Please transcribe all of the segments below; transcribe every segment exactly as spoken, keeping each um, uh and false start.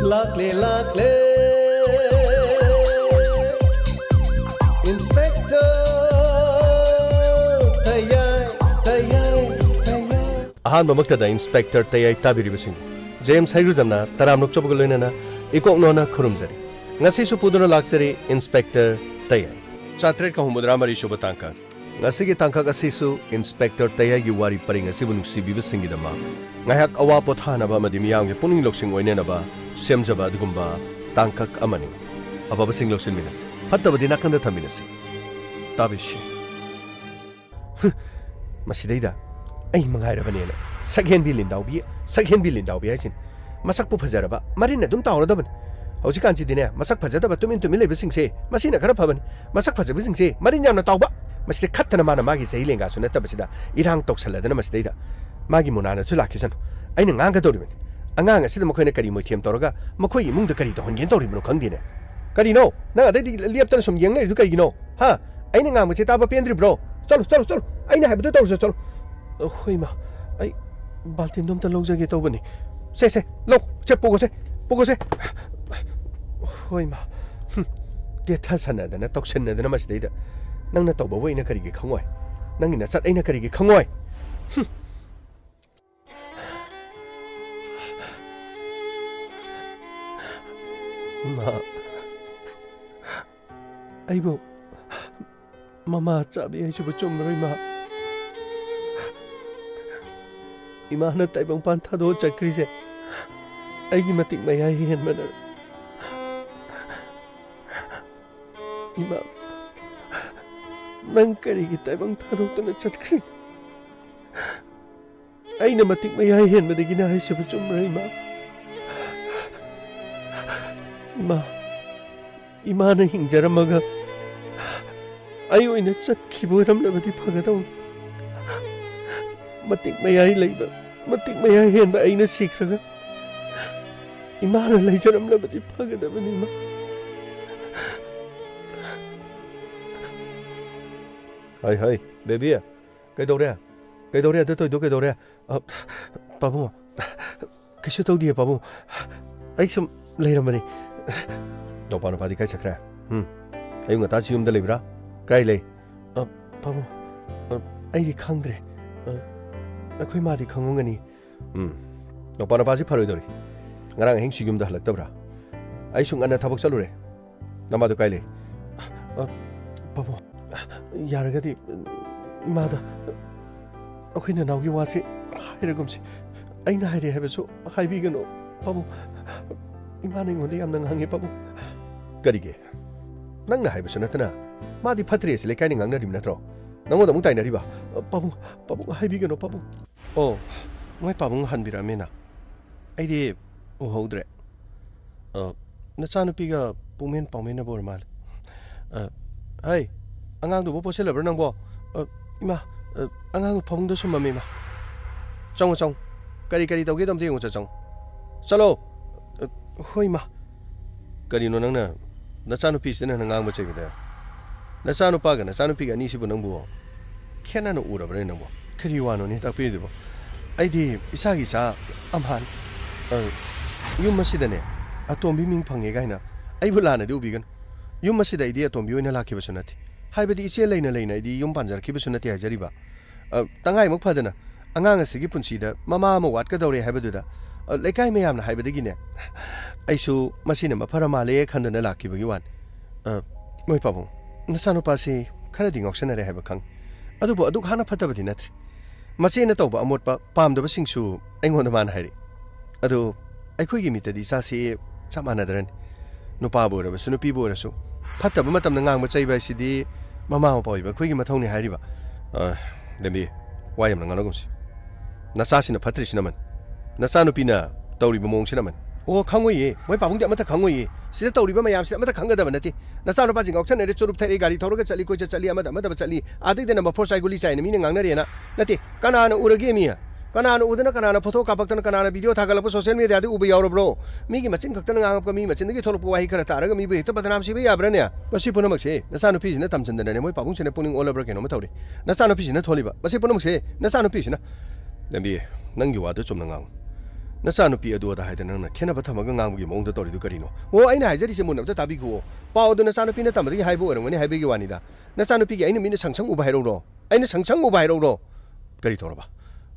ꯂꯥꯛꯂꯦ, ꯂꯥꯛꯂꯦ, Inspector ꯇꯌꯥꯏ, ꯇꯌꯥꯏ, ꯇꯌꯥꯏ꯫ ꯑꯍꯥꯟꯕꯃꯛꯇꯗ Inspector ꯇꯌꯥꯏ ꯇꯥꯕꯤꯔꯤꯕꯁꯤꯡꯕꯨ James ꯍꯩꯔꯨꯖꯝꯅ ꯇꯔꯥꯝꯅ ꯑꯣꯛꯆꯕꯒ ꯂꯣꯏꯅꯅ ꯏꯀꯣꯛ ꯅꯣꯟꯅ ꯈꯨꯔꯨꯝꯖꯔꯤ꯫ ꯉꯁꯤꯁꯨ ꯄꯨꯗꯨꯅ ꯂꯥꯛꯆꯔꯤ Inspector ꯇꯌꯥꯏ꯫ ꯆꯥꯇ꯭ꯔꯦꯠꯀ ꯍꯨꯝꯐꯨꯇꯔꯥ ꯃꯔꯤ ꯁꯨꯕ ꯇꯥꯡꯀꯛ꯫ ꯉꯁꯤꯒꯤ ꯇꯥꯡꯀꯛ ꯑꯁꯤꯁꯨ Inspector ꯇꯌꯥꯏꯒꯤ ꯋꯥꯔꯤ ꯄꯔꯤꯡ ꯑꯁꯤꯕꯨ ꯅꯨꯡꯁꯤꯕꯤꯕꯁꯤꯡꯒꯤꯗꯃꯛ ꯉꯥꯏꯍꯥꯛ ꯑꯋꯥ ꯄꯣꯊꯥꯅꯕ ꯑꯃꯗꯤ ꯃꯤꯌꯥꯝꯒꯤ ꯄꯨꯛꯅꯤꯡ ꯂꯧꯁꯤꯡ ꯑꯣꯏꯅꯅꯕ ꯁꯦꯝꯖꯕ ꯑꯗꯨꯒꯨꯝꯕ ꯇꯥꯡꯀꯛ ꯑꯃꯅꯤ꯫ ꯑꯐꯕꯁꯤꯡ ꯂꯧꯁꯤꯟꯃꯤꯟꯅꯁꯤ, ꯐꯠꯇꯕꯗꯤ ꯅꯥꯀꯟꯗ ꯊꯝꯃꯤꯟꯅꯁꯤ꯫ ꯇꯥꯕꯤꯁꯤ꯫ ꯍꯨꯝ, ꯃꯁꯤꯗꯩꯗ ꯑꯩ ꯃꯉꯥꯏꯔꯕꯅꯦꯅ ꯁꯛꯍꯦꯟꯕꯤ ꯂꯤꯟꯗꯥꯎꯕꯤ, ꯁꯛꯍꯦꯟꯕꯤ ꯂꯤꯟꯗꯥꯎꯕꯤ ꯍꯥꯏꯁꯤꯅꯤ꯫ ꯃꯁꯛꯄꯨ ꯐꯖꯔꯕ ꯃꯔꯤꯟ ꯑꯗꯨꯝ ꯇꯥꯎꯔꯗꯕꯅꯤ꯫ ꯍꯧꯖꯤꯛꯀꯥꯟꯁꯤꯗꯤꯅꯦ, ꯃꯁꯛ ꯐꯖꯗꯕ ꯇꯨꯃꯤꯟ ꯇꯨꯃꯤꯟ ꯂꯩꯕꯁꯤꯡꯁꯦ ꯃꯁꯤꯅ ꯈꯔ ꯐꯕꯅꯤ꯫ ꯃꯁꯛ ꯐꯖꯕꯁꯤꯡꯁꯦ ꯃꯔꯤꯟ ꯌꯥꯝꯅ ꯇꯥꯎꯕ꯫ ꯃꯁꯤꯗ ꯈꯠꯇꯅ ꯃꯥꯅ ꯃꯥꯒꯤ ꯆꯍꯤ ꯂꯦꯡꯒꯥꯁꯨ ꯅꯠꯇꯕꯁꯤꯗ ꯏꯔꯥꯡ ꯇꯧꯁꯜꯂꯗꯅ ꯃꯁꯤꯗꯩꯗ ꯃꯥꯒꯤ ꯃꯨꯅꯥꯅꯁꯨ ꯂꯥꯛꯈꯤꯁꯅꯨ꯫ ꯑꯩꯅ ꯉꯥꯡꯒꯗꯧꯔꯤꯕꯅꯤ꯫ ꯑꯉꯥꯡ ꯑꯁꯤꯗ ꯃꯈꯣꯏꯅ ꯀꯔꯤ ꯃꯣꯏꯊꯦꯝ ꯇꯧꯔꯒ ꯃꯈꯣꯏ ꯏꯃꯨꯡꯗ ꯀꯔꯤ ꯇꯧꯍꯟꯒꯦꯅ ꯇꯧꯔꯤꯕꯅꯣ ꯈꯪꯗꯦꯅꯦ꯫ ꯀꯔꯤꯅꯣ? ꯅꯪ ꯑꯗꯩꯗꯤ ꯂꯦꯞꯇꯅ ꯁꯨꯝ ꯌꯦꯡ ꯂꯩꯔꯤꯗꯨ ꯀꯩꯒꯤꯅꯣ? ꯍꯥ? ꯑꯩꯅ ꯉꯥꯡꯕꯁꯦ ꯇꯥꯕ ꯄꯦꯟꯗ꯭ꯔꯤꯕ꯭ꯔꯣ? ꯆꯠꯂꯣ, ꯆꯠꯂꯣ, ꯆꯠꯂꯣ꯫ ꯑꯩꯅ ꯍꯥꯏꯕꯗꯣ ꯇꯧꯔꯨꯁꯦ, ꯆꯠꯂꯣ꯫ ꯍꯣꯏ, ꯏꯃꯥ꯫ ꯑꯩ ꯕꯥꯜꯇꯤꯟꯗꯣ ꯑꯝꯇ ꯂꯧꯖꯒꯦ ꯇꯧꯕꯅꯤ꯫ ꯁꯦ, ꯁꯦ, ꯂꯧ꯫ ꯁꯦ, ꯄꯨꯈꯣꯁꯦ꯫ ꯄꯨꯈꯣꯁꯦ꯫ ꯍꯣꯏ, ꯏꯃꯥ꯫ ꯍꯨꯝ꯫ ꯇꯦꯊꯁꯟꯅꯗꯅ, ꯇꯧꯁꯟꯅꯗꯅ ꯃꯁꯤꯗꯩꯗ꯫ ꯅꯪꯅ ꯇꯧꯕꯕꯨ ꯑꯩꯅ ꯀꯔꯤꯒꯤ ꯈꯪꯉꯣꯏ? ꯅꯪꯒꯤ ꯅꯆꯠ ꯑꯩꯅ ꯀꯔꯤꯒꯤ ꯈꯪꯉꯣꯏ? ꯍꯨꯝ꯫ ꯏꯃꯥ꯫ ꯑꯩꯕꯨ ꯃꯃꯥ ꯆꯥꯕꯤ ꯍꯥꯏꯁꯤꯕꯨ ꯆꯨꯝꯕ꯭ꯔꯣ, ꯏꯃꯥ? ꯏꯃꯥꯅ ꯇꯥꯏꯕꯪꯄꯥꯟ ꯊꯥꯗꯣꯛꯑ ꯆꯠꯈ꯭ꯔꯤꯁꯦ ꯑꯩꯒꯤ ꯃꯇꯤꯛ ꯃꯌꯥꯏ ꯍꯦꯟꯕꯅ꯫ ꯏꯃꯥ, ꯅꯪ ꯀꯔꯤꯒꯤ ꯇꯥꯏꯕꯪ ꯊꯥꯗꯣꯛꯇꯨꯅ ꯆꯠꯈ꯭ꯔꯤ? ꯑꯩꯅ ꯃꯇꯤꯛ ꯃꯌꯥꯏ ꯍꯦꯟꯕꯗꯒꯤꯅ ꯍꯥꯏꯁꯤꯕꯨ ꯆꯨꯝꯕ꯭ꯔꯥ, ꯏꯃꯥ? ꯏꯃꯥ, ꯏꯃꯥꯅ ꯍꯤꯡꯖꯔꯝꯃꯒ ꯑꯩ ꯑꯣꯏꯅ ꯆꯠꯈꯤꯕ ꯑꯣꯏꯔꯝꯂꯕꯗꯤ ꯐꯒꯗꯧꯅꯤ꯫ ꯃꯇꯤꯛ ꯃꯌꯥꯏ ꯂꯩꯕ, ꯃꯇꯤꯛ ꯃꯌꯥꯏ ꯍꯦꯟꯕ ꯑꯩꯅ ꯁꯤꯈ꯭ꯔꯒ ꯏꯃꯥꯅ ꯂꯩꯖꯔꯝꯂꯕꯗꯤ ꯐꯒꯗꯕꯅꯤ, ꯏꯃꯥ꯫ ꯍꯩ, ꯍꯩ, ꯕꯦꯕꯤ, ꯀꯩꯗꯧꯔꯦ? ꯀꯩꯗꯧꯔꯦ? ꯑꯗꯨ ꯇꯧꯏꯗꯣ ꯀꯩꯗꯧꯔꯦ? ꯑ, ꯄꯥꯕꯨꯡ, ꯀꯩꯁꯨ ꯇꯧꯗꯤꯌꯦ, ꯄꯥꯕꯨꯡ꯫ ꯑꯩ ꯁꯨꯝ ꯂꯩꯔꯝꯕꯅꯤ꯫ ꯅꯧꯄꯥ ꯅꯨꯄꯥꯗꯤ ꯀꯥꯏ ꯆꯠꯈ꯭ꯔꯦ? ꯎꯝ꯫ ꯑꯌꯨꯛ ꯉꯟꯇꯥꯁꯤ ꯌꯨꯝꯗ ꯂꯩꯕ꯭ꯔꯥ? ꯀꯥꯏ ꯂꯩ? ꯑ, ꯄꯥꯕꯨꯡ, ꯑ, ꯑꯩꯗꯤ ꯈꯪꯗ꯭ꯔꯦ꯫ ꯑ, ꯑꯩꯈꯣꯏ ꯃꯥꯗꯤ ꯈꯪꯉꯝꯒꯅꯤ꯫ ꯎꯝ꯫ ꯅꯧꯄꯥ ꯅꯨꯄꯥꯁꯤ ꯐꯔꯣꯏꯗꯧꯔꯤ꯫ ꯉꯔꯥꯡ ꯑꯍꯤꯡꯁꯤ ꯌꯨꯝꯗ ꯍꯜꯂꯛꯇꯕ꯭ꯔꯥ? ꯑꯩꯁꯨ ꯉꯟꯅ ꯊꯕꯛ ꯆꯠꯂꯨꯔꯦ꯫ ꯅꯃꯥꯗꯨ ꯀꯥꯏ ꯂꯩ? ꯑ, ꯄꯥꯕꯨꯡ, ꯌꯥꯔꯒꯗꯤ ꯏꯃꯥꯗ ꯑꯩꯈꯣꯏ ꯅꯅꯥꯎꯒꯤ ꯋꯥꯁꯦ ꯍꯥꯏꯔꯒꯨꯝꯁꯤ꯫ ꯑꯩꯅ ꯍꯥꯏꯔꯦ ꯍꯥꯏꯕꯁꯨ ꯍꯥꯏꯕꯤꯒꯅꯨ, ꯄꯥꯕꯨꯡ꯫ ꯏꯃꯥꯅ ꯑꯩꯉꯣꯟꯗ ꯌꯥꯝꯅ ꯉꯥꯡꯉꯦ, ꯄꯥꯕꯨꯡ꯫ ꯀꯔꯤꯒꯤ? ꯅꯪꯅ ꯍꯥꯏꯕꯁꯨ ꯅꯠꯇꯅ ꯃꯥꯗꯤ ꯐꯠꯇ꯭ꯔꯦ ꯑꯁꯤ ꯂꯩꯀꯥꯏꯅ ꯉꯥꯡꯅꯔꯤꯕ ꯅꯠꯇ꯭ꯔꯣ? ꯅꯪꯉꯣꯟꯗ ꯑꯃꯨꯛ ꯇꯥꯏꯅꯔꯤꯕ? ꯄꯥꯕꯨꯡ, ꯄꯥꯕꯨꯡ, ꯍꯥꯏꯕꯤꯒꯅꯨ, ꯄꯥꯕꯨꯡ꯫ ꯑꯣ, ꯃꯣꯏ ꯄꯥꯕꯨꯡ ꯍꯟꯕꯤꯔꯛꯑꯃꯦꯅ꯫ ꯑꯩꯗꯤ ꯎꯍꯧꯗ꯭ꯔꯦ꯫ ꯑ, ꯅꯆꯥꯅꯨꯄꯤꯒ ꯄꯨꯡꯃꯦꯟ ꯄꯥꯎꯃꯦꯟꯅꯕ ꯑꯣꯏꯔ ꯃꯥꯜꯂꯦ꯫ ꯑ, ꯍꯩ, ꯑꯉꯥꯡꯗꯨꯕꯨ ꯄꯣꯠꯁꯤꯜꯂꯕ꯭ꯔꯥ ꯅꯪꯕꯣ? ꯑ, ꯏꯃꯥ, ꯑ, ꯑꯉꯥꯡꯗꯨ ꯐꯃꯨꯡꯗ ꯁꯨꯝꯃꯝꯃꯦ, ꯏꯃꯥ꯫ ꯆꯪꯉꯣ, ꯆꯪꯉꯣ꯫ ꯀꯔꯤ ꯀꯔꯤ ꯇꯧꯒꯦꯗꯣ ꯑꯝꯇ ꯌꯦꯡꯉꯨ ꯆꯠ ꯆꯪꯉꯣ꯫ ꯆꯠꯂꯣ꯫ ꯑ, ꯍꯣꯏ, ꯏꯃꯥ꯫ ꯀꯔꯤꯅꯣ ꯅꯪꯅ ꯅꯆꯥꯅꯨꯄꯤꯁꯤꯗ ꯅꯪꯅ ꯉꯥꯡꯕ ꯆꯩꯕꯗ? ꯅꯆꯥꯅꯨꯄꯥꯒ ꯅꯆꯥꯅꯨꯄꯤꯒ ꯑꯅꯤꯁꯤꯕꯨ ꯅꯪꯕꯨ ꯈꯦꯠꯅꯅ ꯎꯔꯕ꯭ꯔꯥꯅꯦ ꯅꯪꯕꯨ? ꯀꯔꯤ ꯋꯥꯅꯣꯅꯦ ꯇꯥꯛꯄꯤꯔꯤꯗꯨꯕꯣ? ꯑꯩꯗꯤ ꯏꯁꯥꯒꯤ ꯏꯆꯥ ꯑꯝꯍꯥꯟ, ꯑ, ꯌꯨꯝ ꯑꯁꯤꯗꯅꯦ ꯑꯇꯣꯝꯕꯤ ꯃꯤꯡ ꯐꯪꯉꯦ ꯀꯥꯏꯅ ꯑꯩꯕꯨ ꯂꯥꯟꯅꯗꯤ ꯎꯕꯤꯒꯅꯨ꯫ ꯌꯨꯝ ꯑꯁꯤꯗ ꯑꯩꯗꯤ ꯑꯇꯣꯝꯕꯤ ꯑꯣꯏꯅ ꯂꯥꯛꯈꯤꯕꯁꯨ ꯅꯠꯇꯦ꯫ ꯍꯥꯏꯕꯗꯤ ꯏꯆꯦ ꯂꯩꯅ ꯂꯩꯅ ꯑꯩꯗꯤ ꯌꯨꯝ ꯄꯥꯟꯖꯔꯛꯈꯤꯕꯁꯨ ꯅꯠꯇꯦ ꯍꯥꯏꯖꯔꯤꯕ꯫ ꯑ, ꯇꯉꯥꯏꯃꯛ ꯐꯗꯅ ꯑꯉꯥꯡ ꯑꯁꯤꯒꯤ ꯄꯨꯟꯁꯤꯗ ꯃꯃꯥ ꯑꯃ ꯋꯥꯠꯀꯗꯧꯔꯦ ꯍꯥꯏꯕꯗꯨꯗ, ꯑ, ꯂꯩꯀꯥꯏ ꯃꯌꯥꯝꯅ ꯍꯥꯏꯕꯗꯒꯤꯅꯦ, ꯑꯩꯁꯨ ꯃꯁꯤꯅ ꯃꯐꯔ ꯃꯥꯜꯂꯦ ꯈꯟꯗꯨꯅ ꯂꯥꯛꯈꯤꯕꯒꯤ ꯋꯥꯅꯤ꯫ ꯑ, ꯃꯣꯏ ꯄꯥꯕꯨꯡ, ꯅꯆꯥꯅꯨꯄꯥꯁꯤ ꯈꯔꯗꯤ ꯉꯥꯎꯁꯟꯅꯔꯦ ꯍꯥꯏꯕ ꯈꯪ꯫ ꯑꯗꯨꯕꯨ ꯑꯗꯨꯛ ꯍꯥꯟꯅ ꯐꯠꯇꯕꯗꯤ ꯅꯠꯇ꯭ꯔꯤ꯫ ꯃꯆꯦꯅ ꯇꯧꯕ ꯑꯃꯣꯠꯄ ꯄꯥꯝꯗꯕꯁꯤꯡꯁꯨ ꯑꯩꯉꯣꯟꯗ ꯃꯥꯅ ꯍꯥꯏꯔꯛꯏ꯫ ꯑꯗꯨ ꯑꯩꯈꯣꯏꯒꯤ ꯃꯤꯠꯇꯗꯤ ꯏꯆꯥꯁꯤ ꯆꯞ ꯃꯥꯟꯅꯗ꯭ꯔꯅꯤ꯫ ꯅꯨꯄꯥꯕꯨ ꯑꯣꯏꯔꯕꯁꯨ ꯅꯨꯄꯤꯕꯨ ꯑꯣꯏꯔꯁꯨ ꯐꯠꯇꯕ ꯃꯇꯝꯗ ꯉꯥꯡꯕ ꯆꯩꯕ ꯍꯥꯏꯁꯤꯗꯤ ꯃꯃꯥ ꯃꯄꯥ ꯑꯣꯏꯕ ꯑꯩꯈꯣꯏꯒꯤ ꯃꯊꯧꯅꯤ ꯍꯥꯏꯔꯤꯕ꯫ ꯑ, ꯂꯦꯝꯕꯤ, ꯋꯥ ꯌꯥꯝꯅ ꯉꯥꯡꯅꯒꯨꯝꯁꯤ꯫ ꯅꯆꯥꯁꯤꯅ ꯐꯠꯇ꯭ꯔꯤꯁꯤꯅ ꯑꯃꯅꯤ꯫ ꯅꯆꯥꯅꯨꯄꯤꯅ ꯇꯧꯔꯤꯕ ꯃꯑꯣꯡꯁꯤꯅ ꯑꯃꯅꯤ꯫ ꯑꯣ, ꯈꯪꯉꯣꯏꯌꯦ꯫ ꯃꯣꯏ ꯄꯥꯕꯨꯡꯗꯤ ꯑꯃꯠꯇ ꯈꯪꯉꯣꯏꯌꯦ꯫ ꯁꯤꯗ ꯇꯧꯔꯤꯕ ꯃꯌꯥꯝꯁꯤꯗꯤ ꯑꯃꯠꯇ ꯈꯪꯒꯗꯕ ꯅꯠꯇꯦ꯫ ꯅꯆꯥꯅꯨꯄꯥꯁꯤꯡ ꯉꯥꯎꯁꯟꯅꯔꯦ, ꯆꯨꯔꯨꯞ ꯊꯛꯑꯦ, ꯒꯥꯔꯤ ꯊꯧꯔꯒ ꯆꯠꯂꯤ, ꯀꯣꯏꯆꯠ ꯆꯠꯂꯤ, ꯑꯃꯗ ꯑꯃꯗꯕ ꯆꯠꯂꯤ꯫ ꯑꯥꯗꯩꯗꯅ ꯃꯐꯣꯔ ꯆꯥꯏ, ꯒꯨꯂꯤ ꯆꯥꯏꯅ ꯃꯤꯅ ꯉꯥꯡꯅꯔꯦꯅ꯫ ꯅꯠꯇꯦ, ꯀꯅꯥꯅ ꯎꯔꯒꯦ ꯃꯤ? ꯀꯅꯥꯅ ꯎꯗꯅ, ꯀꯅꯥꯅ ꯐꯣꯇꯣ ꯀꯥꯞꯄꯛꯇꯅ, ꯀꯅꯥꯅ ꯚꯤꯗꯤꯑꯣ ꯊꯥꯒꯠꯂꯛꯄ ꯁꯣꯁꯤꯌꯦꯜ ꯃꯤꯗꯤꯌꯥꯗ ꯎꯕ ꯌꯥꯎꯔꯕ꯭ꯔꯣ? ꯃꯤꯒꯤ ꯃꯆꯤꯟ ꯈꯛꯇꯅ ꯉꯥꯡꯉꯛꯄ, ꯃꯤ ꯃꯆꯤꯟꯗꯒꯤ ꯊꯣꯛꯂꯛꯄ ꯋꯥꯍꯩ ꯈꯔ ꯇꯥꯔꯒ ꯃꯤꯕꯨ ꯍꯦꯛꯇ ꯕꯗꯅꯥꯝ ꯁꯤꯕ ꯌꯥꯕ꯭ꯔꯥꯅꯦ? ꯃꯁꯤ ꯄꯨꯝꯅꯃꯛꯁꯦ ꯅꯆꯥꯅꯨꯄꯤꯁꯤꯅ ꯇꯝꯁꯤꯟꯗꯅꯅꯦ, ꯃꯣꯏ ꯄꯥꯕꯨꯡꯁꯤꯅ ꯄꯨꯛꯅꯤꯡ ꯑꯣꯜꯂꯕ꯭ꯔꯥ ꯀꯩꯅꯣꯝꯃ ꯇꯧꯔꯤ꯫ ꯅꯆꯥꯅꯨꯄꯤꯁꯤꯅ ꯊꯣꯜꯂꯤꯕ꯫ ꯃꯁꯤ ꯄꯨꯝꯅꯃꯛꯁꯦ ꯅꯆꯥꯅꯨꯄꯤꯁꯤꯅ꯫ ꯂꯦꯝꯕꯤ, ꯅꯪꯒꯤ ꯋꯥꯗꯨ ꯆꯨꯝꯅ ꯉꯥꯡꯉꯨ꯫ "ꯅꯆꯥꯅꯨꯄꯤ ꯑꯗꯨ ꯑꯗꯥ ꯍꯥꯏꯗꯅ ꯅꯪꯅ ꯈꯦꯠꯅꯕ ꯊꯝꯃꯒ ꯉꯥꯡꯕꯒꯤ ꯃꯑꯣꯡꯗ ꯇꯧꯔꯤꯗꯨ ꯀꯔꯤꯅꯣ?" ꯑꯣ, ꯑꯩꯅ ꯍꯥꯏꯖꯔꯤꯁꯦ ꯃꯨꯟꯅ ꯑꯝꯇ ꯇꯥꯕꯤꯈꯨꯑꯣ꯫ ꯄꯥꯎ ꯑꯗꯨ ꯅꯆꯥꯅꯨꯄꯤꯅ ꯇꯝꯕꯗꯒꯤ ꯍꯥꯏꯕ ꯑꯣꯏꯔꯝꯒꯅꯤ ꯍꯥꯏꯕꯒꯤ ꯋꯥꯅꯤꯗ꯫ ꯅꯆꯥꯅꯨꯄꯤꯒꯤ ꯑꯩꯅ ꯃꯤꯠꯅ ꯁꯪꯁꯪ ꯎꯕ ꯍꯥꯏꯔꯛꯎꯔꯣ? ꯑꯩꯅ ꯁꯪꯁꯪ ꯎꯕ ꯍꯥꯏꯔꯛꯎꯔꯣ? ꯀꯔꯤ ꯇꯧꯔꯕ?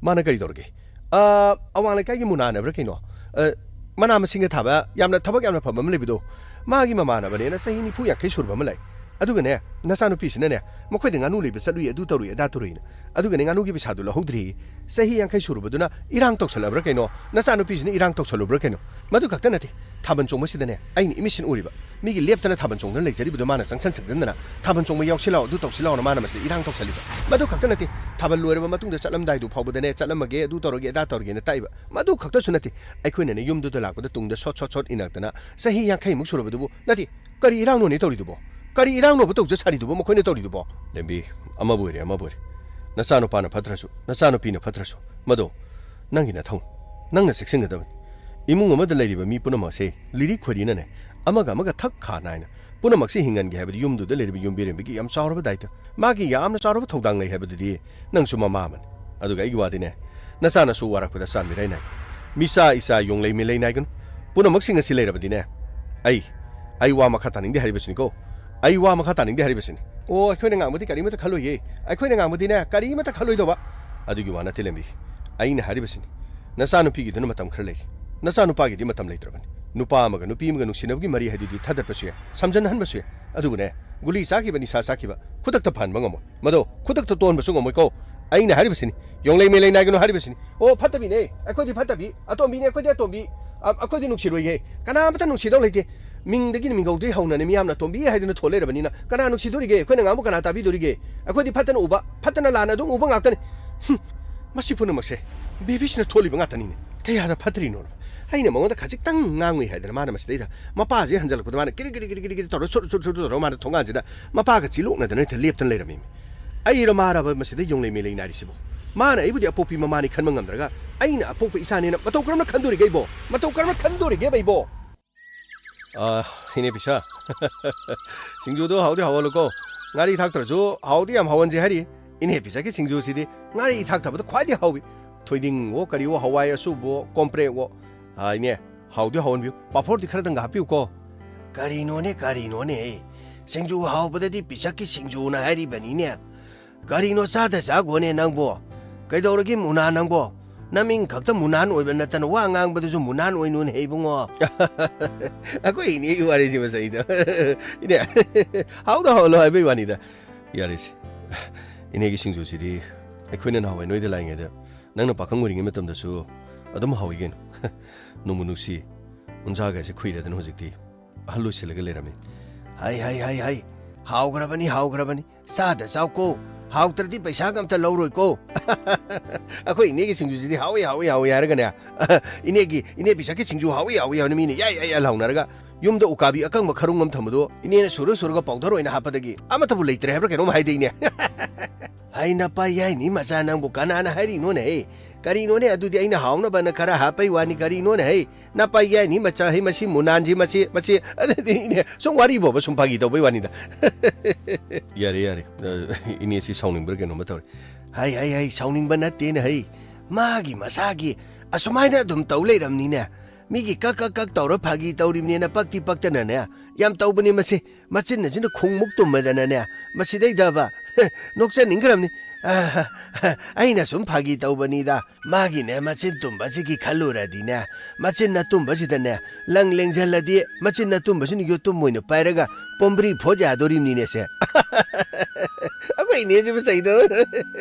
ꯃꯥꯅ ꯀꯔꯤ ꯇꯧꯔꯒꯦ? ꯑ, ꯑꯋꯥꯡ ꯂꯩꯀꯥꯏꯒꯤ ꯃꯨꯅꯥ ꯍꯥꯏꯕ꯭ꯔꯥ ꯀꯩꯅꯣ? ꯑ, ꯃꯅꯥ ꯃꯁꯤꯡꯒ ꯊꯥꯕ ꯌꯥꯝꯅ ꯊꯕꯛ ꯌꯥꯝꯅ ꯐꯕ ꯑꯃ ꯂꯩꯕꯗꯣ꯫ ꯃꯥꯒꯤ ꯃꯃꯥꯟꯅꯕꯅꯦꯅ ꯆꯍꯤ ꯅꯤꯐꯨ ꯌꯥꯡꯈꯩ ꯁꯨꯔꯕ ꯑꯃ ꯂꯩ꯫ ꯑꯗꯨꯒꯅꯦ, ꯅꯆꯥꯅꯨꯄꯤꯁꯤꯅꯅꯦ, ꯃꯈꯣꯏꯗ ꯉꯥꯅꯨ ꯂꯩꯕ ꯆꯠꯂꯨꯏ, ꯑꯗꯨ ꯇꯧꯔꯨꯏ, ꯑꯗꯥ ꯇꯧꯔꯨꯏꯅ꯫ ꯑꯗꯨꯒꯅꯦ, ꯉꯥꯅꯨꯒꯤ ꯄꯩꯁꯥꯗꯨ ꯂꯧꯍꯧꯗ꯭ꯔꯤ꯫ ꯆꯍꯤ ꯌꯥꯡꯈꯩ ꯁꯨꯔꯨꯕꯗꯨꯅ ꯏꯔꯥꯡ ꯇꯧꯁꯜꯂꯕ꯭ꯔꯥ ꯀꯩꯅꯣ? ꯅꯆꯥꯅꯨꯄꯤꯁꯤꯅ ꯏꯔꯥꯡ ꯇꯧꯁꯜꯂꯨꯕ꯭ꯔꯥ ꯀꯩꯅꯣ? ꯃꯗꯨ ꯈꯛꯇ ꯅꯠꯇꯦ, ꯊꯥꯕꯜ ꯆꯣꯡꯕꯁꯤꯗꯅꯦ, ꯑꯩꯅ ꯏꯃꯤꯠꯁꯤꯅ ꯎꯔꯤꯕ꯫ ꯃꯤꯒꯤ ꯂꯦꯞꯇꯅ ꯊꯥꯕꯜ ꯆꯣꯡꯗꯅ ꯂꯩꯖꯔꯤꯕꯗꯨ ꯃꯥꯅ ꯆꯪꯁꯟ ꯆꯪꯁꯟꯗꯅ ꯊꯥꯕꯜ ꯆꯣꯡꯕ ꯌꯥꯎꯁꯤꯜꯂꯛꯑꯣ, ꯑꯗꯨ ꯇꯧꯁꯤꯜꯂꯛꯑꯣꯅ ꯃꯥꯅ ꯃꯁꯤꯗ ꯏꯔꯥꯡ ꯇꯧꯁꯜꯂꯤꯕ꯫ ꯃꯗꯨ ꯈꯛꯇ ꯅꯠꯇꯦ, ꯊꯥꯕꯜ ꯂꯣꯏꯔꯕ ꯃꯇꯨꯡꯗ ꯆꯠꯂꯝꯗꯥꯏꯗꯨ ꯐꯥꯎꯕꯗꯅꯦ, "ꯆꯠꯂꯝꯃꯒꯦ, ꯑꯗꯨ ꯇꯧꯔꯒꯦ, ꯑꯗꯥ ꯇꯧꯔꯒꯦꯅ" ꯇꯥꯛꯏꯕ꯫ ꯃꯗꯨ ꯈꯛꯇꯁꯨ ꯅꯠꯇꯦ, ꯑꯩꯈꯣꯏꯅꯅꯦ ꯌꯨꯝꯗꯨꯗ ꯂꯥꯛꯄꯗ ꯇꯨꯡꯗ ꯁꯣꯠ ꯁꯣꯠ ꯁꯣꯠ ꯏꯅꯛꯇꯅ ꯆꯍꯤ ꯌꯥꯡꯈꯩꯃꯨꯛ ꯁꯨꯔꯕꯗꯨꯕꯨ, ꯅꯠꯇꯦ, ꯀꯔꯤ ꯏꯔꯥꯡꯅꯣꯅꯦ ꯇꯧꯔꯤꯗꯨꯕꯣ? ꯀꯔꯤ ꯏꯔꯥꯡꯅꯣꯕ ꯇꯧꯖ ꯁꯥꯔꯤꯗꯨꯕꯣ ꯃꯈꯣꯏꯅ ꯇꯧꯔꯤꯗꯨꯕꯣ? ꯂꯦꯝꯕꯤ, ꯑꯃꯕꯨ ꯑꯣꯏꯔꯦ, ꯑꯃꯕꯨ ꯑꯣꯏꯔꯦ, ꯅꯆꯥꯅꯨꯄꯥꯅ ꯐꯠꯇ꯭ꯔꯁꯨ, ꯅꯆꯥꯅꯨꯄꯤꯅ ꯐꯠꯇ꯭ꯔꯁꯨ, ꯃꯗꯣ ꯅꯪꯒꯤ ꯅꯊꯧ, ꯅꯪꯅ ꯆꯦꯛꯁꯤꯟꯒꯗꯕꯅꯤ꯫ ꯏꯃꯨꯡ ꯑꯃꯗ ꯂꯩꯔꯤꯕ ꯃꯤ ꯄꯨꯝꯅꯃꯛꯁꯦ ꯂꯤꯔꯤ ꯈꯣꯏꯔꯤꯅꯅꯦ, ꯑꯃꯒ ꯑꯃꯒ ꯊꯛ ꯈꯥ ꯅꯥꯏꯅ ꯄꯨꯝꯅꯃꯛꯁꯦ ꯍꯤꯡꯍꯟꯒꯦ ꯍꯥꯏꯕꯗꯤ ꯌꯨꯝꯗꯨꯗ ꯂꯩꯔꯤꯕ ꯌꯨꯝꯕꯤꯔꯦꯝꯕꯤꯒꯤ ꯌꯥꯝ ꯆꯥꯎꯔꯕ ꯗꯥꯏꯇ, ꯃꯥꯒꯤ ꯌꯥꯝꯅ ꯆꯥꯎꯔꯕ ꯊꯧꯗꯥꯡ ꯂꯩ ꯍꯥꯏꯕꯗꯨꯗꯤ ꯅꯪꯁꯨ ꯃꯃꯥ ꯑꯃꯅꯤ꯫ ꯑꯗꯨꯒ ꯑꯩꯒꯤ ꯋꯥꯗꯤꯅꯦ, ꯅꯆꯥꯅꯁꯨ ꯋꯥꯔꯛꯄꯗ ꯆꯥꯟꯕꯤꯔꯩ ꯅꯥꯏ꯫ ꯃꯤꯆꯥ ꯏꯆꯥ ꯌꯣꯡꯂꯩ ꯃꯤꯂꯩ ꯅꯥꯏꯒꯅꯨ꯫ ꯄꯨꯝꯅꯃꯛꯁꯤꯡ ꯑꯁꯤ ꯂꯩꯔꯕꯗꯤꯅꯦ, ꯑꯩ, ꯑꯩ ꯋꯥ ꯃꯈꯥ ꯇꯥꯅꯤꯡꯗꯦ ꯍꯥꯏꯔꯤꯕꯁꯤꯅꯤꯀꯣ꯫ ꯑꯩ ꯋꯥ ꯃꯈꯥ ꯇꯥꯅꯤꯡꯗꯦ ꯍꯥꯏꯔꯤꯕꯁꯤꯅꯤ꯫ ꯑꯣ, ꯑꯩꯈꯣꯏꯅ ꯉꯥꯡꯕꯗꯤ ꯀꯔꯤꯃꯠꯇ ꯈꯜꯂꯣꯏꯌꯦ꯫ ꯑꯩꯈꯣꯏꯅ ꯉꯥꯡꯕꯗꯤꯅꯦ, ꯀꯔꯤꯃꯠꯇ ꯈꯜꯂꯣꯏꯗꯧꯕ꯫ ꯑꯗꯨꯒꯤ ꯋꯥ ꯅꯠꯇꯦ, ꯂꯦꯝꯕꯤ꯫ ꯑꯩꯅ ꯍꯥꯏꯔꯤꯕꯁꯤꯅꯤ꯫ ꯅꯆꯥꯅꯨꯄꯤꯒꯤꯗꯨꯅ ꯃꯇꯝ ꯈꯔ ꯂꯩꯔꯤ꯫ ꯅꯆꯥꯅꯨꯄꯥꯒꯤꯗꯤ ꯃꯇꯝ ꯂꯩꯇ꯭ꯔꯕꯅꯤ꯫ ꯅꯨꯄꯥ ꯑꯃꯒ ꯅꯨꯄꯤ ꯑꯃꯒ ꯅꯨꯡꯁꯤꯅꯕꯒꯤ ꯃꯔꯤ ꯍꯥꯏꯗꯨꯗꯤ ꯊꯥꯗꯠꯄꯁꯨ ꯌꯥꯏ, ꯁꯝꯖꯟꯅꯍꯟꯕꯁꯨ ꯌꯥꯏ꯫ ꯑꯗꯨꯒꯅꯦ, ꯒꯨꯂꯤ ꯆꯥꯈꯤꯕ, ꯅꯤꯁꯥ ꯆꯥꯈꯤꯕ, ꯈꯨꯗꯛꯇ ꯐꯍꯟꯕ ꯉꯝꯃꯣꯏ꯫ ꯃꯗꯣ ꯈꯨꯗꯛꯇ ꯇꯣꯟꯕꯁꯨ ꯉꯝꯃꯣꯏꯀꯣ꯫ ꯑꯩꯅ ꯍꯥꯏꯔꯤꯕꯁꯤꯅꯤ, ꯌꯣꯡꯂꯩ ꯃꯦꯂꯩ ꯅꯥꯏꯒꯅꯨ ꯍꯥꯏꯔꯤꯕꯁꯤꯅꯤ꯫ ꯑꯣ, ꯐꯠꯇꯕꯤꯅꯦ, ꯑꯩꯈꯣꯏꯗꯤ ꯐꯠꯇꯕꯤ, ꯑꯇꯣꯝꯕꯤꯅꯦ, ꯑꯩꯈꯣꯏꯗꯤ ꯑꯇꯣꯝꯕꯤ, ꯑ-, ꯑꯩꯈꯣꯏꯗꯤ ꯅꯨꯡꯁꯤꯔꯣꯏꯌꯦ, ꯀꯅꯥꯝꯇ ꯅꯨꯡꯁꯤꯗꯧ ꯂꯩꯇꯦ꯫ ꯃꯤꯡꯗꯒꯤ ꯃꯤꯡꯒꯧꯗꯒꯤ ꯍꯧꯅꯅꯦ ꯃꯤꯌꯥꯝꯅ ꯑꯇꯣꯝꯕꯤ ꯍꯥꯏꯗꯨꯅ ꯊꯣꯜ ꯂꯩꯔꯕꯅꯤꯅ ꯀꯅꯥ ꯅꯨꯡꯁꯤꯗꯣꯔꯤꯒꯦ? ꯑꯩꯈꯣꯏꯅ ꯉꯥꯡꯕ ꯀꯅꯥ ꯇꯥꯕꯤꯗꯣꯔꯤꯒꯦ? ꯑꯩꯈꯣꯏꯗꯤ ꯐꯠꯇꯅ ꯎꯕ, ꯐꯠꯇꯅ ꯂꯥꯟꯅ ꯑꯗꯨꯝ ꯎꯕ ꯉꯥꯛꯇꯅꯤ꯫ ꯍꯨꯝ, ꯃꯁꯤ ꯄꯨꯝꯅꯃꯛꯁꯦ ꯕꯦꯕꯤꯁꯤꯅ ꯊꯣꯛꯂꯤꯕ ꯉꯥꯛꯇꯅꯤꯅꯦ꯫ ꯀꯌꯥꯗ ꯐꯠꯇ꯭ꯔꯤꯅꯣ? ꯑꯩꯅ ꯃꯉꯣꯟꯗ ꯈꯖꯤꯛꯇꯪ ꯉꯥꯡꯉꯨꯏ ꯍꯥꯏꯗꯅ ꯃꯥꯅ ꯃꯁꯤꯗꯩꯗ ꯃꯄꯥꯁꯦ ꯍꯟꯖꯜꯂꯛꯄꯗ ꯃꯥꯅ ꯀꯤꯔꯤ ꯀꯤꯔꯤ ꯀꯤꯔꯤ ꯀꯤꯔꯤ ꯇꯧꯔ ꯁꯨꯔ ꯁꯨꯔ ꯁꯨꯔ ꯇꯧꯔ ꯃꯥꯅ ꯊꯣꯡꯒꯥꯟꯁꯤꯗ ꯃꯄꯥꯒ ꯆꯤꯂꯣꯛꯅꯗꯅ ꯍꯦꯛꯇ ꯂꯦꯞꯇꯅ ꯂꯩꯔꯝꯃꯤ꯫ ꯑꯩꯔ ꯃꯥꯔꯕ ꯃꯁꯤꯗ ꯌꯣꯡꯂꯩ ꯃꯦꯂꯩ ꯅꯥꯏꯔꯤꯁꯤꯕꯣ? ꯃꯥꯅ ꯑꯩꯕꯨꯗꯤ ꯑꯄꯣꯛꯄꯤ ꯃꯃꯥꯅꯤ ꯈꯟꯕ ꯉꯝꯗ꯭ꯔꯒ ꯑꯩꯅ ꯑꯄꯣꯛꯄ ꯏꯆꯥꯅꯦꯅ ꯃꯇꯧ ꯀꯔꯝꯅ ꯈꯟꯗꯣꯔꯤꯒꯦ ꯑꯩꯕꯣ? ꯃꯇꯧ ꯀꯔꯝꯅ ꯈꯟꯗꯣꯔꯤꯒꯦꯕ ꯑꯩꯕꯣ? ꯑꯥ, ꯏꯅꯦ ꯄꯤꯁꯥ꯫ ꯁꯤꯡꯖꯨꯗꯣ ꯍꯥꯎꯗꯤ ꯍꯥꯎꯍꯜꯂꯨꯀꯣ꯫ ꯉꯥꯔꯤ ꯊꯥꯛꯇ꯭ꯔꯁꯨ ꯍꯥꯎꯗꯤ ꯌꯥꯝ ꯍꯥꯎꯍꯟꯁꯦ ꯍꯥꯏꯔꯤ꯫ ꯏꯅꯦ ꯄꯤꯁꯥꯒꯤ ꯁꯤꯡꯖꯨꯁꯤꯗꯤ ꯉꯥꯔꯤ ꯊꯥꯛꯇꯕꯗꯣ ꯈ꯭ꯋꯥꯏꯗꯒꯤ ꯍꯥꯎꯏ꯫ ꯊꯣꯏꯗꯤꯡꯋꯣ ꯀꯔꯤꯋꯣ, ꯍꯋꯥꯏ ꯑꯁꯨꯕꯣ, ꯀꯣꯝꯄ꯭ꯔꯦꯛꯋꯣ꯫ ꯑꯥ, ꯏꯅꯦ, ꯍꯥꯎꯗꯤ ꯍꯥꯎꯍꯟꯕꯤꯌꯨ꯫ ꯄꯥꯐꯣꯔꯗꯤ ꯈꯔꯗꯪꯒ ꯍꯥꯞꯄꯤꯌꯨꯀꯣ꯫ ꯀꯔꯤꯅꯣꯅꯦ, ꯀꯔꯤꯅꯣꯅꯦ? ꯁꯤꯡꯖꯨ ꯍꯥꯎꯕꯗꯗꯤ ꯄꯤꯁꯛꯀꯤ ꯁꯤꯡꯖꯨꯅ ꯍꯥꯏꯔꯤꯕꯅꯤꯅꯦ꯫ ꯀꯔꯤꯅꯣ ꯆꯥꯗ ꯆꯥꯒꯣꯅꯦ ꯅꯪꯕꯣ? ꯀꯩꯗꯧꯔꯒꯦ ꯃꯨꯅꯥ ꯅꯪꯕꯣ? ꯅꯃꯤꯡ ꯈꯛꯇ ꯃꯨꯅꯥꯟ ꯑꯣꯏꯕ ꯅꯠꯇꯅ ꯋꯥ ꯉꯥꯡꯕꯗꯁꯨ ꯃꯨꯅꯥꯟ ꯑꯣꯏꯅꯨꯅꯦ ꯍꯦ ꯏꯕꯨꯡꯉꯣ꯫ ꯑꯩꯈꯣꯏ ꯏꯅꯦꯒꯤ ꯋꯥꯔꯤꯁꯤ ꯃꯁꯩꯗ꯫ ꯏꯅꯦ, ꯍꯥꯎꯗ ꯍꯥꯎꯍꯜꯂꯣ ꯍꯥꯏꯕꯩ ꯋꯥꯅꯤꯗ꯫ ꯌꯥꯔꯦꯁꯦ꯫ ꯏꯅꯦꯒꯤ ꯁꯤꯡꯖꯨꯁꯤꯗꯤ ꯑꯩꯈꯣꯏꯅ ꯅꯍꯥꯟꯋꯥꯏ ꯅꯣꯏꯗ ꯂꯥꯛꯏꯉꯩꯗ ꯅꯪꯅ ꯄꯥꯈꯪ ꯑꯣꯏꯔꯤꯉꯩ ꯃꯇꯝꯗꯁꯨ ꯑꯗꯨꯝ ꯍꯥꯎꯏ ꯀꯩꯅꯣ꯫ ꯅꯨꯡꯕꯨ ꯅꯨꯡꯁꯤ꯫ ꯎꯟꯁꯥꯒꯁꯦ ꯈꯨꯏꯔꯗꯅ ꯍꯧꯖꯤꯛꯇꯤ ꯑꯍꯜ ꯑꯣꯏꯁꯤꯜꯂꯒ ꯂꯩꯔꯝꯃꯤ꯫ ꯍꯩ, ꯍꯩ, ꯍꯩ, ꯍꯩ꯫ ꯍꯥꯎꯈ꯭ꯔꯕꯅꯤ, ꯍꯥꯎꯈ꯭ꯔꯕꯅꯤ꯫ ꯆꯥꯗ ꯆꯥꯎꯀꯣ꯫ ꯍꯥꯎꯇ꯭ꯔꯗꯤ ꯄꯩꯁꯥꯒ ꯑꯝꯇ ꯂꯧꯔꯣꯏꯀꯣ꯫ ꯑꯩꯈꯣꯏ ꯏꯅꯦꯒꯤ ꯁꯤꯡꯖꯨꯁꯤꯗꯤ ꯍꯥꯎꯏ, ꯍꯥꯎꯏ, ꯍꯥꯎꯏ ꯍꯥꯏꯔꯒꯅꯦ꯫ ꯏꯅꯦꯒꯤ, ꯏꯅꯦ ꯄꯤꯁꯛꯀꯤ ꯁꯤꯡꯖꯨ ꯍꯥꯎꯏ, ꯍꯥꯎꯏ ꯍꯥꯏꯅ ꯃꯤꯅ ꯌꯥꯏ, ꯌꯥꯏ, ꯌꯥꯏ ꯂꯥꯎꯅꯔꯒ ꯌꯨꯝꯗ ꯎꯀꯥꯕꯤ ꯑꯀꯪꯕ ꯈꯔꯨꯡ ꯑꯃ ꯊꯝꯕꯗꯣ ꯏꯅꯦꯅ ꯁꯨꯔ ꯁꯨꯔꯒ ꯄꯥꯎꯗꯔ ꯑꯣꯏꯅ ꯍꯥꯞꯄꯗꯒꯤ ꯑꯃꯠꯇꯕꯨ ꯂꯩꯇ꯭ꯔꯦ ꯍꯥꯏꯕ꯭ꯔꯥ ꯀꯩꯅꯣꯝ ꯍꯥꯏꯗꯩꯅꯦ꯫ ꯍꯩ ꯅꯄꯥ ꯌꯥꯏꯅꯤ ꯃꯆꯥ ꯅꯪꯕꯨ ꯀꯅꯥꯅ ꯍꯥꯏꯔꯤꯅꯣꯅꯦ ꯍꯩ? ꯀꯔꯤꯅꯣꯅꯦ ꯑꯗꯨꯗꯤ ꯑꯩꯅ ꯍꯥꯎꯅꯕꯅ ꯈꯔ ꯍꯥꯞꯄꯩ ꯋꯥꯅꯤ ꯀꯔꯤꯅꯣꯅꯦ ꯍꯩ? ꯅꯄꯥ ꯌꯥꯏꯅꯤ ꯃꯆꯥ ꯍꯩ ꯃꯁꯤ ꯃꯨꯅꯥꯟꯁꯤ ꯃꯁꯤ, ꯃꯁꯤ ꯑꯗꯨꯗꯤ ꯏꯅꯦ ꯁꯨꯝ ꯋꯥꯔꯤ ꯐꯥꯎꯕ ꯁꯨꯝ ꯐꯥꯒꯤ ꯇꯧꯕꯩ ꯋꯥꯅꯤꯗ꯫ ꯌꯥꯔꯦ, ꯌꯥꯔꯦ꯫ ꯑ, ꯏꯅꯦꯁꯤ ꯁꯥꯎꯅꯤꯡꯕ꯭ꯔꯥ ꯀꯩꯅꯣꯝꯃ ꯇꯧꯔꯦ꯫ ꯍꯩ, ꯍꯩ, ꯍꯩ, ꯁꯥꯎꯅꯤꯡꯕ ꯅꯠꯇꯦꯅꯦ ꯍꯩ꯫ ꯃꯥꯒꯤ ꯃꯁꯥꯒꯤ ꯑꯁꯨꯃꯥꯏꯅ ꯑꯗꯨꯝ ꯇꯧ ꯂꯩꯔꯝꯅꯤꯅꯦ꯫ ꯃꯤꯒꯤ ꯀꯛ ꯀꯛ ꯀꯛ ꯇꯧꯔ ꯐꯥꯒꯤ ꯇꯧꯔꯤꯕꯅꯦꯅ ꯄꯛꯇꯤ ꯄꯛꯇꯅꯅꯦ꯫ ꯌꯥꯝ ꯇꯧꯕꯅꯤ ꯃꯁꯤ꯫ ꯃꯆꯤꯟ ꯑꯁꯤꯅ ꯈꯣꯡꯃꯨꯛ ꯇꯨꯝꯃꯗꯅꯅꯦ꯫ ꯃꯁꯤꯗꯩꯗꯕ ꯅꯣꯛꯆꯅꯤꯡꯈ꯭ꯔꯕꯅꯤ꯫ ꯑ, ꯑꯩꯅ ꯁꯨꯝ ꯐꯥꯒꯤ ꯇꯧꯕꯅꯤꯗ꯫ ꯃꯥꯒꯤꯅꯦ ꯃꯆꯤꯟ ꯇꯨꯝꯕꯁꯤꯒꯤ ꯈꯜꯂꯨꯔꯗꯤꯅꯦ꯫ ꯃꯆꯤꯟ ꯑꯇꯨꯝꯕꯁꯤꯗꯅꯦ ꯂꯪ ꯂꯦꯡꯖꯜꯂꯗꯤ ꯃꯆꯤꯟ ꯑꯇꯨꯝꯕꯁꯤꯅ ꯌꯣꯠꯇꯨꯝ ꯑꯣꯏꯅ ꯄꯥꯏꯔꯒ ꯄꯣꯝꯕ꯭ꯔꯤ ꯐꯣꯠ ꯌꯥꯗꯣꯔꯤꯕꯅꯤꯅꯦ ꯁꯦ꯫ ꯑꯩꯈꯣꯏ ꯏꯅꯦꯁꯤꯕꯨ ꯆꯩꯗꯣ꯫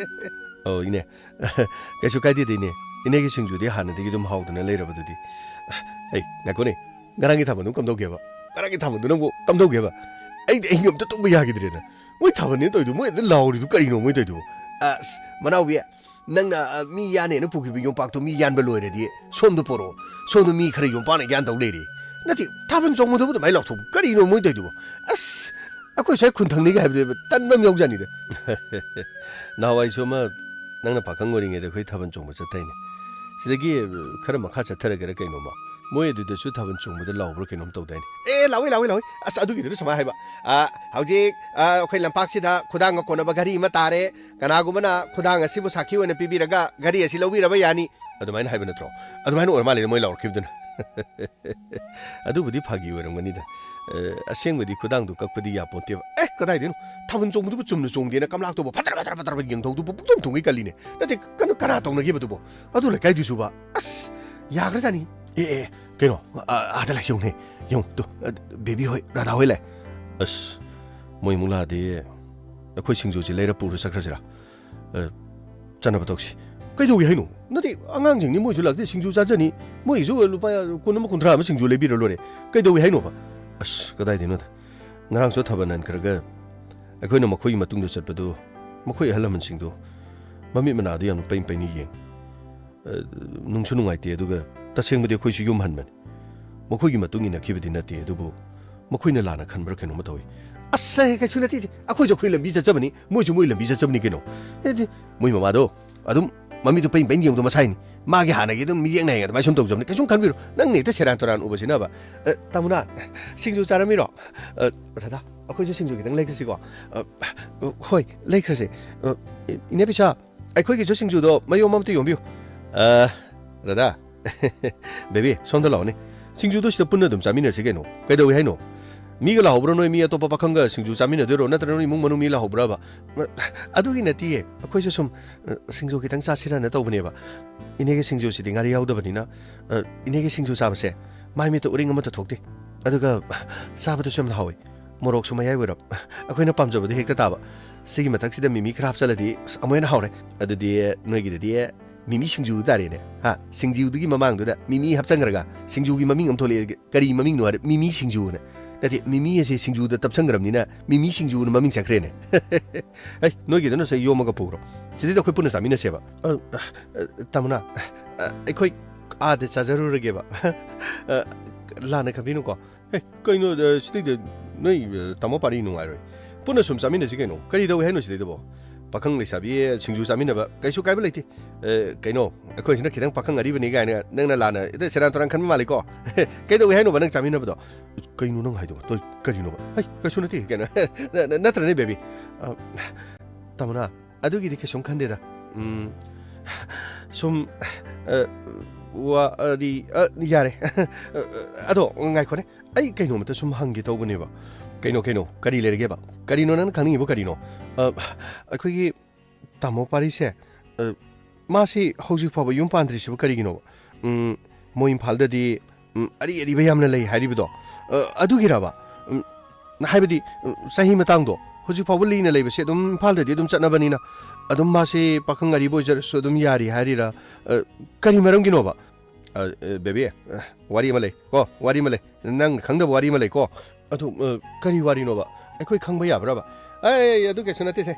ꯑꯧ, ꯏꯅꯦ꯫ ꯀꯩꯁꯨ ꯀꯥꯏꯗꯦꯗ, ꯏꯅꯦ꯫ ꯏꯅꯦꯒꯤ ꯁꯤꯡꯖꯨꯗꯤ ꯍꯥꯟꯅꯗꯒꯤ ꯑꯗꯨꯝ ꯍꯥꯎꯗꯅ ꯂꯩꯔꯕꯗꯨꯗꯤ꯫ ꯑꯩ, ꯉꯥꯏꯈꯣꯅꯦ꯫ ꯉꯔꯥꯡꯒꯤ ꯊꯥꯕꯜꯗꯨ ꯀꯝꯗꯧꯒꯦꯕ? ꯉꯔꯥꯡꯒꯤ ꯊꯥꯕꯜꯗꯨ ꯅꯪꯕꯨ ꯀꯝꯗꯧꯒꯦꯕ? ꯑꯩꯗꯤ ꯑꯍꯤꯡ ꯑꯝꯇ ꯇꯨꯝꯕ ꯌꯥꯈꯤꯗ꯭ꯔꯦꯗ꯫ ꯃꯣꯏ ꯊꯥꯕꯜꯅꯦꯅ ꯇꯧꯔꯤꯗꯨ, ꯃꯣꯏ ꯑꯗꯨ ꯂꯥꯎꯔꯤꯗꯨ ꯀꯔꯤꯅꯣ ꯃꯣꯏ ꯇꯧꯔꯤꯗꯨꯕꯨ? ꯑꯁ, ꯃꯅꯥꯎꯕꯤ, ꯅꯪꯅ, ꯑ, ꯃꯤ ꯌꯥꯟꯅꯦꯅ ꯄꯨꯈꯤꯕ ꯌꯣꯝꯄꯥꯛꯇꯣ ꯃꯤ ꯌꯥꯟꯕ ꯂꯣꯏꯔꯗꯤ ꯁꯣꯝꯗ ꯄꯣꯔꯛꯑꯣ꯫ ꯁꯣꯝꯗ ꯃꯤ ꯈꯔ ꯌꯣꯝꯄꯥꯛꯅ ꯌꯥꯟꯗꯧ ꯂꯩꯔꯤ꯫ ꯅꯠꯇꯦ, ꯊꯥꯕꯜ ꯆꯣꯡꯕꯗꯨꯕꯨ ꯑꯗꯨꯃꯥꯏꯅ ꯂꯥꯎꯊꯣꯛꯄ ꯀꯔꯤꯅꯣ ꯃꯣꯏ ꯇꯧꯔꯤꯗꯨꯕꯨ? ꯑꯁ, ꯑꯩꯈꯣꯏ ꯁ꯭ꯋꯥꯏ ꯈꯨꯟ ꯊꯪꯅꯤꯒ ꯍꯥꯏꯕꯗꯤ ꯇꯟꯕ ꯑꯃ ꯌꯥꯎꯖꯥꯠꯅꯤꯗ꯫ ꯅꯍꯥꯟꯋꯥꯏꯁꯨ ꯑꯃ ꯅꯪꯅ ꯄꯥꯈꯪ ꯑꯣꯏꯔꯤꯉꯩꯗ ꯑꯩꯈꯣꯏ ꯊꯥꯕꯜ ꯆꯣꯡꯕ ꯆꯠꯇꯥꯏꯅꯦ꯫ ꯁꯤꯗꯒꯤ ꯈꯔ ꯃꯈꯥ ꯆꯠꯊꯔꯒꯦꯔꯥ ꯀꯩꯅꯣꯃ꯫ ꯃꯣꯏ ꯑꯗꯨꯗꯁꯨ ꯊꯥꯕꯜ ꯆꯣꯡꯕꯗ ꯂꯥꯎꯕ꯭ꯔꯥ ꯀꯩꯅꯣꯝ ꯇꯧꯗꯥꯏꯅꯦ? ꯑꯦ, ꯂꯥꯎꯏ, ꯂꯥꯎꯏ, ꯂꯥꯎꯏ꯫ ꯑꯁ, ꯑꯗꯨꯒꯤꯗꯨꯅ ꯁꯨꯃꯥꯏꯅ ꯍꯥꯏꯕ, "ꯑ, ꯍꯧꯖꯤꯛ, ꯑ, ꯑꯩꯈꯣꯏ ꯂꯝꯄꯥꯛꯁꯤꯗ ꯈꯨꯗꯥꯡꯒ ꯀꯣꯟꯅꯕ ꯘꯔꯤ ꯑꯃ ꯇꯥꯔꯦ꯫ ꯀꯅꯥꯒꯨꯝꯕꯅ ꯈꯨꯗꯥꯡ ꯑꯁꯤꯕꯨ ꯁꯥꯈꯤ ꯑꯣꯏꯅ ꯄꯤꯕꯤꯔꯒ ꯘꯔꯤ ꯑꯁꯤ ꯂꯧꯕꯤꯔꯕ ꯌꯥꯅꯤ"꯫ ꯑꯗꯨꯃꯥꯏꯅ ꯍꯥꯏꯕ ꯅꯠꯇ꯭ꯔꯣ? ꯑꯗꯨꯃꯥꯏꯅ ꯑꯣꯏꯔ ꯃꯥꯜꯂꯦ ꯃꯣꯏ ꯂꯥꯎꯔꯛꯈꯤꯕꯗꯨꯅ꯫ ꯑꯗꯨꯕꯨꯗꯤ ꯐꯥꯒꯤ ꯑꯣꯏꯔꯝꯒꯅꯤꯗ꯫ ꯑ, ꯑꯁꯦꯡꯕꯗꯤ ꯈꯨꯗꯥꯡꯗꯨ ꯀꯛꯄꯗꯤ ꯌꯥꯄꯣꯟꯇꯦꯕ꯫ ꯑꯦ, ꯀꯗꯥꯏꯗꯩꯅꯣ? ꯊꯥꯕꯜ ꯆꯣꯡꯕꯗꯨꯕꯨ ꯆꯨꯝꯅ ꯆꯣꯡꯗꯦꯅ ꯀꯝꯂꯥꯛꯇꯨꯕꯨ ꯐꯠꯇ꯭ꯔ ꯐꯠꯇ꯭ꯔ ꯐꯠꯇ꯭ꯔ ꯌꯦꯡꯊꯧꯗꯨꯕꯨ ꯄꯨꯛꯇꯨꯝ ꯊꯨꯝꯒꯩ ꯀꯜꯂꯤꯅꯦ꯫ ꯅꯠꯇꯦ, ꯀꯩꯅꯣ, ꯀꯅꯥ ꯇꯧꯅꯒꯦꯕꯗꯨꯕꯣ? ꯑꯗꯨ ꯂꯩꯀꯥꯏꯗꯨꯁꯨꯕ꯫ ꯑꯁ, ꯌꯥꯈ꯭ꯔꯖꯥꯠꯅꯤ꯫ ꯑꯦ, ꯑꯦ, ꯀꯩꯅꯣ? ꯑ, ꯑꯥꯗ ꯂꯩ, ꯌꯦꯡꯉꯨꯅꯦ꯫ ꯌꯦꯡꯉꯨ, ꯇꯨ, ꯑ, ꯕꯦꯕꯤ ꯍꯣꯏ, ꯔꯥꯙꯥ ꯍꯣꯏ ꯂꯩ꯫ ꯑꯁ, ꯃꯣꯏ ꯑꯃꯨꯛ ꯂꯥꯛꯑꯗꯤ ꯑꯩꯈꯣꯏ ꯁꯤꯡꯖꯨꯁꯤ ꯂꯩꯔ ꯄꯨꯔ ꯆꯠꯈ꯭ꯔꯁꯤꯔꯥ? ꯑ, ꯆꯠꯅꯕ ꯇꯧꯁꯤ꯫ ꯀꯩꯗꯧꯏ ꯍꯥꯏꯅꯣ? ꯅꯠꯇꯦ, ꯑꯉꯥꯡꯁꯤꯡꯅꯤ, ꯃꯣꯏꯁꯨ ꯂꯥꯛꯇꯦ, ꯁꯤꯡꯖꯨ ꯆꯥꯖꯅꯤ꯫ ꯃꯣꯏꯒꯤꯁꯨ ꯂꯨꯄꯥ ꯀꯨꯟ ꯑꯃ, ꯀꯨꯟꯊ꯭ꯔꯥ ꯑꯃ ꯁꯤꯡꯖꯨ ꯂꯩꯕꯤꯔ ꯂꯣꯏꯔꯦ꯫ ꯀꯩꯗꯧꯏ ꯍꯥꯏꯅꯣꯕ? ꯑꯁ, ꯀꯗꯥꯏꯗꯩꯅꯣꯗ꯫ ꯉꯔꯥꯡꯁꯨ ꯊꯥꯕꯜ ꯍꯟꯈ꯭ꯔꯒ ꯑꯩꯈꯣꯏꯅ ꯃꯈꯣꯏꯒꯤ ꯃꯇꯨꯡꯗ ꯆꯠꯄꯗꯨ, ꯃꯈꯣꯏ ꯑꯍꯜ ꯂꯃꯟꯁꯤꯡꯗꯨ ꯃꯃꯤꯠ ꯃꯅꯥꯗꯨ ꯌꯥꯝꯅ ꯄꯩ ꯄꯩꯅ ꯌꯦꯡ꯫ ꯑ, ꯅꯨꯡꯁꯨ ꯅꯨꯡꯉꯥꯏꯇꯦ, ꯑꯗꯨꯒ ꯇꯁꯦꯡꯕꯗꯤ ꯑꯩꯈꯣꯏꯁꯨ ꯌꯨꯝ ꯍꯟꯕꯅꯤ꯫ ꯃꯈꯣꯏꯒꯤ ꯃꯇꯨꯡ ꯏꯟꯅꯈꯤꯕꯗꯤ ꯅꯠꯇꯦ, ꯑꯗꯨꯕꯨ ꯃꯈꯣꯏꯅ ꯂꯥꯟꯅ ꯈꯟꯕ꯭ꯔꯥ ꯀꯩꯅꯣꯝꯃ ꯇꯧꯏ꯫ ꯑꯁ, ꯀꯩꯁꯨ ꯅꯠꯇꯦ ꯏꯆꯦ꯫ ꯑꯩꯈꯣꯏꯁꯨ ꯑꯩꯈꯣꯏ ꯂꯝꯕꯤ ꯆꯠꯆꯕꯅꯤ, ꯃꯣꯏꯁꯨ ꯃꯣꯏ ꯂꯝꯕꯤ ꯆꯠꯆꯕꯅꯤ ꯀꯩꯅꯣ꯫ ꯑꯦ, ꯃꯣꯏ ꯃꯃꯥꯗꯣ ꯑꯗꯨꯝ ꯃꯃꯤꯠꯇꯨ ꯄꯩ ꯄꯩ ꯌꯦꯡꯕꯗꯣ ꯃꯁꯥꯏꯅꯤ꯫ ꯃꯥꯒꯤ ꯍꯥꯟꯅꯒꯤ ꯑꯗꯨꯝ ꯃꯤꯠꯌꯦꯡ ꯅꯥꯏꯌꯦ, ꯑꯗꯨꯃꯥꯏꯅ ꯁꯨꯝ ꯇꯧꯖꯕꯅꯤ꯫ ꯀꯩꯁꯨꯝ ꯈꯟꯕꯤꯔꯨ꯫ ꯅꯪꯅ ꯍꯦꯛꯇ ꯁꯦꯔꯥꯟ ꯇꯨꯔꯥꯟ ꯎꯕꯁꯤꯅꯕ꯫ ꯑ, ꯇꯥꯃꯣꯅ, ꯁꯤꯡꯖꯨ ꯆꯥꯔꯝꯃꯤꯔꯣ? ꯑ, ꯔꯥꯙꯥ, ꯑꯩꯈꯣꯏꯁꯨ ꯁꯤꯡꯖꯨ ꯈꯤꯇꯪ ꯂꯩꯈ꯭ꯔꯁꯤꯀꯣ꯫ ꯑ, ꯑ, ꯍꯣꯏ, ꯂꯩꯈ꯭ꯔꯁꯦ꯫ ꯑ, ꯏꯅꯦ ꯕꯤꯁꯥ, ꯑꯩꯈꯣꯏꯒꯤꯁꯨ ꯁꯤꯡꯖꯨꯗꯣ ꯃꯌꯣꯝ ꯑꯃꯇ ꯌꯣꯝꯕꯤꯌꯨ꯫ ꯑ, ꯔꯥꯙꯥ, ꯕꯦꯕꯤ, ꯁꯣꯝꯗ ꯂꯥꯛꯑꯣꯅꯦ꯫ ꯁꯤꯡꯖꯨꯗꯣ ꯁꯤꯗ ꯄꯨꯟꯅ ꯑꯗꯨꯝ ꯆꯥꯃꯤꯟꯅꯔꯁꯤ ꯀꯩꯅꯣ꯫ ꯀꯩꯗꯧꯏ ꯍꯥꯏꯅꯣ? ꯃꯤꯒ ꯂꯥꯛꯍꯧꯕ꯭ꯔꯣ? ꯅꯣꯏ ꯃꯤ ꯑꯇꯣꯞꯄ ꯄꯥꯈꯪꯒ ꯁꯤꯡꯖꯨ ꯆꯥꯃꯤꯟꯅꯗꯣꯏꯔꯣ? ꯅꯠꯇ꯭ꯔꯒ ꯅꯣꯏ ꯏꯃꯨꯡ ꯃꯅꯨꯡ ꯃꯤ ꯂꯥꯛꯍꯧꯕ꯭ꯔꯕ? ꯑꯗꯨꯒꯤ ꯅꯠꯇꯤꯌꯦ꯫ ꯑꯩꯈꯣꯏꯁꯨ ꯁꯨꯝ, ꯑ, ꯁꯤꯡꯖꯨ ꯈꯤꯇꯪ ꯆꯥꯁꯤꯔꯅ ꯇꯧꯕꯅꯦꯕ꯫ ꯏꯅꯦꯒꯤ ꯁꯤꯡꯖꯨꯁꯤꯗꯤ ꯉꯥꯔꯤ ꯌꯥꯎꯗꯕꯅꯤꯅ, ꯑ, ꯏꯅꯦꯒꯤ ꯁꯤꯡꯖꯨ ꯆꯥꯕꯁꯦ ꯃꯥꯏ ꯃꯤꯠꯇ ꯎꯔꯤꯡ ꯑꯃꯠꯇ ꯊꯣꯛꯇꯦ꯫ ꯑꯗꯨꯒ ꯆꯥꯕꯗꯁꯨ ꯌꯥꯝꯅ ꯍꯥꯎꯋꯤ꯫ ꯃꯣꯔꯣꯛꯁꯨ ꯃꯌꯥꯏ ꯑꯣꯏꯔꯞ꯫ ꯑꯩꯈꯣꯏꯅ ꯄꯥꯝꯖꯕꯗꯣ ꯍꯦꯛꯇ ꯇꯥꯕ꯫ ꯁꯤꯒꯤ ꯃꯊꯛꯁꯤꯗ ꯃꯤꯃꯤ ꯈꯔ ꯍꯥꯞꯆꯜꯂꯗꯤ, ꯑꯁ, ꯑꯃꯨꯛ ꯍꯦꯟꯅ ꯍꯥꯎꯔꯦ꯫ ꯑꯗꯨꯗꯤ ꯅꯣꯏꯒꯤꯗꯗꯤ ꯃꯤꯃꯤ ꯁꯤꯡꯖꯨ ꯇꯥꯔꯦꯅꯦ, ꯍꯥ? ꯁꯤꯡꯖꯨꯗꯨꯒꯤ ꯃꯃꯥꯡꯗꯨꯗ ꯃꯤꯃꯤ ꯍꯥꯞꯆꯟꯈ꯭ꯔꯒ ꯁꯤꯡꯖꯨꯒꯤ ꯃꯃꯤꯡ ꯑꯃ ꯊꯣꯛꯂꯛꯑꯦ, ꯀꯔꯤ ꯃꯃꯤꯡꯅꯣ ꯍꯥꯏꯔꯦ, ꯃꯤꯃꯤ ꯁꯤꯡꯖꯨꯅ꯫ ꯅꯠꯇꯦ, ꯃꯤꯃꯤ ꯑꯁꯦ ꯁꯤꯡꯖꯨꯗ ꯇꯞꯁꯟꯈ꯭ꯔꯕꯅꯤꯅ ꯃꯤꯃꯤ ꯁꯤꯡꯖꯨꯅ ꯃꯃꯤꯡ ꯆꯠꯈ꯭ꯔꯦꯅꯦ꯫ ꯑꯩ, ꯅꯣꯏꯒꯤꯗꯨꯅ ꯁꯦ ꯌꯣꯝꯃꯒ ꯄꯨꯈ꯭ꯔꯣ꯫ ꯁꯤꯗꯩꯗ ꯑꯩꯈꯣꯏ ꯄꯨꯟꯅ ꯆꯥꯃꯤꯟꯅꯁꯦꯕ꯫ ꯑ, ꯑ, ꯇꯥꯃꯣꯅ, ꯑ, ꯑꯩꯈꯣꯏ ꯑꯥꯗ ꯆꯥꯖꯔꯨꯔꯒꯦꯕ꯫ ꯑ, ꯂꯥꯟꯅ ꯈꯟꯕꯤꯅꯨꯀꯣ꯫ ꯑꯦ, ꯀꯩꯅꯣ, ꯑ, ꯁꯤꯗꯩꯗ ꯅꯣꯏ, ꯑ, ꯇꯥꯃꯣ ꯄꯥꯔꯤ ꯅꯨꯡꯉꯥꯏꯔꯣꯏ꯫ ꯄꯨꯟꯅ ꯁꯨꯝ ꯆꯥꯃꯤꯟꯅꯁꯤ ꯀꯩꯅꯣ꯫ ꯀꯔꯤ ꯇꯧꯏ ꯍꯥꯏꯅꯣ ꯁꯤꯗꯩꯗꯕꯣ? ꯄꯥꯈꯪ ꯂꯩꯁꯥꯕꯤ ꯁꯤꯡꯖꯨ ꯆꯥꯃꯤꯟꯅꯕ ꯀꯩꯁꯨ ꯀꯥꯏꯕ ꯂꯩꯇꯦ꯫ ꯑ, ꯀꯩꯅꯣ, ꯑꯩꯈꯣꯏꯁꯤꯅ ꯈꯤꯇꯪ ꯄꯥꯈꯪ ꯑꯔꯤꯕꯅꯤ ꯀꯥꯏꯅ ꯅꯪꯅ ꯂꯥꯟꯅ ꯍꯦꯛꯇ ꯁꯦꯔꯥꯟ ꯇꯨꯔꯥꯟ ꯈꯟꯕ ꯃꯥꯜꯂꯤꯀꯣ꯫ ꯀꯩꯗꯧꯏ ꯍꯥꯏꯅꯣꯕ ꯅꯪ ꯆꯥꯃꯤꯟꯅꯕꯗꯣ? ꯀꯩꯅꯣ ꯅꯪ ꯍꯥꯏꯗꯣ? ꯇꯣꯏ, ꯀꯔꯤꯅꯣꯕ? ꯍꯩ, ꯀꯩꯁꯨ ꯅꯠꯇꯦ ꯀꯩꯅꯣ꯫ ꯅ-, ꯅ-, ꯅꯠꯇ꯭ꯔꯅꯦ, baby? ꯑ, ꯇꯥꯃꯣꯅ, ꯑꯗꯨꯒꯤꯗꯤ ꯀꯩꯁꯨꯝ ꯈꯟꯗꯦꯗ꯫ ꯎꯝ, ꯁꯨꯝ, ꯑ, ꯋꯥꯔꯤ, ꯑ, ꯌꯥꯔꯦ꯫ ꯑꯗꯣ ꯉꯥꯏꯈꯣꯅꯦ, ꯑꯩ ꯀꯩꯅꯣꯝꯇ ꯁꯨꯝ ꯍꯪꯒꯦ ꯇꯧꯕꯅꯦꯕ꯫ ꯀꯩꯅꯣ, ꯀꯩꯅꯣ? ꯀꯔꯤ ꯂꯩꯔꯒꯦꯕ? ꯀꯔꯤꯅꯣ ꯅꯪꯅ ꯈꯪꯅꯤꯡꯉꯤꯕꯣ ꯀꯔꯤꯅꯣ? ꯑ, ꯑꯩꯈꯣꯏꯒꯤ ꯇꯥꯃꯣ ꯄꯥꯔꯤꯁꯦ, ꯑ, ꯃꯥꯁꯤ ꯍꯧꯖꯤꯛ ꯐꯥꯎꯕ ꯌꯨꯝ ꯄꯥꯟꯗ꯭ꯔꯤꯁꯤꯕꯨ ꯀꯔꯤꯒꯤꯅꯣꯕ? ꯎꯝ, ꯃꯣꯏ ꯏꯝꯐꯥꯜꯗꯗꯤ, ꯎꯝ, ꯑꯔꯤ ꯑꯔꯤꯕ ꯌꯥꯝꯅ ꯂꯩ ꯍꯥꯏꯔꯤꯕꯗꯣ, ꯑ, ꯑꯗꯨꯒꯤꯔꯕ? ꯎꯝ, ꯍꯥꯏꯕꯗꯤ, ꯎꯝ, ꯆꯍꯤ ꯃꯇꯥꯡꯗꯣ ꯍꯧꯖꯤꯛ ꯐꯥꯎꯕ ꯂꯤꯅ ꯂꯩꯕꯁꯦ ꯑꯗꯨꯝ ꯏꯝꯐꯥꯜꯗꯗꯤ ꯑꯗꯨꯝ ꯆꯠꯅꯕꯅꯤꯅ, ꯑꯗꯨꯝ ꯃꯥꯁꯦ ꯄꯥꯈꯪ ꯑꯔꯤꯕ ꯑꯣꯏꯖꯔꯁꯨ ꯑꯗꯨꯝ ꯌꯥꯔꯤ ꯍꯥꯏꯔꯤꯔꯥ? ꯑ, ꯀꯔꯤ ꯃꯔꯝꯒꯤꯅꯣꯕ? ꯑ, ꯑ, baby, ꯑ, ꯋꯥꯔꯤ ꯑꯃ ꯂꯩ ꯀꯣ, ꯋꯥꯔꯤ ꯑꯃ ꯂꯩ꯫ ꯅꯪ ꯈꯪꯗꯕ ꯋꯥꯔꯤ ꯑꯃ ꯂꯩꯀꯣ꯫ ꯑꯗꯨ, ꯑ, ꯀꯔꯤ ꯋꯥꯔꯤꯅꯣꯕ? ꯑꯩꯈꯣꯏ ꯈꯪꯕ ꯌꯥꯕ꯭ꯔꯕ? ꯑꯩ, ꯑꯗꯨ ꯀꯩꯁꯨ ꯅꯠꯇꯦꯁꯦ꯫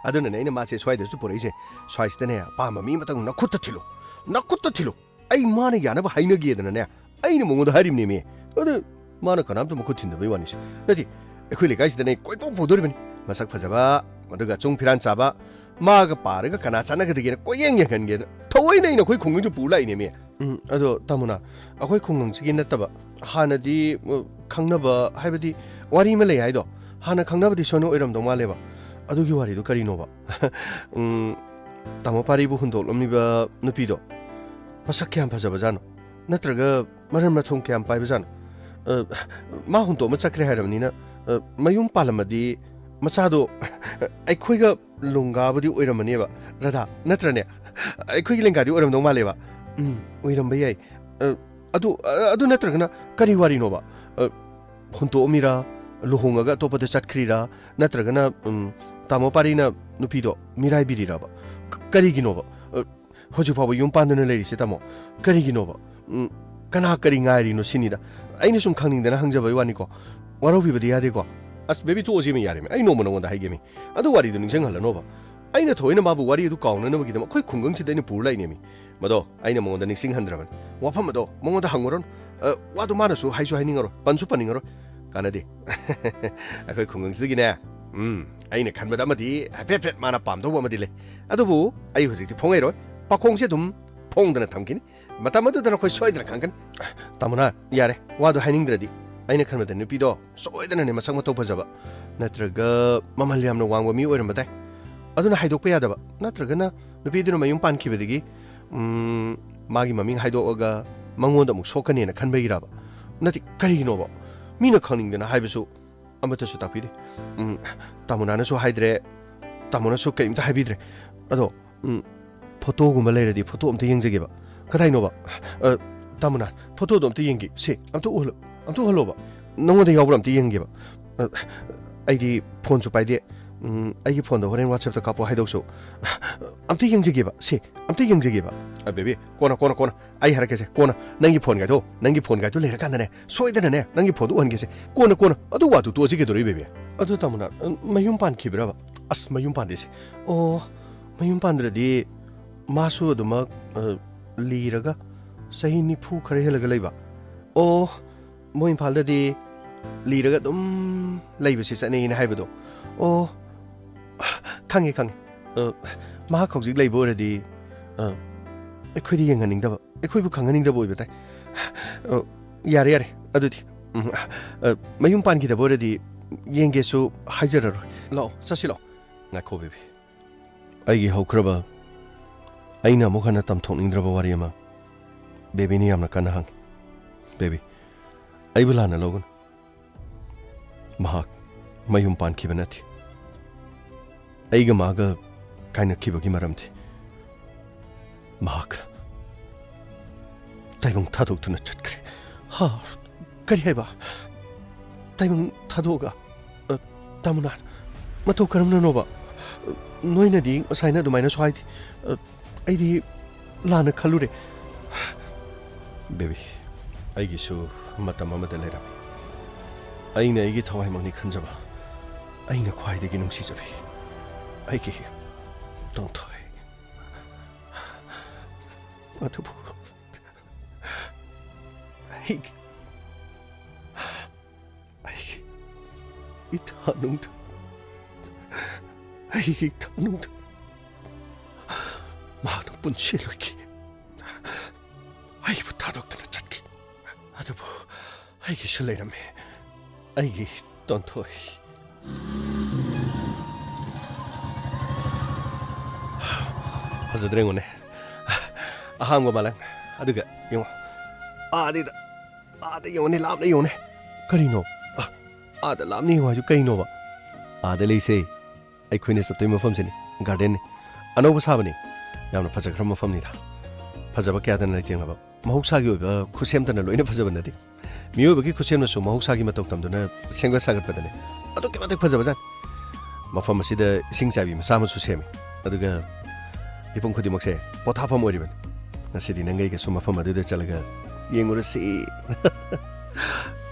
ꯑꯗꯨꯅꯅꯦ ꯑꯩꯅ ꯃꯥꯁꯦ ꯁ꯭ꯋꯥꯏꯗꯁꯨ ꯄꯨꯔꯛꯏꯁꯦ꯫ ꯁ꯭ꯋꯥꯏꯁꯤꯗꯅꯦ, ꯑꯄꯥꯝꯕ ꯃꯤ ꯑꯃꯇꯪ ꯅꯈꯨꯠꯇ ꯊꯤꯜꯂꯨ꯫ ꯅꯈꯨꯠꯇ ꯊꯤꯜꯂꯨ꯫ ꯑꯩ ꯃꯥꯅ ꯌꯥꯅꯕ ꯍꯥꯏꯅꯒꯦꯗꯅꯅꯦ, ꯑꯩꯅ ꯃꯉꯣꯟꯗ ꯍꯥꯏꯔꯤꯕꯅꯦꯃꯤ꯫ ꯑꯗꯨ ꯃꯥꯅ ꯀꯅꯥꯝꯇ ꯃꯈꯨꯠ ꯊꯤꯟꯗꯕꯩ ꯋꯥꯅꯤꯁꯦ꯫ ꯅꯠꯇꯦ, ꯑꯩꯈꯣꯏ ꯂꯩꯀꯥꯏꯁꯤꯗꯅꯦ ꯀꯣꯏꯄꯧ ꯄꯧꯗꯣꯔꯤꯕꯅꯤ꯫ ꯃꯁꯛ ꯐꯖꯕ, ꯑꯗꯨꯒ ꯆꯨꯡ ꯐꯤꯔꯥꯟ ꯆꯥꯕ, ꯃꯥꯒ ꯄꯥꯔꯒ ꯀꯅꯥ ꯆꯥꯟꯅꯒꯗꯒꯦꯅ ꯀꯣꯏꯌꯦꯡ ꯌꯦꯡꯍꯟꯒꯦꯅ ꯊꯑꯣꯏꯅ ꯑꯩꯅ ꯑꯩꯈꯣꯏ ꯈꯨꯡꯒꯪꯗ ꯄꯨ ꯂꯥꯛꯏꯅꯦꯃꯤ꯫ ꯎꯝ, ꯑꯗꯣ ꯇꯥꯃꯣꯅ, ꯑꯩꯈꯣꯏ ꯈꯨꯡꯒꯪꯁꯤꯒꯤ ꯅꯠꯇꯕ, ꯍꯥꯟꯅꯗꯤ, ꯑ, ꯈꯪꯅꯕ, ꯍꯥꯏꯕꯗꯤ ꯋꯥꯔꯤ ꯑꯃ ꯂꯩ ꯍꯥꯏꯗꯣ, ꯍꯥꯟꯅ ꯈꯪꯅꯕꯗꯤ ꯁꯣꯏꯅ ꯑꯣꯏꯔꯝꯗꯧ ꯃꯥꯜꯂꯦꯕ꯫ ꯑꯗꯨꯒꯤ ꯋꯥꯔꯤꯗꯣ ꯀꯔꯤꯅꯣꯕ? ꯎꯝ, ꯇꯥꯃꯣ ꯄꯥꯔꯤꯕꯨ ꯍꯨꯟꯗꯣꯛꯂꯝꯃꯤꯕ ꯅꯨꯄꯤꯗꯣ ꯃꯁꯛ ꯀꯌꯥꯝ ꯐꯖꯕꯖꯥꯠꯅꯣ? ꯅꯠꯇ꯭ꯔꯒ ꯃꯔꯟ ꯃꯊꯨꯝ ꯀꯌꯥꯝ ꯄꯥꯏꯕꯖꯥꯠꯅꯣ? ꯑ, ꯃꯥ ꯍꯨꯟꯗꯣꯛꯑꯃ ꯆꯠꯈ꯭ꯔꯦ ꯍꯥꯏꯔꯕꯅꯤꯅ, ꯑ, ꯃꯌꯨꯝ ꯄꯥꯜꯂꯝꯃꯗꯤ ꯃꯆꯥꯗꯣ ꯑꯩꯈꯣꯏꯒ ꯂꯣꯡꯒꯥꯕꯨꯗꯤ ꯑꯣꯏꯔꯝꯃꯅꯦꯕ, ꯔꯥꯙꯥ, ꯅꯠꯇ꯭ꯔꯅꯦ? ꯑꯩꯈꯣꯏꯒꯤ ꯂꯦꯡꯒꯥꯗꯤ ꯑꯣꯏꯔꯝꯗꯧ ꯃꯥꯜꯂꯦꯕ꯫ ꯎꯝ, ꯑꯣꯏꯔꯝꯕ ꯌꯥꯏ꯫ ꯑ, ꯑꯗꯨ, ꯑ, ꯑꯗꯨ ꯅꯠꯇ꯭ꯔꯒꯅ ꯀꯔꯤ ꯋꯥꯔꯤꯅꯣꯕ? ꯑ, ꯍꯨꯟꯇꯣꯛꯑꯝꯃꯤꯔꯥ? ꯂꯨꯍꯣꯡꯉꯒ ꯑꯇꯣꯞꯄꯗ ꯆꯠꯈ꯭ꯔꯤꯔꯥ? ꯅꯠꯇ꯭ꯔꯒꯅ, ꯎꯝ, ꯇꯥꯃꯣ ꯄꯥꯔꯤꯅ ꯅꯨꯄꯤꯗꯣ ꯃꯤꯔꯥꯏꯕꯤꯔꯤꯔꯕ? ꯀ-, ꯀꯔꯤꯒꯤꯅꯣꯕ? ꯑ, ꯍꯧꯖꯤꯛ ꯐꯥꯎꯕ ꯌꯨꯝ ꯄꯥꯟꯗꯅ ꯂꯩꯔꯤꯁꯦ, ꯇꯥꯃꯣ? ꯀꯔꯤꯒꯤꯅꯣꯕ? ꯎꯝ, ꯀꯅꯥ ꯀꯔꯤ ꯉꯥꯏꯔꯤꯅꯣ ꯁꯤꯅꯤꯗ꯫ ꯑꯩꯅ ꯁꯨꯝ ꯈꯪꯅꯤꯡꯗꯅ ꯍꯪꯖꯕꯩ ꯋꯥꯅꯤꯀꯣ꯫ ꯋꯥꯔꯧꯕꯤꯕꯗꯤ ꯌꯥꯗꯦꯀꯣ꯫ ꯑꯁ, baby, ꯇꯣꯛꯑꯁꯤ ꯃꯤ, ꯌꯥꯔꯦ ꯃꯤ꯫ ꯑꯩ ꯅꯣꯡꯃ ꯅꯉꯣꯟꯗ ꯍꯥꯏꯒꯦ ꯃꯤ꯫ ꯑꯗꯨ ꯋꯥꯔꯤꯗꯨ ꯅꯤꯡꯁꯤꯡꯍꯜꯂꯅꯣꯕ꯫ ꯑꯩꯅ ꯊꯑꯣꯏꯅ ꯃꯥꯕꯨ ꯋꯥꯔꯤ ꯑꯗꯨ ꯀꯥꯎꯅꯅꯕꯒꯤꯗꯃꯛ ꯑꯩꯈꯣꯏ ꯈꯨꯡꯒꯪꯁꯤꯗ ꯑꯩꯅ ꯄꯨꯔ ꯂꯥꯛꯏꯅꯦ ꯃꯤ꯫ ꯃꯗꯣ ꯑꯩꯅ ꯃꯉꯣꯟꯗ ꯅꯤꯡꯁꯤꯡꯍꯟꯗ꯭ꯔꯕꯅꯤ꯫ ꯋꯥꯐꯝ ꯑꯗꯣ ꯃꯉꯣꯟꯗ ꯍꯪꯉꯨꯔꯅꯨ꯫ ꯑ, ꯋꯥꯗꯣ ꯃꯥꯅꯁꯨ ꯍꯥꯏꯁꯨ ꯍꯥꯏꯅꯤꯡꯉꯔꯣꯏ, ꯄꯟꯁꯨ ꯄꯟꯅꯤꯡꯉꯔꯣꯏ꯫ ꯀꯥꯟꯅꯗꯦ꯫ ꯑꯩꯈꯣꯏ ꯈꯨꯡꯒꯪꯁꯤꯗꯒꯤꯅꯦ, ꯎꯝ, ꯑꯩꯅ ꯈꯟꯕꯗ ꯑꯃꯗꯤ ꯍꯥꯏꯐꯦꯠ ꯍꯥꯏꯐꯦꯠ ꯃꯥꯅ ꯄꯥꯝꯗꯧꯕ ꯑꯃꯗꯤ ꯂꯩ꯫ ꯑꯗꯨꯕꯨ ꯑꯩ ꯍꯧꯖꯤꯛꯇꯤ ꯐꯣꯡꯉꯩꯔꯣꯏ꯫ ꯄꯥꯈꯣꯡꯁꯦ ꯑꯗꯨꯝ ꯐꯣꯡꯗꯅ ꯊꯝꯈꯤꯅꯤ꯫ ꯃꯇꯝ ꯑꯗꯨꯗ ꯅꯈꯣꯏ ꯁꯣꯏꯗꯅ ꯈꯪꯒꯅꯤ꯫ ꯇꯥꯃꯣꯅ, ꯌꯥꯔꯦ, ꯋꯥꯗꯣ ꯍꯥꯏꯅꯤꯡꯗ꯭ꯔꯗꯤ꯫ ꯑꯩꯅ ꯈꯟꯕꯗ ꯅꯨꯄꯤꯗꯣ ꯁꯣꯏꯗꯅꯅꯦ ꯃꯁꯛ ꯃꯇꯧ ꯐꯖꯕ, ꯅꯠꯇ꯭ꯔꯒ ꯃꯃꯜ ꯌꯥꯝꯅ ꯋꯥꯡꯕ ꯃꯤ ꯑꯣꯏꯔꯝꯕ ꯇꯥꯏ꯫ ꯑꯗꯨꯅ ꯍꯥꯏꯗꯣꯛꯄ ꯌꯥꯗꯕ, ꯅꯠꯇ꯭ꯔꯒꯅ ꯅꯨꯄꯤꯗꯨꯅ ꯃꯌꯨꯝ ꯄꯥꯟꯈꯤꯕꯗꯒꯤ, ꯎꯝ, ꯃꯥꯒꯤ ꯃꯃꯤꯡ ꯍꯥꯏꯗꯣꯛꯑꯒ ꯃꯉꯣꯟꯗ ꯑꯃꯨꯛ ꯁꯣꯛꯀꯅꯦꯅ ꯈꯟꯕꯒꯤꯔꯕ? ꯅꯠꯇꯦ, ꯀꯔꯤꯒꯤꯅꯣꯕ? ꯃꯤꯅ ꯈꯪꯅꯤꯡꯗꯅ ꯍꯥꯏꯕꯁꯨ ꯑꯃꯠꯇꯁꯨ ꯇꯥꯛꯄꯤꯗꯦ꯫ ꯎꯝ, ꯇꯥꯃꯣꯅꯥꯅꯁꯨ ꯍꯥꯏꯗ꯭ꯔꯦ, ꯇꯥꯃꯣꯅꯁꯨ ꯀꯔꯤꯝꯇ ꯍꯥꯏꯕꯤꯗ꯭ꯔꯦ꯫ ꯑꯗꯣ, ꯎꯝ, ꯐꯣꯇꯣꯒꯨꯝꯕ ꯂꯩꯔꯗꯤ ꯐꯣꯇꯣ ꯑꯝꯇ ꯌꯦꯡꯖꯒꯦꯕ꯫ ꯀꯗꯥꯏꯅꯣꯕ? ꯑ, ꯇꯥꯃꯣꯅꯥ, ꯐꯣꯇꯣꯗꯣ ꯑꯝꯇ ꯌꯦꯡꯒꯦ꯫ ꯁꯦ, ꯑꯝꯇ ꯎꯍꯜꯂꯣ, ꯑꯝꯇ ꯎꯍꯜꯂꯣꯕ꯫ ꯅꯉꯣꯟꯗ ꯌꯥꯎꯕ꯭ꯔꯥ ꯑꯝꯇ ꯌꯦꯡꯒꯦꯕ꯫ ꯑ, ꯑꯩꯗꯤ ꯐꯣꯟꯁꯨ ꯄꯥꯏꯗꯦ꯫ ꯎꯝ, ꯑꯩꯒꯤ ꯐꯣꯟꯗꯣ ꯍꯣꯔꯦꯟ WhatsApp-ꯇ ꯀꯥꯞꯄꯣ ꯍꯥꯏꯗꯧꯁꯨ꯫ ꯑꯝꯇ ꯌꯦꯡꯖꯒꯦꯕ꯫ ꯁꯦ, ꯑꯝꯇ ꯌꯦꯡꯖꯒꯦꯕ꯫ ꯑ, ꯕꯦꯕꯤ, ꯀꯣꯟꯅ, ꯀꯣꯟꯅ, ꯀꯣꯟꯅ꯫ ꯑꯩ ꯍꯥꯏꯔꯛꯀꯦꯁꯦ, ꯀꯣꯟꯅ꯫ ꯅꯪꯒꯤ ꯐꯣꯟꯒꯥꯏꯗꯣ, ꯅꯪꯒꯤ ꯐꯣꯟꯒꯥꯏꯗꯣ ꯂꯩꯔꯀꯥꯟꯗꯅꯦ, ꯁꯣꯏꯗꯅꯅꯦ, ꯅꯪꯒꯤ ꯐꯣꯟꯗꯣ ꯎꯍꯟꯒꯦꯁꯦ꯫ ꯀꯣꯟꯅ, ꯀꯣꯟꯅ꯫ ꯑꯗꯨ ꯋꯥꯗꯨ ꯇꯣꯛꯑꯁꯤ ꯀꯩꯗꯧꯔꯒꯦ, ꯕꯦꯕꯤ? ꯑꯗꯨ ꯇꯥꯃꯣꯅ, ꯑ, ꯃꯌꯨꯝ ꯄꯥꯟꯈꯤꯕ꯭ꯔꯕ? ꯑꯁ, ꯃꯌꯨꯝ ꯄꯥꯟꯗꯦꯁꯦ꯫ ꯑꯣ, ꯃꯌꯨꯝ ꯄꯥꯟꯗ꯭ꯔꯗꯤ ꯃꯥꯁꯨ ꯑꯗꯨꯃꯛ, ꯑ, ꯂꯤꯔꯒ ꯆꯍꯤ ꯅꯤꯐꯨ ꯈꯔ ꯍꯦꯜꯂꯒ ꯂꯩꯕ? ꯑꯣ, ꯃꯣꯏ ꯏꯝꯐꯥꯜꯗꯗꯤ ꯂꯤꯔꯒ ꯑꯗꯨꯝ ꯂꯩꯕꯁꯤ ꯆꯠꯅꯩꯅ ꯍꯥꯏꯕꯗꯣ꯫ ꯑꯣ, ꯈꯪꯉꯦ, ꯈꯪꯉꯦ꯫ ꯑ, ꯃꯍꯥꯛ ꯍꯧꯖꯤꯛ ꯂꯩꯕ ꯑꯣꯏꯔꯗꯤ, ꯑ, ꯑꯩꯈꯣꯏꯗꯤ ꯌꯦꯡꯍꯟꯅꯤꯡꯗꯕ, ꯑꯩꯈꯣꯏꯕꯨ ꯈꯪꯍꯟꯅꯤꯡꯗꯕ ꯑꯣꯏꯕ ꯇꯥꯏ꯫ ꯑ, ꯌꯥꯔꯦ, ꯌꯥꯔꯦ, ꯑꯗꯨꯗꯤ, ꯎꯝ, ꯑ, ꯃꯌꯨꯝ ꯄꯥꯟꯈꯤꯗꯕ ꯑꯣꯏꯔꯗꯤ ꯌꯦꯡꯒꯦꯁꯨ ꯍꯥꯏꯖꯔꯔꯣꯏ꯫ ꯂꯥꯛꯑꯣ, ꯆꯠꯁꯤ ꯂꯥꯛꯑꯣ꯫ ꯉꯥꯏꯈꯣ, ꯕꯦꯕꯤ꯫ ꯑꯩꯒꯤ ꯍꯧꯈ꯭ꯔꯕ, ꯑꯩꯅ ꯑꯃꯨꯛ ꯍꯟꯅ ꯇꯝꯊꯣꯛꯅꯤꯡꯗ꯭ꯔꯕ ꯋꯥꯔꯤ ꯑꯃ ꯕꯦꯕꯤꯅ ꯌꯥꯝꯅ ꯀꯟꯅ ꯍꯪꯉꯤ꯫ ꯕꯦꯕꯤ, ꯑꯩꯕꯨ ꯂꯥꯟꯅ ꯂꯧꯒꯅꯨ꯫ ꯃꯍꯥꯛ ꯃꯌꯨꯝ ꯄꯥꯟꯈꯤꯕ ꯅꯠꯇꯦ꯫ ꯑꯩꯒ ꯃꯥꯒ ꯀꯥꯏꯅꯈꯤꯕꯒꯤ ꯃꯔꯝꯗꯤ ꯃꯍꯥꯛ ꯇꯥꯏꯕꯪ ꯊꯥꯗꯣꯛꯇꯨꯅ ꯆꯠꯈ꯭ꯔꯦ꯫ ꯍꯥ? ꯀꯔꯤ ꯍꯥꯏꯕ? ꯇꯥꯏꯕꯪ ꯊꯥꯗꯣꯛꯑꯒ? ꯑ, ꯇꯥꯃꯣꯅ, ꯃꯇꯧ ꯀꯔꯝꯅꯅꯣꯕ? ꯑ, ꯅꯣꯏꯅꯗꯤ ꯉꯁꯥꯏꯅ ꯑꯗꯨꯃꯥꯏꯅꯁꯨ ꯍꯥꯏꯗꯦ꯫ ꯑ, ꯑꯩꯗꯤ ꯂꯥꯟꯅ ꯈꯜꯂꯨꯔꯦ꯫ ꯕꯦꯕꯤ, ꯑꯩꯒꯤꯁꯨ ꯃꯇꯝ ꯑꯃꯗ ꯂꯩꯔꯝꯃꯤ꯫ ꯑꯩꯅ ꯑꯩꯒꯤ ꯊꯋꯥꯏꯃꯛꯅꯤ ꯈꯟꯖꯕ, ꯑꯩꯅ ꯈ꯭ꯋꯥꯏꯗꯒꯤ ꯅꯨꯡꯁꯤꯖꯕꯤ ꯑꯩꯒꯤ ꯇꯣꯟꯊꯣꯏ꯫ ꯑꯗꯨꯕꯨ ꯑꯩꯒꯤ, ꯑꯩꯒꯤ ꯏꯊꯥ ꯅꯨꯡꯗ ꯑꯩꯒꯤ ꯏꯊꯥꯅꯨꯡꯗ ꯃꯍꯥꯛꯅ ꯄꯨꯟꯁꯤ ꯂꯣꯏꯈꯤ꯫ ꯑꯩꯕꯨ ꯊꯥꯗꯣꯛꯇꯨꯅ ꯆꯠꯈꯤ꯫ ꯑꯗꯨꯕꯨ ꯑꯩꯒꯤꯁꯨ ꯂꯩꯔꯝꯃꯤ, ꯑꯩꯒꯤ ꯇꯣꯟꯊꯣꯏ꯫ ꯐꯖꯗ꯭ꯔꯦ, ꯌꯦꯡꯉꯨꯅꯦ, ꯑꯍꯥꯡꯕ ꯃꯥꯂꯪ꯫ ꯑꯗꯨꯒ ꯌꯦꯡꯉꯣ, ꯑꯥꯗꯩꯗ, ꯑꯥꯗ ꯌꯦꯡꯉꯨꯅꯦ, ꯂꯥꯞꯅ ꯌꯦꯡꯉꯨꯅꯦ꯫ ꯀꯔꯤꯅꯣ? ꯑ, ꯑꯥꯗ ꯂꯥꯞꯅ ꯌꯦꯡꯉꯨ ꯍꯥꯏꯁꯨ ꯀꯩꯅꯣꯕ? ꯑꯥꯗ ꯂꯩꯁꯦ, ꯑꯩꯈꯣꯏꯅ ꯆꯠꯇꯣꯏ ꯃꯐꯝꯁꯤꯅꯤ꯫ ꯒꯥꯔꯗꯦꯟꯅꯤ, ꯑꯅꯧꯕ ꯁꯥꯕꯅꯤ꯫ ꯌꯥꯝꯅ ꯐꯖꯈ꯭ꯔꯕ ꯃꯐꯝꯅꯤꯗ꯫ ꯐꯖꯕ ꯀꯌꯥꯗꯅ ꯂꯩꯇꯦꯡꯂꯕ꯫ ꯃꯍꯧꯁꯥꯒꯤ ꯑꯣꯏꯕ ꯈꯨꯠꯁꯦꯝꯇꯅ ꯂꯣꯏꯅ ꯐꯖꯕ ꯅꯠꯇꯦ꯫ ꯃꯤꯑꯣꯏꯕꯒꯤ ꯈꯨꯠꯁꯦꯝꯅꯁꯨ ꯃꯍꯧꯁꯥꯒꯤ ꯃꯇꯧ ꯇꯝꯗꯨꯅ ꯁꯦꯝꯒꯠ ꯁꯥꯒꯠꯄꯗꯅꯦ꯫ ꯑꯗꯨꯛꯀꯤ ꯃꯇꯤꯛ ꯐꯖꯕꯖꯥꯠꯅꯤ꯫ ꯃꯐꯝ ꯑꯁꯤꯗ ꯏꯁꯤꯡ ꯆꯥꯏꯕꯤ ꯃꯆꯥ ꯑꯃꯁꯨ ꯁꯦꯝꯃꯤ꯫ ꯑꯗꯨꯒ ꯃꯤꯄꯨꯝ ꯈꯨꯗꯤꯡꯃꯛꯁꯦ ꯄꯣꯊꯥꯐꯝ ꯑꯣꯏꯔꯤꯕꯅꯤ꯫ ꯉꯁꯤꯗꯤ ꯅꯪꯒ ꯑꯩꯒꯁꯨ ꯃꯐꯝ ꯑꯗꯨꯗ ꯆꯠꯂꯒ ꯌꯦꯡꯉꯨꯔꯁꯤ꯫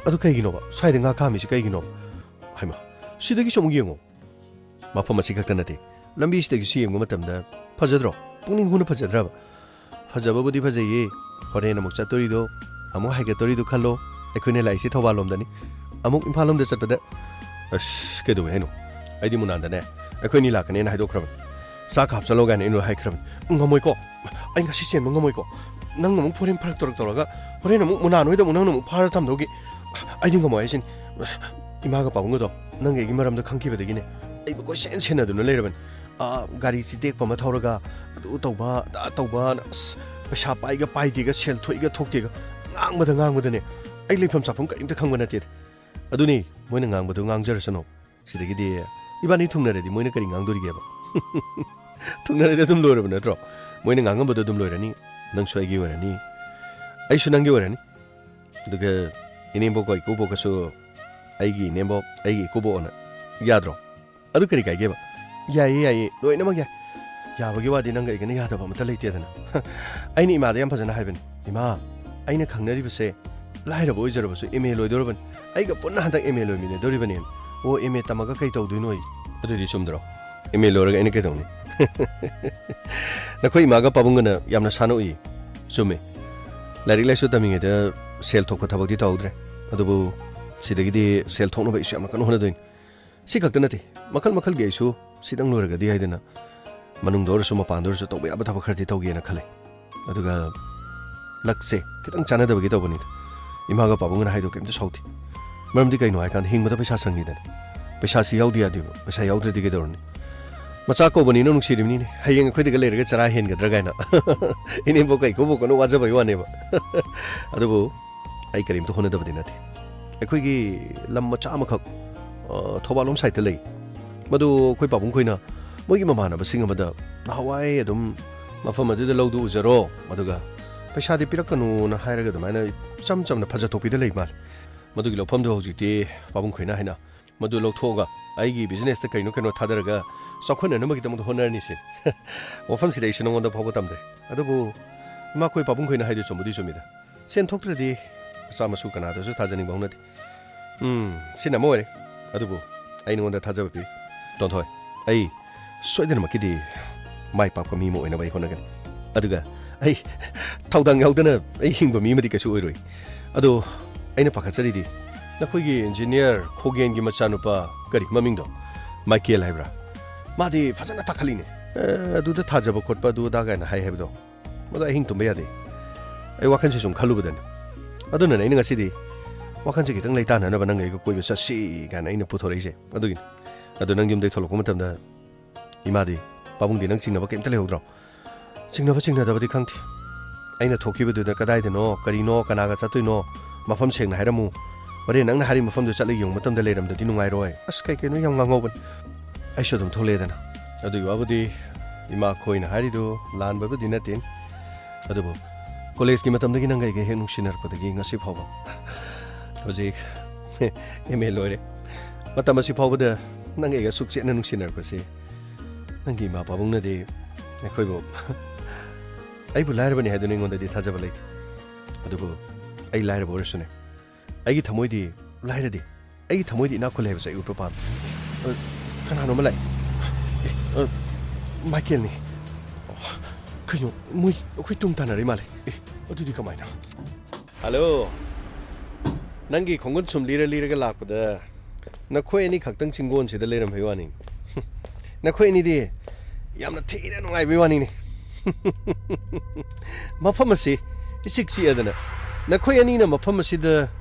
ꯑꯗꯨ ꯀꯩꯒꯤꯅꯣꯕ? ꯁ꯭ꯋꯥꯏꯗ ꯉꯥ ꯀꯥꯝꯃꯤꯁꯤ ꯀꯩꯒꯤꯅꯣꯕ? ꯍꯩꯃꯥ, ꯁꯤꯗꯒꯤꯁꯨ ꯑꯃꯨꯛ ꯌꯦꯡꯉꯣ꯫ ꯃꯐꯝ ꯑꯁꯤ ꯈꯛꯇ ꯅꯠꯇꯦ, ꯂꯝꯕꯤꯁꯤꯗꯒꯤꯁꯨ ꯌꯦꯡꯕ ꯃꯇꯝꯗ ꯐꯖꯗ꯭ꯔꯣ? ꯄꯨꯛꯅꯤꯡ ꯍꯨꯅ ꯐꯖꯗ꯭ꯔꯕ? ꯐꯖꯕꯕꯨꯗꯤ ꯐꯖꯩꯌꯦ꯫ ꯍꯣꯔꯦꯟ ꯑꯃꯨꯛ ꯆꯠꯇꯣꯔꯤꯗꯣ, ꯑꯃꯨꯛ ꯍꯥꯏꯒꯠꯇꯣꯔꯤꯗꯣ ꯈꯜꯂꯣ꯫ ꯑꯩꯈꯣꯏꯅ ꯂꯥꯛꯏꯁꯦ ꯊꯧꯕꯥꯜ ꯂꯣꯝꯗꯅꯤ꯫ ꯑꯃꯨꯛ ꯏꯝꯐꯥꯜ ꯂꯣꯝꯗ ꯆꯠꯄꯗ, ꯑꯁ, ꯀꯩꯗꯧꯋꯦ ꯍꯥꯏꯅꯣ? ꯑꯩꯗꯤ ꯃꯨꯅꯥꯟꯗꯅꯦ, ꯑꯩꯈꯣꯏꯅꯤ ꯂꯥꯛꯀꯅꯦꯅ ꯍꯥꯏꯗꯣꯛꯈ꯭ꯔꯕꯅꯤ꯫ ꯆꯥꯛ ꯍꯥꯞꯆꯜꯂꯣ ꯀꯥꯏꯅ ꯑꯩꯅ ꯍꯥꯏꯈ꯭ꯔꯕꯅꯤ꯫ ꯉꯝꯃꯣꯏꯀꯣ꯫ ꯑꯩ ꯉꯁꯤ ꯆꯦꯟꯕ ꯉꯝꯃꯣꯏꯀꯣ꯫ ꯅꯪꯅ ꯑꯃꯨꯛ ꯍꯣꯔꯦꯟ ꯐꯔꯛ ꯇꯧꯔꯛ ꯇꯧꯔꯒ ꯍꯣꯔꯦꯟ ꯑꯃꯨꯛ ꯃꯨꯅꯥꯟ ꯍꯣꯏꯗ ꯑꯃꯨꯛ ꯅꯪꯅ ꯑꯃꯨꯛ ꯐꯥꯔ ꯊꯝꯗꯧꯒꯤ꯫ ꯑꯩꯗꯤ ꯉꯝꯃꯣꯏ ꯍꯥꯏꯁꯤꯅꯤ꯫ ꯏꯃꯥꯒ ꯄꯥꯕꯨꯡꯒꯗꯣ ꯅꯪꯒ ꯑꯩꯒꯤ ꯃꯔꯝꯗ ꯈꯪꯈꯤꯕꯗꯒꯤꯅꯦ, ꯑꯩꯕꯨ ꯀꯣꯏꯁꯦꯟ ꯁꯦꯟꯅꯗꯨꯅ ꯂꯩꯔꯕꯅꯤ꯫ ꯑꯥ, ꯒꯥꯔꯤ ꯆꯤꯇꯦꯛꯄ ꯑꯃ ꯊꯧꯔꯒ ꯑꯗꯨ ꯇꯧꯕ, ꯑꯗꯥ ꯇꯧꯕꯅ, ꯑꯁ, ꯄꯩꯁꯥ ꯄꯥꯏꯒ ꯄꯥꯏꯗꯦꯒ, ꯁꯦꯜ ꯊꯣꯛꯏꯒ ꯊꯣꯛꯇꯦꯒ ꯉꯥꯡꯕꯗ ꯉꯥꯡꯕꯗꯅꯦ, ꯑꯩ ꯂꯩꯐꯝ ꯆꯥꯐꯝ ꯀꯔꯤꯝꯇ ꯈꯪꯕ ꯅꯠꯇꯦ꯫ ꯑꯗꯨꯅꯤ, ꯃꯣꯏꯅ ꯉꯥꯡꯕꯗꯣ ꯉꯥꯡꯖꯔꯁꯅꯨ꯫ ꯁꯤꯗꯒꯤꯗꯤ ꯏꯕꯥꯅꯤ ꯊꯨꯡꯅꯔꯗꯤ ꯃꯣꯏꯅ ꯀꯔꯤ ꯉꯥꯡꯗꯣꯔꯤꯒꯦꯕ? ꯊꯨꯡꯅꯔꯗꯤ ꯑꯗꯨꯝ ꯂꯣꯏꯔꯕ ꯅꯠꯇ꯭ꯔꯣ? ꯃꯣꯏꯅ ꯉꯥꯡꯉꯝꯕꯗꯣ ꯑꯗꯨꯝ ꯂꯣꯏꯔꯅꯤ, ꯅꯪꯁꯨ ꯑꯩꯒꯤ ꯑꯣꯏꯔꯅꯤ, ꯑꯩꯁꯨ ꯅꯪꯒꯤ ꯑꯣꯏꯔꯅꯤ꯫ ꯑꯗꯨꯒ ꯏꯅꯦꯝꯕꯣꯛꯀ ꯏꯀꯨꯕꯣꯛꯀꯁꯨ ꯑꯩꯒꯤ ꯏꯅꯦꯝꯕꯣꯛ, ꯑꯩꯒꯤ ꯏꯀꯨꯕꯣꯛ ꯑꯅ ꯌꯥꯗ꯭ꯔꯣ? ꯑꯗꯨ ꯀꯔꯤ ꯀꯥꯏꯒꯦꯕ? ꯌꯥꯏꯌꯦ, ꯌꯥꯏꯌꯦ, ꯂꯣꯏꯅꯃꯛ ꯌꯥꯏ꯫ ꯌꯥꯕꯒꯤ ꯋꯥꯗꯤ ꯅꯪꯒ ꯑꯩꯒꯅ ꯌꯥꯗꯕ ꯑꯃꯠꯇ ꯂꯩꯇꯦꯗꯅ꯫ ꯑꯩꯅ ꯏꯃꯥꯗ ꯌꯥꯝ ꯐꯖꯅ ꯍꯥꯏꯕꯅꯤ, "ꯏꯃꯥ, ꯑꯩꯅ ꯈꯪꯅꯔꯤꯕꯁꯦ ꯂꯥꯏꯔꯕ ꯑꯣꯏꯖꯔꯕꯁꯨ M A ꯂꯣꯏꯗꯧꯔꯕꯅꯤ꯫ ꯑꯩꯒ ꯄꯨꯟꯅ ꯍꯟꯗꯛ M A ꯂꯣꯏꯃꯤꯟꯅꯗꯧꯔꯤꯕꯅꯤ꯫ ꯑꯣ, M A ꯇꯝꯃꯒ ꯀꯩ ꯇꯧꯗꯣꯏꯅꯣ?" ꯑꯗꯨꯗꯤ ꯆꯨꯝꯗ꯭ꯔꯣ? M A ꯂꯣꯏꯔꯒ ꯑꯩꯅ ꯀꯩꯗꯧꯅꯤ? ꯅꯈꯣꯏ ꯏꯃꯥꯒ ꯄꯥꯕꯨꯡꯒꯅ ꯌꯥꯝꯅ ꯁꯥꯟꯅꯎꯏ꯫ ꯆꯨꯝꯃꯤ꯫ ꯂꯥꯏꯔꯤꯛ ꯂꯥꯏꯁꯨ ꯇꯝꯃꯤꯉꯩꯗ ꯁꯦꯜ ꯊꯣꯛꯄ ꯊꯕꯛꯇꯤ ꯇꯧꯍꯧꯗ꯭ꯔꯦ꯫ ꯑꯗꯨꯕꯨ ꯁꯤꯗꯒꯤꯗꯤ ꯁꯦꯜ ꯊꯣꯛꯅꯕ ꯑꯩꯁꯨ ꯌꯥꯝꯅ ꯀꯟꯅ ꯍꯣꯠꯅꯗꯣꯏꯅꯤ꯫ ꯁꯤ ꯈꯛꯇ ꯅꯠꯇꯦ, ꯃꯈꯜ ꯃꯈꯜꯒꯤ ꯑꯩꯁꯨ ꯁꯤꯗꯪ ꯂꯣꯏꯔꯒꯗꯤ ꯍꯥꯏꯗꯅ ꯃꯅꯨꯡꯗ ꯑꯣꯏꯔꯁꯨ ꯃꯄꯥꯟꯗ ꯑꯣꯏꯔꯁꯨ ꯇꯧꯕ ꯌꯥꯕ ꯊꯕꯛ ꯈꯔꯗꯤ ꯇꯧꯒꯦꯅ ꯈꯜꯂꯦ꯫ ꯑꯗꯨꯒ ꯂꯛꯁꯦ ꯈꯤꯇꯪ ꯆꯥꯟꯅꯗꯕꯒꯤ ꯇꯧꯕꯅꯤꯗ꯫ ꯏꯃꯥꯒ ꯄꯥꯕꯨꯡꯒꯅ ꯍꯥꯏꯗꯣ ꯀꯩꯝꯇ ꯁꯥꯎꯗꯦ꯫ ꯃꯔꯝꯗꯤ ꯀꯩꯅꯣ ꯍꯥꯏꯀꯥꯟꯗ ꯍꯤꯡꯕꯗ ꯄꯩꯁꯥ ꯆꯪꯉꯤꯗꯅ꯫ ꯄꯩꯁꯥꯁꯤ ꯌꯥꯎꯗ ꯌꯥꯗꯦꯕ꯫ ꯄꯩꯁꯥ ꯌꯥꯎꯗ꯭ꯔꯗꯤ ꯀꯩꯗꯧꯔꯅꯤ? ꯃꯆꯥ ꯀꯧꯕꯅꯤꯅ ꯅꯨꯡꯁꯤꯔꯤꯕꯅꯤꯅꯦ꯫ ꯍꯌꯦꯡ ꯑꯩꯈꯣꯏꯗꯒ ꯂꯩꯔꯒ ꯆꯔꯥ ꯍꯦꯟꯒꯗ꯭ꯔꯥ ꯀꯥꯏꯅ꯫ ꯏꯅꯦꯝꯕꯣꯛꯀ ꯏꯀꯨꯕꯣꯛꯀꯅ ꯋꯥꯖꯕꯩ ꯋꯥꯅꯦꯕ꯫ ꯑꯗꯨꯕꯨ ꯑꯩ ꯀꯔꯤꯝꯇ ꯍꯣꯠꯅꯗꯕꯗꯤ ꯅꯠꯇꯦ꯫ ꯑꯩꯈꯣꯏꯒꯤ ꯂꯝ ꯃꯆꯥ ꯑꯃꯈꯛ, ꯑ, ꯊꯧꯕꯥꯜ ꯂꯣꯝ ꯁꯥꯏꯠꯇ ꯂꯩ꯫ ꯃꯗꯨ ꯑꯩꯈꯣꯏ ꯄꯥꯕꯨꯡ ꯈꯣꯏꯅ ꯃꯣꯏꯒꯤ ꯃꯃꯥꯟꯅꯕꯁꯤꯡ ꯑꯃꯗ ꯅꯍꯥꯟꯋꯥꯏ ꯑꯗꯨꯝ ꯃꯐꯝ ꯑꯗꯨꯗ ꯂꯧꯗꯨ ꯎꯖꯔꯣ, ꯑꯗꯨꯒ ꯄꯩꯁꯥꯗꯤ ꯄꯤꯔꯛꯀꯅꯨꯅ ꯍꯥꯏꯔꯒ ꯑꯗꯨꯃꯥꯏꯅ ꯏꯆꯝ ꯆꯝꯅ ꯐꯖꯊꯣꯛꯄꯤꯗ ꯂꯩ ꯃꯥꯜꯂꯦ꯫ ꯃꯗꯨꯒꯤ ꯂꯧꯐꯝꯗꯣ ꯍꯧꯖꯤꯛꯇꯤ ꯄꯥꯕꯨꯡ ꯈꯣꯏꯅ ꯍꯥꯏꯅ ꯃꯗꯨ ꯂꯧꯊꯣꯛꯑꯒ ꯑꯩꯒꯤ ꯕꯤꯖꯤꯅꯦꯁꯇ ꯀꯩꯅꯣ ꯀꯩꯅꯣ ꯊꯥꯗꯔꯒ ꯆꯥꯎꯈꯠꯅꯅꯕꯒꯤꯗꯃꯛꯇ ꯍꯣꯠꯅꯔꯅꯤ ꯁꯤꯅꯤ꯫ ꯋꯥꯐꯝꯁꯤꯗ ꯑꯩꯁꯨ ꯅꯉꯣꯟꯗ ꯐꯥꯎꯕ ꯇꯝꯗ꯭ꯔꯦ꯫ ꯑꯗꯨꯕꯨ ꯏꯃꯥꯈꯣꯏ ꯄꯥꯕꯨꯡ ꯈꯣꯏꯅ ꯍꯥꯏꯗꯨ ꯆꯨꯝꯕꯨꯗꯤ ꯆꯨꯝꯃꯤꯗ꯫ ꯁꯦꯟ ꯊꯣꯛꯇ꯭ꯔꯗꯤ ꯃꯆꯥ ꯃꯁꯨ ꯀꯅꯥꯗꯁꯨ ꯊꯥꯖꯅꯤꯡꯕ ꯍꯧꯅꯗꯦ꯫ ꯎꯝ, ꯁꯤꯅ ꯑꯃ ꯑꯣꯏꯔꯦ꯫ ꯑꯗꯨꯕꯨ ꯑꯩ ꯅꯉꯣꯟꯗ ꯊꯥꯖꯕ ꯄꯤ꯫ ꯇꯣꯟꯊꯣꯏ, ꯑꯩ ꯁꯣꯏꯗꯅꯃꯛꯀꯤꯗꯤ ꯃꯥꯏ ꯄꯥꯛꯄ ꯃꯤ ꯑꯃ ꯑꯣꯏꯅꯕ ꯑꯩ ꯍꯣꯠꯅꯒꯅꯤ꯫ ꯑꯗꯨꯒ ꯑꯩ ꯊꯧꯗꯥꯡ ꯌꯥꯎꯗꯅ ꯑꯩ ꯍꯤꯡꯕ ꯃꯤ ꯑꯃꯗꯤ ꯀꯩꯁꯨ ꯑꯣꯏꯔꯣꯏ꯫ ꯑꯗꯣ ꯑꯩꯅ ꯄꯥꯈꯠꯆꯔꯤꯗꯤ ꯅꯈꯣꯏꯒꯤ ꯏꯟꯖꯤꯅꯤꯌꯔ ꯈꯣꯒꯦꯟꯒꯤ ꯃꯆꯥꯅꯨꯄꯥ, ꯀꯔꯤ ꯃꯃꯤꯡꯗꯣ? ꯃꯥꯏꯀꯦꯜ ꯍꯥꯏꯕ꯭ꯔꯥ? ꯃꯥꯗꯤ ꯐꯖꯅ ꯇꯥꯈꯠꯂꯤꯅꯦ꯫ ꯑꯦ, ꯑꯗꯨꯗ ꯊꯥꯖꯕ ꯈꯣꯠꯄ ꯑꯗꯨ ꯑꯗꯥ ꯀꯥꯏꯅ ꯍꯥꯏ ꯍꯥꯏꯕꯗꯣ꯫ ꯃꯗꯨ ꯑꯍꯤꯡ ꯇꯨꯝꯕ ꯌꯥꯗꯦ꯫ ꯑꯩ ꯋꯥꯈꯜꯁꯦ ꯁꯨꯝ ꯈꯜꯂꯨꯕꯗꯅꯦ꯫ ꯑꯗꯨꯅꯅꯦ ꯑꯩꯅ ꯉꯁꯤꯗꯤ ꯋꯥꯈꯜꯁꯦ ꯈꯤꯇꯪ ꯂꯩꯇꯥꯅꯅꯕ ꯅꯪꯒ ꯑꯩꯒ ꯀꯣꯏꯕ ꯆꯠꯁꯤ ꯀꯥꯏꯅ ꯑꯩꯅ ꯄꯨꯊꯣꯔꯛꯏꯁꯦ꯫ ꯑꯗꯨꯒꯤꯅꯤ꯫ ꯑꯗꯣ ꯅꯪ ꯌꯨꯝꯗꯩ ꯊꯣꯛꯂꯛꯄ ꯃꯇꯝꯗ ꯏꯃꯥꯗꯤ, ꯄꯥꯕꯨꯡꯗꯤ ꯅꯪ ꯆꯤꯡꯅꯕ ꯀꯩꯝꯇ ꯂꯩꯍꯧꯗ꯭ꯔꯣ? ꯆꯤꯡꯅꯕ ꯆꯤꯡꯅꯗꯕꯗꯤ ꯈꯪꯗꯦ꯫ ꯑꯩꯅ ꯊꯣꯛꯈꯤꯕꯗꯨꯗ ꯀꯗꯥꯏꯗꯅꯣ, ꯀꯔꯤꯅꯣ, ꯀꯅꯥꯒ ꯆꯠꯇꯣꯏꯅꯣ, ꯃꯐꯝ ꯁꯦꯡꯅ ꯍꯥꯏꯔꯝꯃꯨ꯫ ꯍꯣꯔꯦꯟ ꯅꯪꯅ ꯍꯥꯏꯔꯤ ꯃꯐꯝꯗꯨ ꯆꯠꯂ ꯌꯦꯡꯕ ꯃꯇꯝꯗ ꯂꯩꯔꯝꯗꯗꯤ ꯅꯨꯡꯉꯥꯏꯔꯣꯏ꯫ ꯑꯁ, ꯀꯩ ꯀꯩꯅꯣ ꯌꯥꯝ ꯉꯥꯡꯍꯧꯕꯅꯤ꯫ ꯑꯩꯁꯨ ꯑꯗꯨꯝ ꯊꯣꯛꯂꯛꯑꯦꯗꯅ꯫ ꯑꯗꯨꯒꯤ ꯋꯥꯕꯨꯗꯤ ꯏꯃꯥ ꯈꯣꯏꯅ ꯍꯥꯏꯔꯤꯗꯨ ꯂꯥꯟꯕꯕꯨꯗꯤ ꯅꯠꯇꯦ꯫ ꯑꯗꯨꯕꯨ ꯀꯣꯂꯦꯖꯀꯤ ꯃꯇꯝꯗꯒꯤ ꯅꯪꯒ ꯑꯩꯒ ꯍꯦꯛ ꯅꯨꯡꯁꯤꯅꯔꯛꯄꯗꯒꯤ ꯉꯁꯤ ꯐꯥꯎꯕ, ꯍꯧꯖꯤꯛ ꯑꯦꯝ ꯑꯦ ꯂꯣꯏꯔꯦ, ꯃꯇꯝ ꯑꯁꯤ ꯐꯥꯎꯕꯗ ꯅꯪꯒ ꯑꯩꯒ ꯁꯨꯛ ꯆꯦꯠꯅ ꯅꯨꯡꯁꯤꯅꯔꯛꯄꯁꯤ ꯅꯪꯒꯤ ꯏꯃꯥ ꯄꯥꯕꯨꯡꯅꯗꯤ ꯑꯩꯈꯣꯏꯕꯨ, ꯑꯩꯕꯨ ꯂꯥꯏꯔꯕꯅꯤ ꯍꯥꯏꯗꯨꯅ ꯑꯩꯉꯣꯟꯗꯗꯤ ꯊꯥꯖꯕ ꯂꯩꯇꯦ꯫ ꯑꯗꯨꯕꯨ ꯑꯩ ꯂꯥꯏꯔꯕ ꯑꯣꯏꯔꯁꯨꯅꯦ, ꯑꯩꯒꯤ ꯊꯃꯣꯏꯗꯤ ꯂꯥꯏꯔꯗꯦ꯫ ꯑꯩꯒꯤ ꯊꯃꯣꯏꯗꯤ ꯏꯅꯥꯛ ꯈꯨꯜꯂꯦ ꯍꯥꯏꯕꯁꯦ ꯑꯩ ꯎꯠꯄ ꯄꯥꯝꯃꯤ꯫ ꯑ, ꯀꯅꯥꯅꯣ ꯑꯃ ꯂꯥꯛꯑꯦ꯫ ꯑꯦ, ꯑ, ꯃꯥꯏꯀꯦꯜꯅꯤ꯫ ꯀꯩꯅꯣ, ꯃꯣꯏ ꯑꯩꯈꯣꯏ ꯇꯨꯡ ꯇꯥꯟꯅꯔꯤ ꯃꯥꯜꯂꯦ꯫ ꯑꯦ, ꯑꯗꯨꯗꯤ ꯀꯃꯥꯏꯅ? ꯍꯜꯂꯣ꯫ ꯅꯪꯒꯤ ꯈꯣꯡꯒꯨꯟ ꯁꯨꯝ ꯂꯤꯔ ꯂꯤꯔꯒ ꯂꯥꯛꯄꯗ ꯅꯈꯣꯏ ꯑꯅꯤ ꯈꯛꯇꯪ ꯆꯤꯡꯒꯣꯟꯁꯤꯗ ꯂꯩꯔꯝꯕꯩ ꯋꯥꯅꯤ꯫ ꯅꯈꯣꯏ ꯑꯅꯤꯗꯤ ꯌꯥꯝꯅ ꯊꯤꯅ ꯅꯨꯡꯉꯥꯏꯕꯩ ꯋꯥꯅꯤꯅꯦ꯫ ꯃꯐꯝ ꯑꯁꯤ ꯏꯆꯤꯛ ꯆꯤꯛꯑꯗꯅ, ꯅꯈꯣꯏ ꯑꯅꯤꯅ ꯃꯐꯝ ꯑꯁꯤꯗ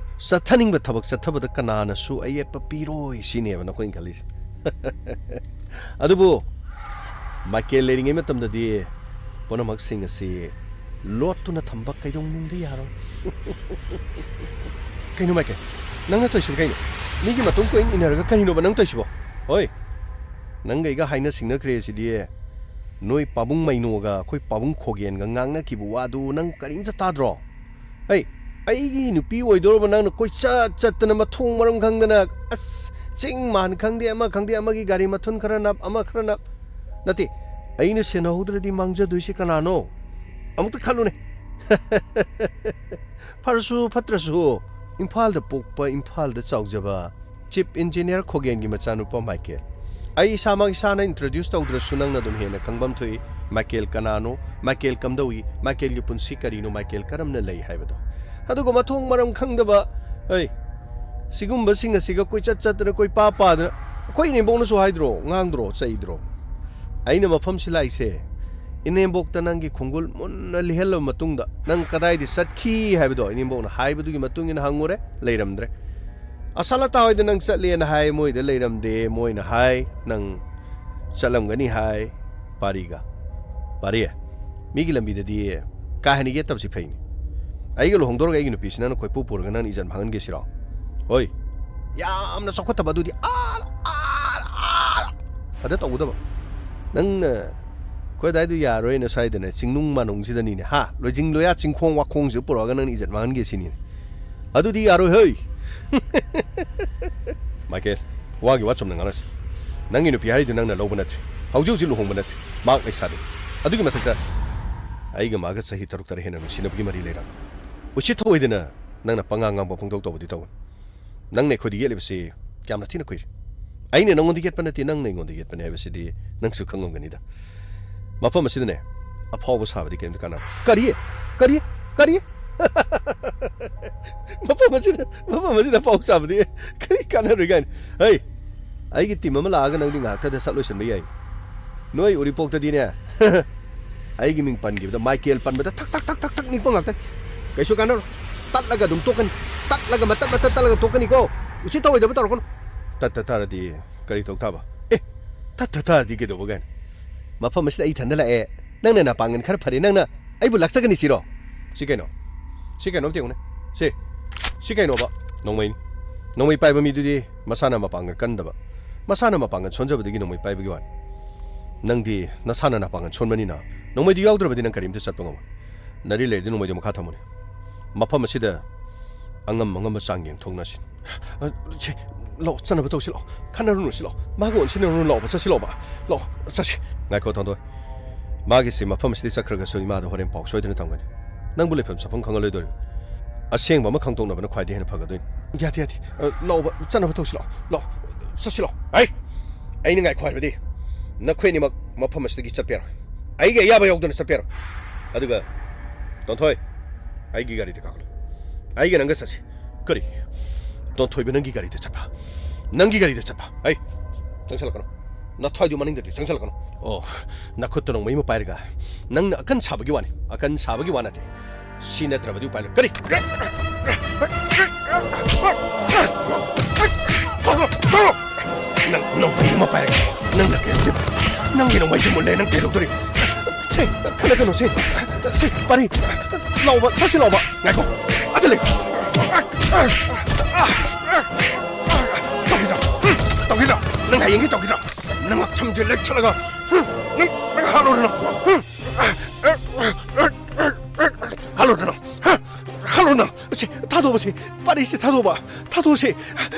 ꯆꯠꯊꯅꯤꯡꯕ ꯊꯕꯛ ꯆꯠꯊꯕꯗ ꯀꯅꯥꯅꯁꯨ ꯑꯌꯦꯠꯄ ꯄꯤꯔꯣꯏ ꯁꯤꯅꯦꯕ ꯅꯈꯣꯏꯅ ꯈꯜꯂꯤꯁꯦ꯫ ꯑꯗꯨꯕꯨ ꯃꯥꯏꯀꯦꯜ ꯂꯩꯔꯤꯉꯩ ꯃꯇꯝꯗꯗꯤ ꯄꯨꯝꯅꯃꯛꯁꯤꯡ ꯑꯁꯤ ꯂꯣꯠꯇꯨꯅ ꯊꯝꯕ ꯀꯩꯗꯧꯅꯨꯡꯗ ꯌꯥꯔꯣꯏ꯫ ꯀꯩꯅꯣ ꯃꯥꯏꯀꯦꯜ, ꯅꯪꯅ ꯇꯧꯔꯤꯁꯤꯕꯨ ꯀꯩꯅꯣ? ꯃꯤꯒꯤ ꯃꯇꯨꯡ ꯀꯣꯏꯏꯟ ꯏꯟꯅꯔꯒ ꯀꯔꯤꯅꯣꯕ ꯅꯪ ꯇꯧꯔꯤꯁꯤꯕꯣ? ꯍꯣꯏ, ꯅꯪꯒ ꯑꯩꯒ ꯍꯥꯏꯅ ꯁꯤꯡꯅꯈ꯭ꯔꯦ ꯁꯤꯗꯤ꯫ ꯅꯣꯏ ꯄꯥꯕꯨꯡ ꯃꯩꯅꯣꯒ ꯑꯩꯈꯣꯏ ꯄꯥꯕꯨꯡ ꯈꯣꯒꯦꯟꯒ ꯉꯥꯡꯅꯈꯤꯕ ꯋꯥꯗꯨ ꯅꯪ ꯀꯔꯤꯝꯇ ꯇꯥꯗ꯭ꯔꯣ? ꯍꯩ, ꯑꯩꯒꯤ ꯅꯨꯄꯤ ꯑꯣꯏꯗꯧꯔꯕ ꯅꯪꯅ ꯀꯣꯏꯆꯠ ꯆꯠꯇꯅ ꯃꯊꯣꯡ ꯃꯔꯝ ꯈꯪꯗꯅ, ꯑꯁ, ꯆꯤꯡ ꯃꯥꯟ ꯈꯪꯗꯦ, ꯑꯃ ꯈꯪꯗꯦ, ꯑꯃꯒꯤ ꯒꯥꯔꯤ ꯃꯊꯨꯟ ꯈꯔ ꯅꯞ, ꯑꯃ ꯈꯔ ꯅꯞ꯫ ꯅꯠꯇꯦ, ꯑꯩꯅ ꯁꯦꯟꯅꯍꯧꯗ꯭ꯔꯗꯤ ꯃꯥꯡꯖꯗꯣꯏꯁꯤ ꯀꯅꯥꯅꯣ? ꯑꯃꯨꯛꯇ ꯈꯜꯂꯨꯅꯦ꯫ ꯐꯔꯁꯨ ꯐꯠꯇ꯭ꯔꯁꯨ, ꯏꯝꯐꯥꯜꯗ ꯄꯣꯛꯄ, ꯏꯝꯐꯥꯜꯗ ꯆꯥꯎꯖꯕ ꯆꯤꯞ ꯏꯟꯖꯤꯅꯤꯌꯥꯔ ꯈꯣꯒꯦꯟꯒꯤ ꯃꯆꯥꯅꯨꯄꯥ ꯃꯥꯏꯀꯦꯜ꯫ ꯑꯩ ꯏꯁꯥꯃꯛ ꯏꯁꯥꯅ ꯏꯟꯇ꯭ꯔꯣꯗ꯭ꯌꯨꯁ ꯇꯧꯗ꯭ꯔꯁꯨ ꯅꯪꯅ ꯑꯗꯨꯝ ꯍꯦꯟꯅ ꯈꯪꯐꯝ ꯊꯣꯛꯏ꯫ ꯃꯥꯏꯀꯦꯜ ꯀꯅꯥꯅꯣ, ꯃꯥꯏꯀꯦꯜ ꯀꯝꯗꯧꯏ, ꯃꯥꯏꯀꯦꯜꯒꯤ ꯄꯨꯟꯁꯤ ꯀꯔꯤꯅꯣ, ꯃꯥꯏꯀꯦꯜ ꯀꯔꯝꯅ ꯂꯩ ꯍꯥꯏꯕꯗꯣ꯫ ꯑꯗꯨꯒ ꯃꯊꯣꯡ ꯃꯔꯝ ꯈꯪꯗꯕ, ꯑꯩ, ꯁꯤꯒꯨꯝꯕꯁꯤꯡ ꯑꯁꯤꯒ ꯀꯣꯏꯆꯠ ꯆꯠꯇꯅ, ꯀꯣꯏꯄꯥ ꯄꯥꯗꯅ, ꯑꯩꯈꯣꯏ ꯏꯅꯦꯝꯕꯣꯛꯅꯁꯨ ꯍꯥꯏꯗ꯭ꯔꯣ, ꯉꯥꯡꯗ꯭ꯔꯣ, ꯆꯩꯗ꯭ꯔꯣ? ꯑꯩꯅ ꯃꯐꯝꯁꯤ ꯂꯥꯛꯏꯁꯦ, ꯏꯅꯦꯝꯕꯣꯛꯇ ꯅꯪꯒꯤ ꯈꯣꯡꯒꯨꯜ ꯃꯨꯟꯅ ꯂꯤꯍꯜꯂꯕ ꯃꯇꯨꯡꯗ, ꯅꯪ ꯀꯗꯥꯏꯗ ꯆꯠꯈꯤ ꯍꯥꯏꯕꯗꯣ ꯏꯅꯦꯝꯕꯣꯛꯅ ꯍꯥꯏꯕꯗꯨꯒꯤ ꯃꯇꯨꯡ ꯏꯟꯅ ꯍꯪꯉꯨꯔꯦ, ꯂꯩꯔꯝꯗ꯭ꯔꯦ꯫ ꯑꯁꯥꯂꯇꯥ ꯍꯣꯏꯗ ꯅꯪ ꯆꯠꯂꯦꯅ ꯍꯥꯏ, ꯃꯣꯏꯗ ꯂꯩꯔꯝꯗꯦ, ꯃꯣꯏꯅ ꯍꯥꯏ ꯅꯪ ꯆꯠꯂꯝꯒꯅꯤ ꯍꯥꯏ꯫ ꯄꯥꯔꯤꯒ, ꯄꯥꯔꯤ, ꯃꯤꯒꯤ ꯂꯝꯕꯤꯗꯗꯤ ꯀꯥ ꯍꯦꯟꯅ ꯌꯦꯠꯇꯕꯁꯤ ꯐꯩꯅꯤ꯫ ꯑꯩꯒ ꯂꯨꯍꯣꯡꯗꯧꯔꯒ ꯑꯩꯒꯤ ꯅꯨꯄꯤꯁꯤ ꯅꯪꯅ ꯀꯣꯏꯄꯨ ꯄꯨꯔꯒ ꯅꯪꯅ ꯏꯖꯠ ꯃꯥꯡꯍꯟꯒꯦ ꯁꯤꯔꯣ? ꯍꯣꯏ, ꯌꯥꯝꯅ ꯆꯥꯎꯈꯠꯇꯕ ꯑꯗꯨꯗꯤ ꯑꯥ, ꯑꯥ, ꯑꯥ, ꯑꯗ ꯇꯧꯒꯗꯕ꯫ ꯅꯪꯅ ꯑꯩꯈꯣꯏ ꯑꯗꯥꯏꯗꯨ ꯌꯥꯔꯣꯏꯅ ꯁ꯭ꯋꯥꯏꯗꯅꯦ, ꯆꯤꯡꯅꯨꯡ ꯃꯥꯅꯨꯡꯁꯤꯗꯅꯤꯅꯦ, ꯍꯥ, ꯂꯣꯏꯖꯤꯡ ꯂꯣꯌꯥ ꯆꯤꯡꯈꯣꯡ ꯋꯥꯈꯣꯡꯁꯤꯗ ꯄꯨꯔꯛꯑꯒ ꯅꯪꯅ ꯏꯖꯠ ꯃꯥꯡꯍꯟꯒꯦ ꯁꯤꯅꯤꯅꯦ꯫ ꯑꯗꯨꯗꯤ ꯌꯥꯔꯣꯏ ꯍꯩ꯫ ꯃꯥꯏꯀꯦꯜ, ꯋꯥꯒꯤ ꯋꯥ ꯆꯨꯝꯅ ꯉꯥꯡꯅꯁꯤ꯫ ꯅꯪꯒꯤ ꯅꯨꯄꯤ ꯍꯥꯏꯔꯤꯗꯨ ꯅꯪꯅ ꯂꯧꯕ ꯅꯠꯇ꯭ꯔꯤ꯫ ꯍꯧꯖꯤꯛ ꯍꯧꯖꯤꯛ ꯂꯨꯍꯣꯡꯕ ꯅꯠꯇ꯭ꯔꯤ꯫ ꯃꯍꯥꯛ ꯂꯩꯁꯥꯕꯤ꯫ ꯑꯗꯨꯒꯤ ꯃꯊꯛꯇ ꯑꯩꯒ ꯃꯥꯒ ꯆꯍꯤ ꯇꯔꯨꯛ ꯇꯔꯦꯠ ꯍꯦꯟꯅ ꯅꯨꯡꯁꯤꯅꯕꯒꯤ ꯃꯔꯤ ꯂꯩꯔꯝꯃꯤ꯫ ꯎꯁꯤꯠ ꯊꯧꯑꯣꯏꯗꯅ ꯅꯪꯅ ꯄꯉꯥꯡ ꯉꯥꯡꯕ ꯄꯪꯇꯧ ꯇꯧꯕꯗꯤ ꯇꯧꯒꯅꯨ꯫ ꯅꯪꯅ ꯑꯩꯈꯣꯏꯗ ꯌꯦꯠꯂꯤꯕꯁꯤ ꯌꯥꯝꯅ ꯊꯤꯅ ꯀꯨꯏꯔꯦ꯫ ꯑꯩꯅ ꯅꯪꯉꯣꯟꯗ ꯌꯦꯠꯄ ꯅꯠꯇꯦ, ꯅꯪꯅ ꯑꯩꯉꯣꯟꯗ ꯌꯦꯠꯄꯅꯦ ꯍꯥꯏꯕꯁꯤꯗꯤ ꯅꯪꯁꯨ ꯈꯪꯉꯝꯒꯅꯤꯗ꯫ ꯃꯐꯝ ꯑꯁꯤꯗꯅꯦ, ꯑꯐꯥꯎꯕ ꯁꯥꯕꯗꯤ ꯀꯔꯤꯝꯇ ꯀꯥꯟꯅꯔꯣꯏ꯫ ꯀꯔꯤ? ꯀꯔꯤ? ꯀꯔꯤ? ꯃꯐꯝ ꯑꯁꯤꯗ, ꯃꯐꯝ ꯑꯁꯤꯗ ꯑꯐꯥꯎꯕ ꯁꯥꯕꯗꯤ ꯀꯔꯤ ꯀꯥꯟꯅꯔꯣꯏ ꯀꯥꯏꯅ? ꯍꯩ! ꯑꯩꯒꯤ ꯇꯤꯝ ꯑꯃ ꯂꯥꯛꯑꯒ ꯅꯪꯗꯤ ꯉꯥꯏꯍꯥꯛꯇꯗ ꯁꯠ ꯂꯣꯏꯁꯤꯟꯕ ꯌꯥꯏ꯫ ꯅꯣꯏ ꯎꯔꯤꯄꯣꯛꯇꯗꯤꯅꯦ, ꯑꯩꯒꯤ ꯃꯤꯡ ꯄꯟꯈꯤꯕꯗ ꯃꯥꯏꯀꯦꯜ ꯄꯟꯕꯗ ꯊꯛ ꯊꯛ ꯊꯛ ꯊꯛ ꯊꯛ ꯅꯤꯛꯄ ꯉꯥꯛꯇꯅꯤ꯫ ꯀꯩꯁꯨ ꯀꯥꯟꯅꯔꯣꯏ꯫ ꯇꯠꯂꯒ ꯑꯗꯨꯝ ꯇꯣꯛꯀꯅꯤ꯫ ꯇꯠꯂꯒ ꯃꯇꯠ ꯃꯇꯠ ꯇꯠꯂꯒ ꯇꯣꯛꯀꯅꯤꯀꯣ꯫ ꯎꯁꯤꯠ ꯊꯑꯣꯏꯗꯕ ꯇꯧꯔꯛꯀꯅꯨ꯫ ꯇꯠꯇ ꯇꯥꯔꯗꯤ ꯀꯔꯤ ꯇꯧ ꯊꯥꯕ? ꯑꯦ, ꯇꯠꯇ ꯇꯥꯔꯗꯤ ꯀꯩꯗꯧꯕ ꯀꯥꯏꯅ? ꯃꯐꯝ ꯑꯁꯤꯗ ꯑꯩ ꯏꯊꯟꯗ ꯂꯥꯛꯑꯦ꯫ ꯅꯪꯅ ꯅꯄꯥꯡꯒꯜ ꯈꯔ ꯐꯔꯦ, ꯅꯪꯅ ꯑꯩꯕꯨ ꯂꯥꯛꯆꯒꯅꯤ ꯁꯤꯔꯣ? ꯁꯤ ꯀꯩꯅꯣ? ꯁꯤ ꯀꯩꯅꯣ ꯑꯝꯇ ꯌꯦꯡꯉꯨꯅꯦ꯫ ꯁꯤ, ꯁꯤ ꯀꯩꯅꯣꯕ? ꯅꯣꯡꯃꯩꯅꯤ꯫ ꯅꯣꯡꯃꯩ ꯄꯥꯏꯕ ꯃꯤꯗꯨꯗꯤ ꯃꯁꯥꯅ ꯃꯄꯥꯡꯒꯜ ꯀꯟꯗꯕ, ꯃꯁꯥꯅ ꯃꯄꯥꯡꯒꯜ ꯁꯣꯟꯖꯕꯗꯒꯤ ꯅꯣꯡꯃꯩ ꯄꯥꯏꯕꯒꯤ ꯋꯥꯅꯤ꯫ ꯅꯪꯗꯤ ꯅꯁꯥꯅ ꯅꯄꯥꯡꯒꯜ ꯁꯣꯟꯕꯅꯤꯅ ꯅꯣꯡꯃꯩꯗꯨ ꯌꯥꯎꯗ꯭ꯔꯕꯗꯤ ꯅꯪ ꯀꯔꯤꯝꯇ ꯆꯠꯄ ꯉꯝꯃꯣꯏ꯫ ꯅꯔꯤ ꯂꯩꯔꯗꯤ ꯅꯣꯡꯃꯩꯗꯨ ꯃꯈꯥ ꯊꯝꯃꯨꯅꯦ꯫ ꯃꯐꯝ ꯑꯁꯤꯗ ꯑꯉꯝ ꯑꯉꯝꯕ ꯆꯥꯡ ꯌꯦꯡꯊꯣꯛꯅꯁꯤ꯫ ꯑ, ꯁꯦ, ꯂꯥꯛꯑꯣ, ꯆꯠꯅꯕ ꯇꯧꯁꯤ ꯂꯥꯛꯑꯣ꯫ ꯈꯟꯅꯔꯨꯅꯨ ꯁꯤ ꯂꯥꯛꯑꯣ꯫ ꯃꯥꯒ ꯑꯣꯟꯁꯤꯟꯅꯔꯨꯅꯨ ꯂꯥꯛꯑꯣꯕ, ꯆꯠꯁꯤ ꯂꯥꯛꯑꯣꯕ꯫ ꯂꯥꯛꯑꯣ, ꯆꯠꯁꯤ꯫ ꯉꯥꯏꯈꯣ, ꯊꯣꯟꯗꯣꯏ꯫ ꯃꯥꯒꯤꯁꯤ ꯃꯐꯝ ꯑꯁꯤꯗ ꯆꯠꯈ꯭ꯔꯒꯁꯨ ꯏꯃꯥꯗ ꯍꯣꯔꯦꯟ ꯄꯥꯎ ꯁꯣꯏꯗꯅ ꯇꯝꯒꯅꯤ꯫ ꯅꯪꯕꯨ ꯂꯩꯐꯝ ꯆꯥꯐꯝ ꯈꯪꯍꯜꯂꯣꯏꯗꯣꯔꯤꯕ꯫ ꯑꯁꯦꯡꯕ ꯑꯃ ꯈꯪꯗꯣꯛꯅꯕꯅ ꯈ꯭ꯋꯥꯏꯗꯒꯤ ꯍꯦꯟꯅ ꯐꯒꯗꯣꯏꯅꯤ꯫ ꯌꯥꯗꯦ, ꯌꯥꯗꯦ꯫ ꯑ, ꯂꯥꯛꯑꯣꯕ, ꯆꯠꯅꯕ ꯇꯧꯁꯤ ꯂꯥꯛꯑꯣ꯫ ꯂꯥꯛꯑꯣ, ꯆꯠꯁꯤ ꯂꯥꯛꯑꯣ꯫ ꯑꯩ, ꯑꯩꯅ ꯉꯥꯏꯈꯣ ꯍꯥꯏꯕꯗꯤ ꯅꯈꯣꯏ ꯑꯅꯤꯃꯛ ꯃꯐꯝ ꯑꯁꯤꯗꯒꯤ ꯆꯠꯄ ꯌꯥꯔꯣꯏ꯫ ꯑꯩꯒꯤ ꯑꯌꯥꯕ ꯌꯥꯎꯗꯅ ꯆꯠꯄ ꯌꯥꯔꯣꯏ꯫ ꯑꯗꯨꯒ, ꯇꯣꯟꯊꯣꯏ, ꯑꯩꯒꯤ ꯒꯥꯔꯤꯗ ꯀꯥꯈꯠꯂꯣ꯫ ꯑꯩꯒ ꯅꯪꯒ ꯆꯠꯁꯤ꯫ ꯀꯔꯤ? ꯇꯣꯟꯊꯣꯏꯕ ꯅꯪꯒꯤ ꯒꯥꯔꯤꯗ ꯆꯠꯄ? ꯅꯪꯒꯤ ꯒꯥꯔꯤꯗ ꯆꯠꯄ? ꯑꯩ, ꯆꯪꯁꯜꯂꯛꯀꯅꯨ꯫ ꯅꯊ꯭ꯋꯥꯏꯗꯨ ꯃꯅꯤꯡꯗꯗꯤ ꯆꯪꯁꯜꯂꯛꯀꯅꯨ꯫ ꯑꯣ, ꯅꯈꯨꯠꯇ ꯅꯣꯡꯃꯩ ꯑꯃ ꯄꯥꯏꯔꯒ ꯅꯪꯅ ꯑꯀꯟ ꯁꯥꯕꯒꯤ ꯋꯥꯅꯤ꯫ ꯑꯀꯟ ꯁꯥꯕꯒꯤ ꯋꯥ ꯅꯠꯇꯦ꯫ ꯁꯤ ꯅꯠꯇ꯭ꯔꯕꯗꯤ ꯎꯄꯥꯏ ꯂꯩ꯫ ꯀꯔꯤ? ꯅꯪ ꯅꯣꯡꯃꯩ ꯑꯃ ꯄꯥꯏꯔꯒ ꯅꯪꯅ ꯀꯩꯗꯧꯗꯣꯏꯕ? ꯅꯪꯒꯤ ꯅꯣꯡꯃꯩꯁꯤ ꯃꯨꯜꯂꯦ, ꯅꯪ ꯀꯩꯗꯧꯗꯣꯔꯤ? ꯁꯦ, ꯈꯠꯅꯒꯅꯨ, ꯁꯦ꯫ ꯁꯦ, ꯄꯥꯔꯤ꯫ ꯂꯥꯎꯕ, ꯆꯠꯁꯤ ꯂꯥꯎꯕ꯫ ꯉꯥꯏꯈꯣ꯫ ꯑꯗ ꯂꯩ꯫ ꯇꯧꯈꯤꯗ꯭ꯔꯣ? ꯇꯧꯈꯤꯗ꯭ꯔꯣ? ꯅꯪ ꯍꯌꯦꯡꯒꯤ ꯇꯧꯈꯤꯗ꯭ꯔꯣ? ꯅꯪ ꯉꯛꯁꯝꯁꯦ ꯂꯩꯊꯠꯂꯒ, ꯅꯪ, ꯅꯪ ꯍꯥꯠꯂꯨꯔꯅꯨ꯫ ꯍꯥꯠꯂꯨꯔꯅꯨ꯫ ꯍꯥꯠꯂꯨꯔꯅꯨ꯫ ꯁꯦ, ꯊꯥꯗꯣꯛꯑꯣꯁꯦ꯫ ꯄꯥꯔꯤꯁꯦ ꯊꯥꯗꯣꯛꯑꯣꯕ꯫ ꯊꯥꯗꯣꯛꯑꯣꯁꯦ꯫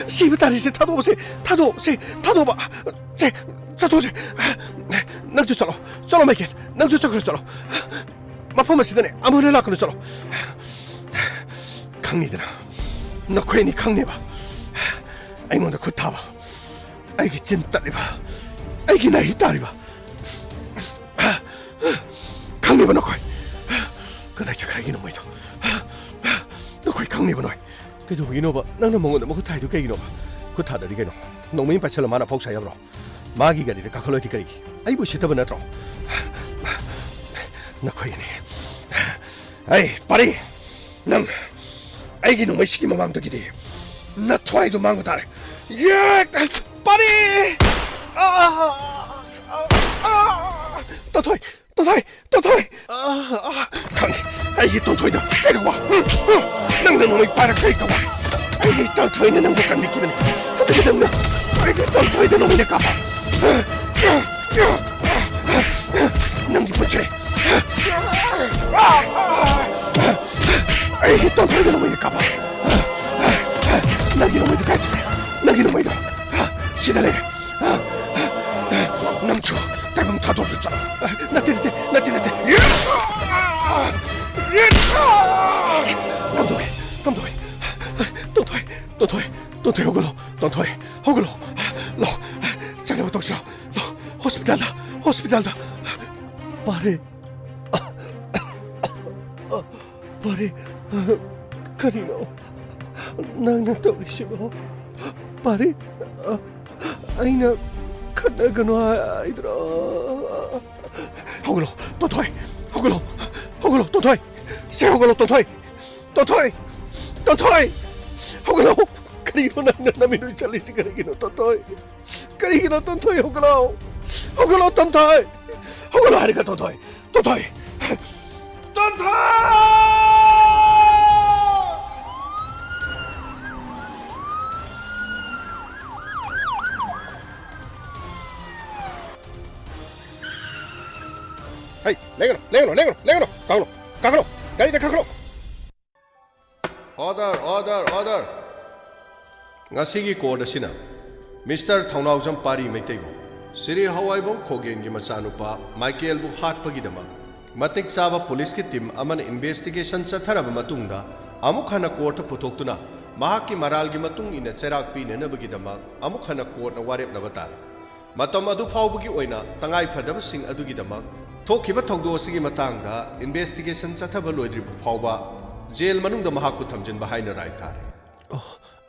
ꯁꯤꯕ ꯇꯥꯔꯤꯁꯦ ꯊꯥꯗꯣꯛꯑꯣꯁꯦ꯫ ꯊꯥꯗꯣꯛꯑꯣꯁꯦ꯫ ꯊꯥꯗꯣꯛꯑꯣꯕ꯫ ꯁꯦ, ꯆꯠꯊꯣꯛꯑꯁꯦ꯫ ꯅꯪꯁꯨ ꯆꯠꯂꯣ꯫ ꯆꯠꯂꯣ, ꯃꯥꯏꯀꯦꯜ꯫ ꯅꯪꯁꯨ ꯆꯠꯈ꯭ꯔꯣ, ꯆꯠꯂꯣ꯫ ꯃꯐꯝ ꯑꯁꯤꯗꯅꯦ, ꯑꯃꯨꯛ ꯍꯟꯅ ꯂꯥꯛꯀꯅꯨ, ꯆꯠꯂꯣ꯫ ꯈꯪꯅꯤꯗꯅ꯫ ꯅꯈꯣꯏ ꯑꯅꯤ ꯈꯪꯅꯦꯕ꯫ ꯑꯩꯉꯣꯟꯗ ꯈꯨꯠ ꯊꯥꯕ꯫ ꯑꯩꯒꯤ ꯆꯤꯟ ꯇꯠꯂꯤꯕ꯫ ꯑꯩꯒꯤ ꯅꯥꯍꯤ ꯇꯥꯔꯤꯕ꯫ ꯈꯪꯅꯦꯕ ꯅꯈꯣꯏ꯫ ꯀꯗꯥꯏ ꯆꯠꯈ꯭ꯔꯦ ꯑꯩꯒꯤ ꯅꯣꯡꯃꯩꯗꯣ? ꯅꯈꯣꯏ ꯈꯪꯅꯦꯕ ꯅꯣꯏ꯫ ꯀꯩꯗꯧꯕꯒꯤꯅꯣꯕ? ꯅꯪꯅ ꯃꯉꯣꯟꯗ ꯃꯈꯨꯠ ꯊꯥꯏꯗꯨ ꯀꯩꯒꯤꯅꯣꯕ? ꯈꯨꯠ ꯊꯥꯗꯗꯤ ꯀꯩꯅꯣ? ꯅꯣꯡꯃꯩ ꯑꯃ ꯄꯥꯏꯁꯜꯂ ꯃꯥꯅ ꯑꯐꯥꯎ ꯁꯥ ꯌꯥꯕ꯭ꯔꯣ? ꯃꯥꯒꯤ ꯒꯥꯔꯤꯗ ꯀꯥꯈꯠꯂꯣꯏꯗꯤ ꯀꯔꯤ? ꯑꯩꯕꯨ ꯎꯁꯤꯠꯇꯕ ꯅꯠꯇ꯭ꯔꯣ? ꯅꯈꯣꯏ ꯑꯅꯤ꯫ ꯑꯩ ꯄꯥꯔꯤ! ꯅꯪ ꯑꯩꯒꯤ ꯅꯣꯡꯃꯩꯁꯤꯒꯤ ꯃꯃꯥꯡꯗꯒꯤꯗꯤ ꯅꯊ꯭ꯋꯥꯏꯗꯣ ꯃꯥꯡꯕ ꯇꯥꯔꯦ꯫ ꯌꯦ! ꯄꯥꯔꯤ! ꯑꯥ! ꯑꯥ! ꯑꯥ! ꯇꯣꯟꯊꯣꯏ! ꯇꯣꯟꯊꯣꯏ! ꯇꯣꯟꯊꯣꯏ! ꯑꯥ! ꯑꯥ! ꯈꯪꯉꯦ꯫ ꯑꯩꯒꯤ ꯇꯣꯟꯊꯣꯏꯗ ꯀꯩꯗꯧꯕ? ꯎꯝ, ꯎꯝ꯫ ꯅꯪꯅ ꯅꯣꯡꯃꯩ ꯄꯥꯏꯔꯛ ꯀꯩꯗꯧꯕ? ꯑꯩꯒꯤ ꯇꯣꯟꯊꯣꯏꯅ ꯅꯪꯕꯨ ꯀꯟꯕꯤꯈꯤꯕꯅꯤ꯫ ꯑꯗꯨꯒ ꯅꯪꯅ ꯑꯩꯒꯤ ꯇꯣꯟꯊꯣꯏꯗ ꯅꯣꯡꯃꯩꯅ ꯀꯥꯞꯄ꯫ ꯅꯪꯒꯤ ꯄꯨꯟꯁꯤ꯫ ꯑꯩꯒꯤ ꯇꯣꯟꯊꯣꯏꯗ ꯅꯣꯡꯃꯩꯅ ꯀꯥꯞꯄ꯫ ꯅꯪꯒꯤ ꯅꯣꯡꯃꯩꯗꯣ ꯀꯥꯏ ꯆꯠꯈ꯭ꯔꯦ? ꯅꯪꯒꯤ ꯅꯣꯡꯃꯩꯗꯣ ꯁꯤꯗ ꯂꯩꯔꯦ꯫ ꯅꯪꯁꯨ ꯇꯥꯏꯕꯪ ꯊꯥꯗꯣꯛꯑꯒ ꯆꯠꯂꯣ꯫ ꯅꯠꯇꯦ, ꯅꯠꯇꯦ, ꯅꯠꯇꯦ, ꯅꯠꯇꯦ꯫ ꯀꯝꯗꯧꯔꯦ? ꯀꯝꯗꯧꯔꯦ? ꯇꯣꯟꯊꯣꯏ, ꯇꯣꯟꯊꯣꯏ, ꯇꯣꯟꯊꯣꯏ, ꯍꯧꯒꯠꯂꯣ, ꯇꯣꯟꯊꯣꯏ, ꯍꯧꯒꯠꯂꯣ꯫ ꯂꯥꯛꯑꯣ, ꯆꯠꯅꯕ ꯇꯧꯁꯤ ꯂꯥꯛꯑꯣ꯫ ꯂꯥꯛꯑꯣ, ꯍꯣꯁꯄꯤꯇꯥꯜꯗ, ꯍꯣꯁꯄꯤꯇꯥꯜꯗ꯫ ꯄꯥꯔꯦ꯫ ꯄꯥꯔꯦ, ꯀꯔꯤꯅꯣ ꯅꯪꯅ ꯇꯧꯔꯤꯁꯤꯕꯣ? ꯄꯥꯔꯦ, ꯑꯩꯅ ꯈꯠꯅꯒꯅꯨ ꯍꯥꯏꯗ꯭ꯔꯣ? ꯍꯧꯒꯠꯂꯣ, ꯇꯣꯟꯊꯣꯏ, ꯍꯧꯒꯠꯂꯣ, ꯍꯧꯒꯠꯂꯣ, ꯇꯣꯟꯊꯣꯏ, ꯁꯦ ꯍꯧꯒꯠꯂꯣ, ꯇꯣꯟꯊꯣꯏ, ꯇꯣꯟꯊꯣꯏ, ꯇꯣꯟꯊꯣꯏ, ꯍꯧꯒꯠꯂꯣ꯫ ꯀꯔꯤꯅꯣ ꯅꯪꯅ ꯅꯃꯤꯠ ꯎꯏꯁꯜꯂꯤꯁꯤ ꯀꯔꯤꯒꯤꯅꯣ, ꯇꯣꯟꯊꯣꯏ? ꯀꯔꯤꯒꯤꯅꯣ, ꯇꯣꯟꯊꯣꯏ, ꯍꯧꯒꯠꯂꯣ, ꯍꯧꯒꯠꯂꯣ, ꯇꯣꯟꯊꯣꯏ, ꯍꯧꯒꯠꯂꯣ ꯍꯥꯏꯔꯒ, ꯇꯣꯟꯊꯣꯏ, ꯇꯣꯟꯊꯣꯏ, ꯇꯣꯟꯊꯣꯏ! ꯍꯩ, ꯂꯦꯡꯒꯅꯨ, ꯂꯦꯡꯒꯅꯨ, ꯂꯦꯡꯒꯅꯨ, ꯂꯦꯡꯒꯅꯨ! ꯀꯥꯈꯠꯂꯣ, ꯀꯥꯈꯠꯂꯣ! ꯒꯥꯔꯤꯗ ꯀꯥꯈꯠꯂꯣ! Order, order, order! ꯉꯁꯤꯒꯤ ꯀꯣꯔꯠ ꯑꯁꯤꯅ ꯃꯤꯁꯇꯔ ꯊꯧꯅꯥꯎꯖꯝ ꯄꯥꯔꯤ ꯃꯩꯇꯩꯕꯨ, ꯁ꯭ꯔꯤ ꯍꯋꯥꯏꯕꯝ ꯈꯣꯒꯦꯟꯒꯤ ꯃꯆꯥꯅꯨꯄꯥ ꯃꯥꯏꯀꯦꯜꯕꯨ ꯍꯥꯠꯄꯒꯤꯗꯃꯛ ꯃꯇꯤꯛ ꯆꯥꯕ ꯄꯨꯂꯤꯁꯀꯤ ꯇꯤꯝ ꯑꯃꯅ ꯏꯟꯚꯦꯁꯇꯤꯒꯦꯁꯟ ꯆꯠꯊꯔꯕ ꯃꯇꯨꯡꯗ, ꯑꯃꯨꯛ ꯍꯟꯅ ꯀꯣꯔꯠꯇ ꯄꯨꯊꯣꯛꯇꯨꯅ ꯃꯍꯥꯛꯀꯤ ꯃꯔꯥꯜꯒꯤ ꯃꯇꯨꯡ ꯏꯟꯅ ꯆꯩꯔꯥꯛ ꯄꯤꯅꯅꯕꯒꯤꯗꯃꯛ ꯑꯃꯨꯛ ꯍꯟꯅ ꯀꯣꯔꯠꯅ ꯋꯥꯔꯦꯞꯅꯕ ꯇꯥꯔꯦ꯫ ꯃꯇꯝ ꯑꯗꯨ ꯐꯥꯎꯕꯒꯤ ꯑꯣꯏꯅ ꯇꯉꯥꯏꯐꯗꯕꯁꯤꯡ ꯑꯗꯨꯒꯤꯗꯃꯛ ꯊꯣꯛꯈꯤꯕ ꯊꯧꯗꯣꯛ ꯑꯁꯤꯒꯤ ꯃꯇꯥꯡꯗ ꯏꯟꯚꯦꯁꯇꯤꯒꯦꯁꯟ ꯆꯠꯊꯕ ꯂꯣꯏꯗ꯭ꯔꯤꯕ ꯐꯥꯎꯕ ꯖꯦꯜ ꯃꯅꯨꯡꯗ ꯃꯍꯥꯛꯄꯨ ꯊꯝꯖꯤꯟꯕ ꯍꯥꯏꯅ ꯔꯥꯏ ꯇꯥꯔꯦ꯫ ꯑꯣ,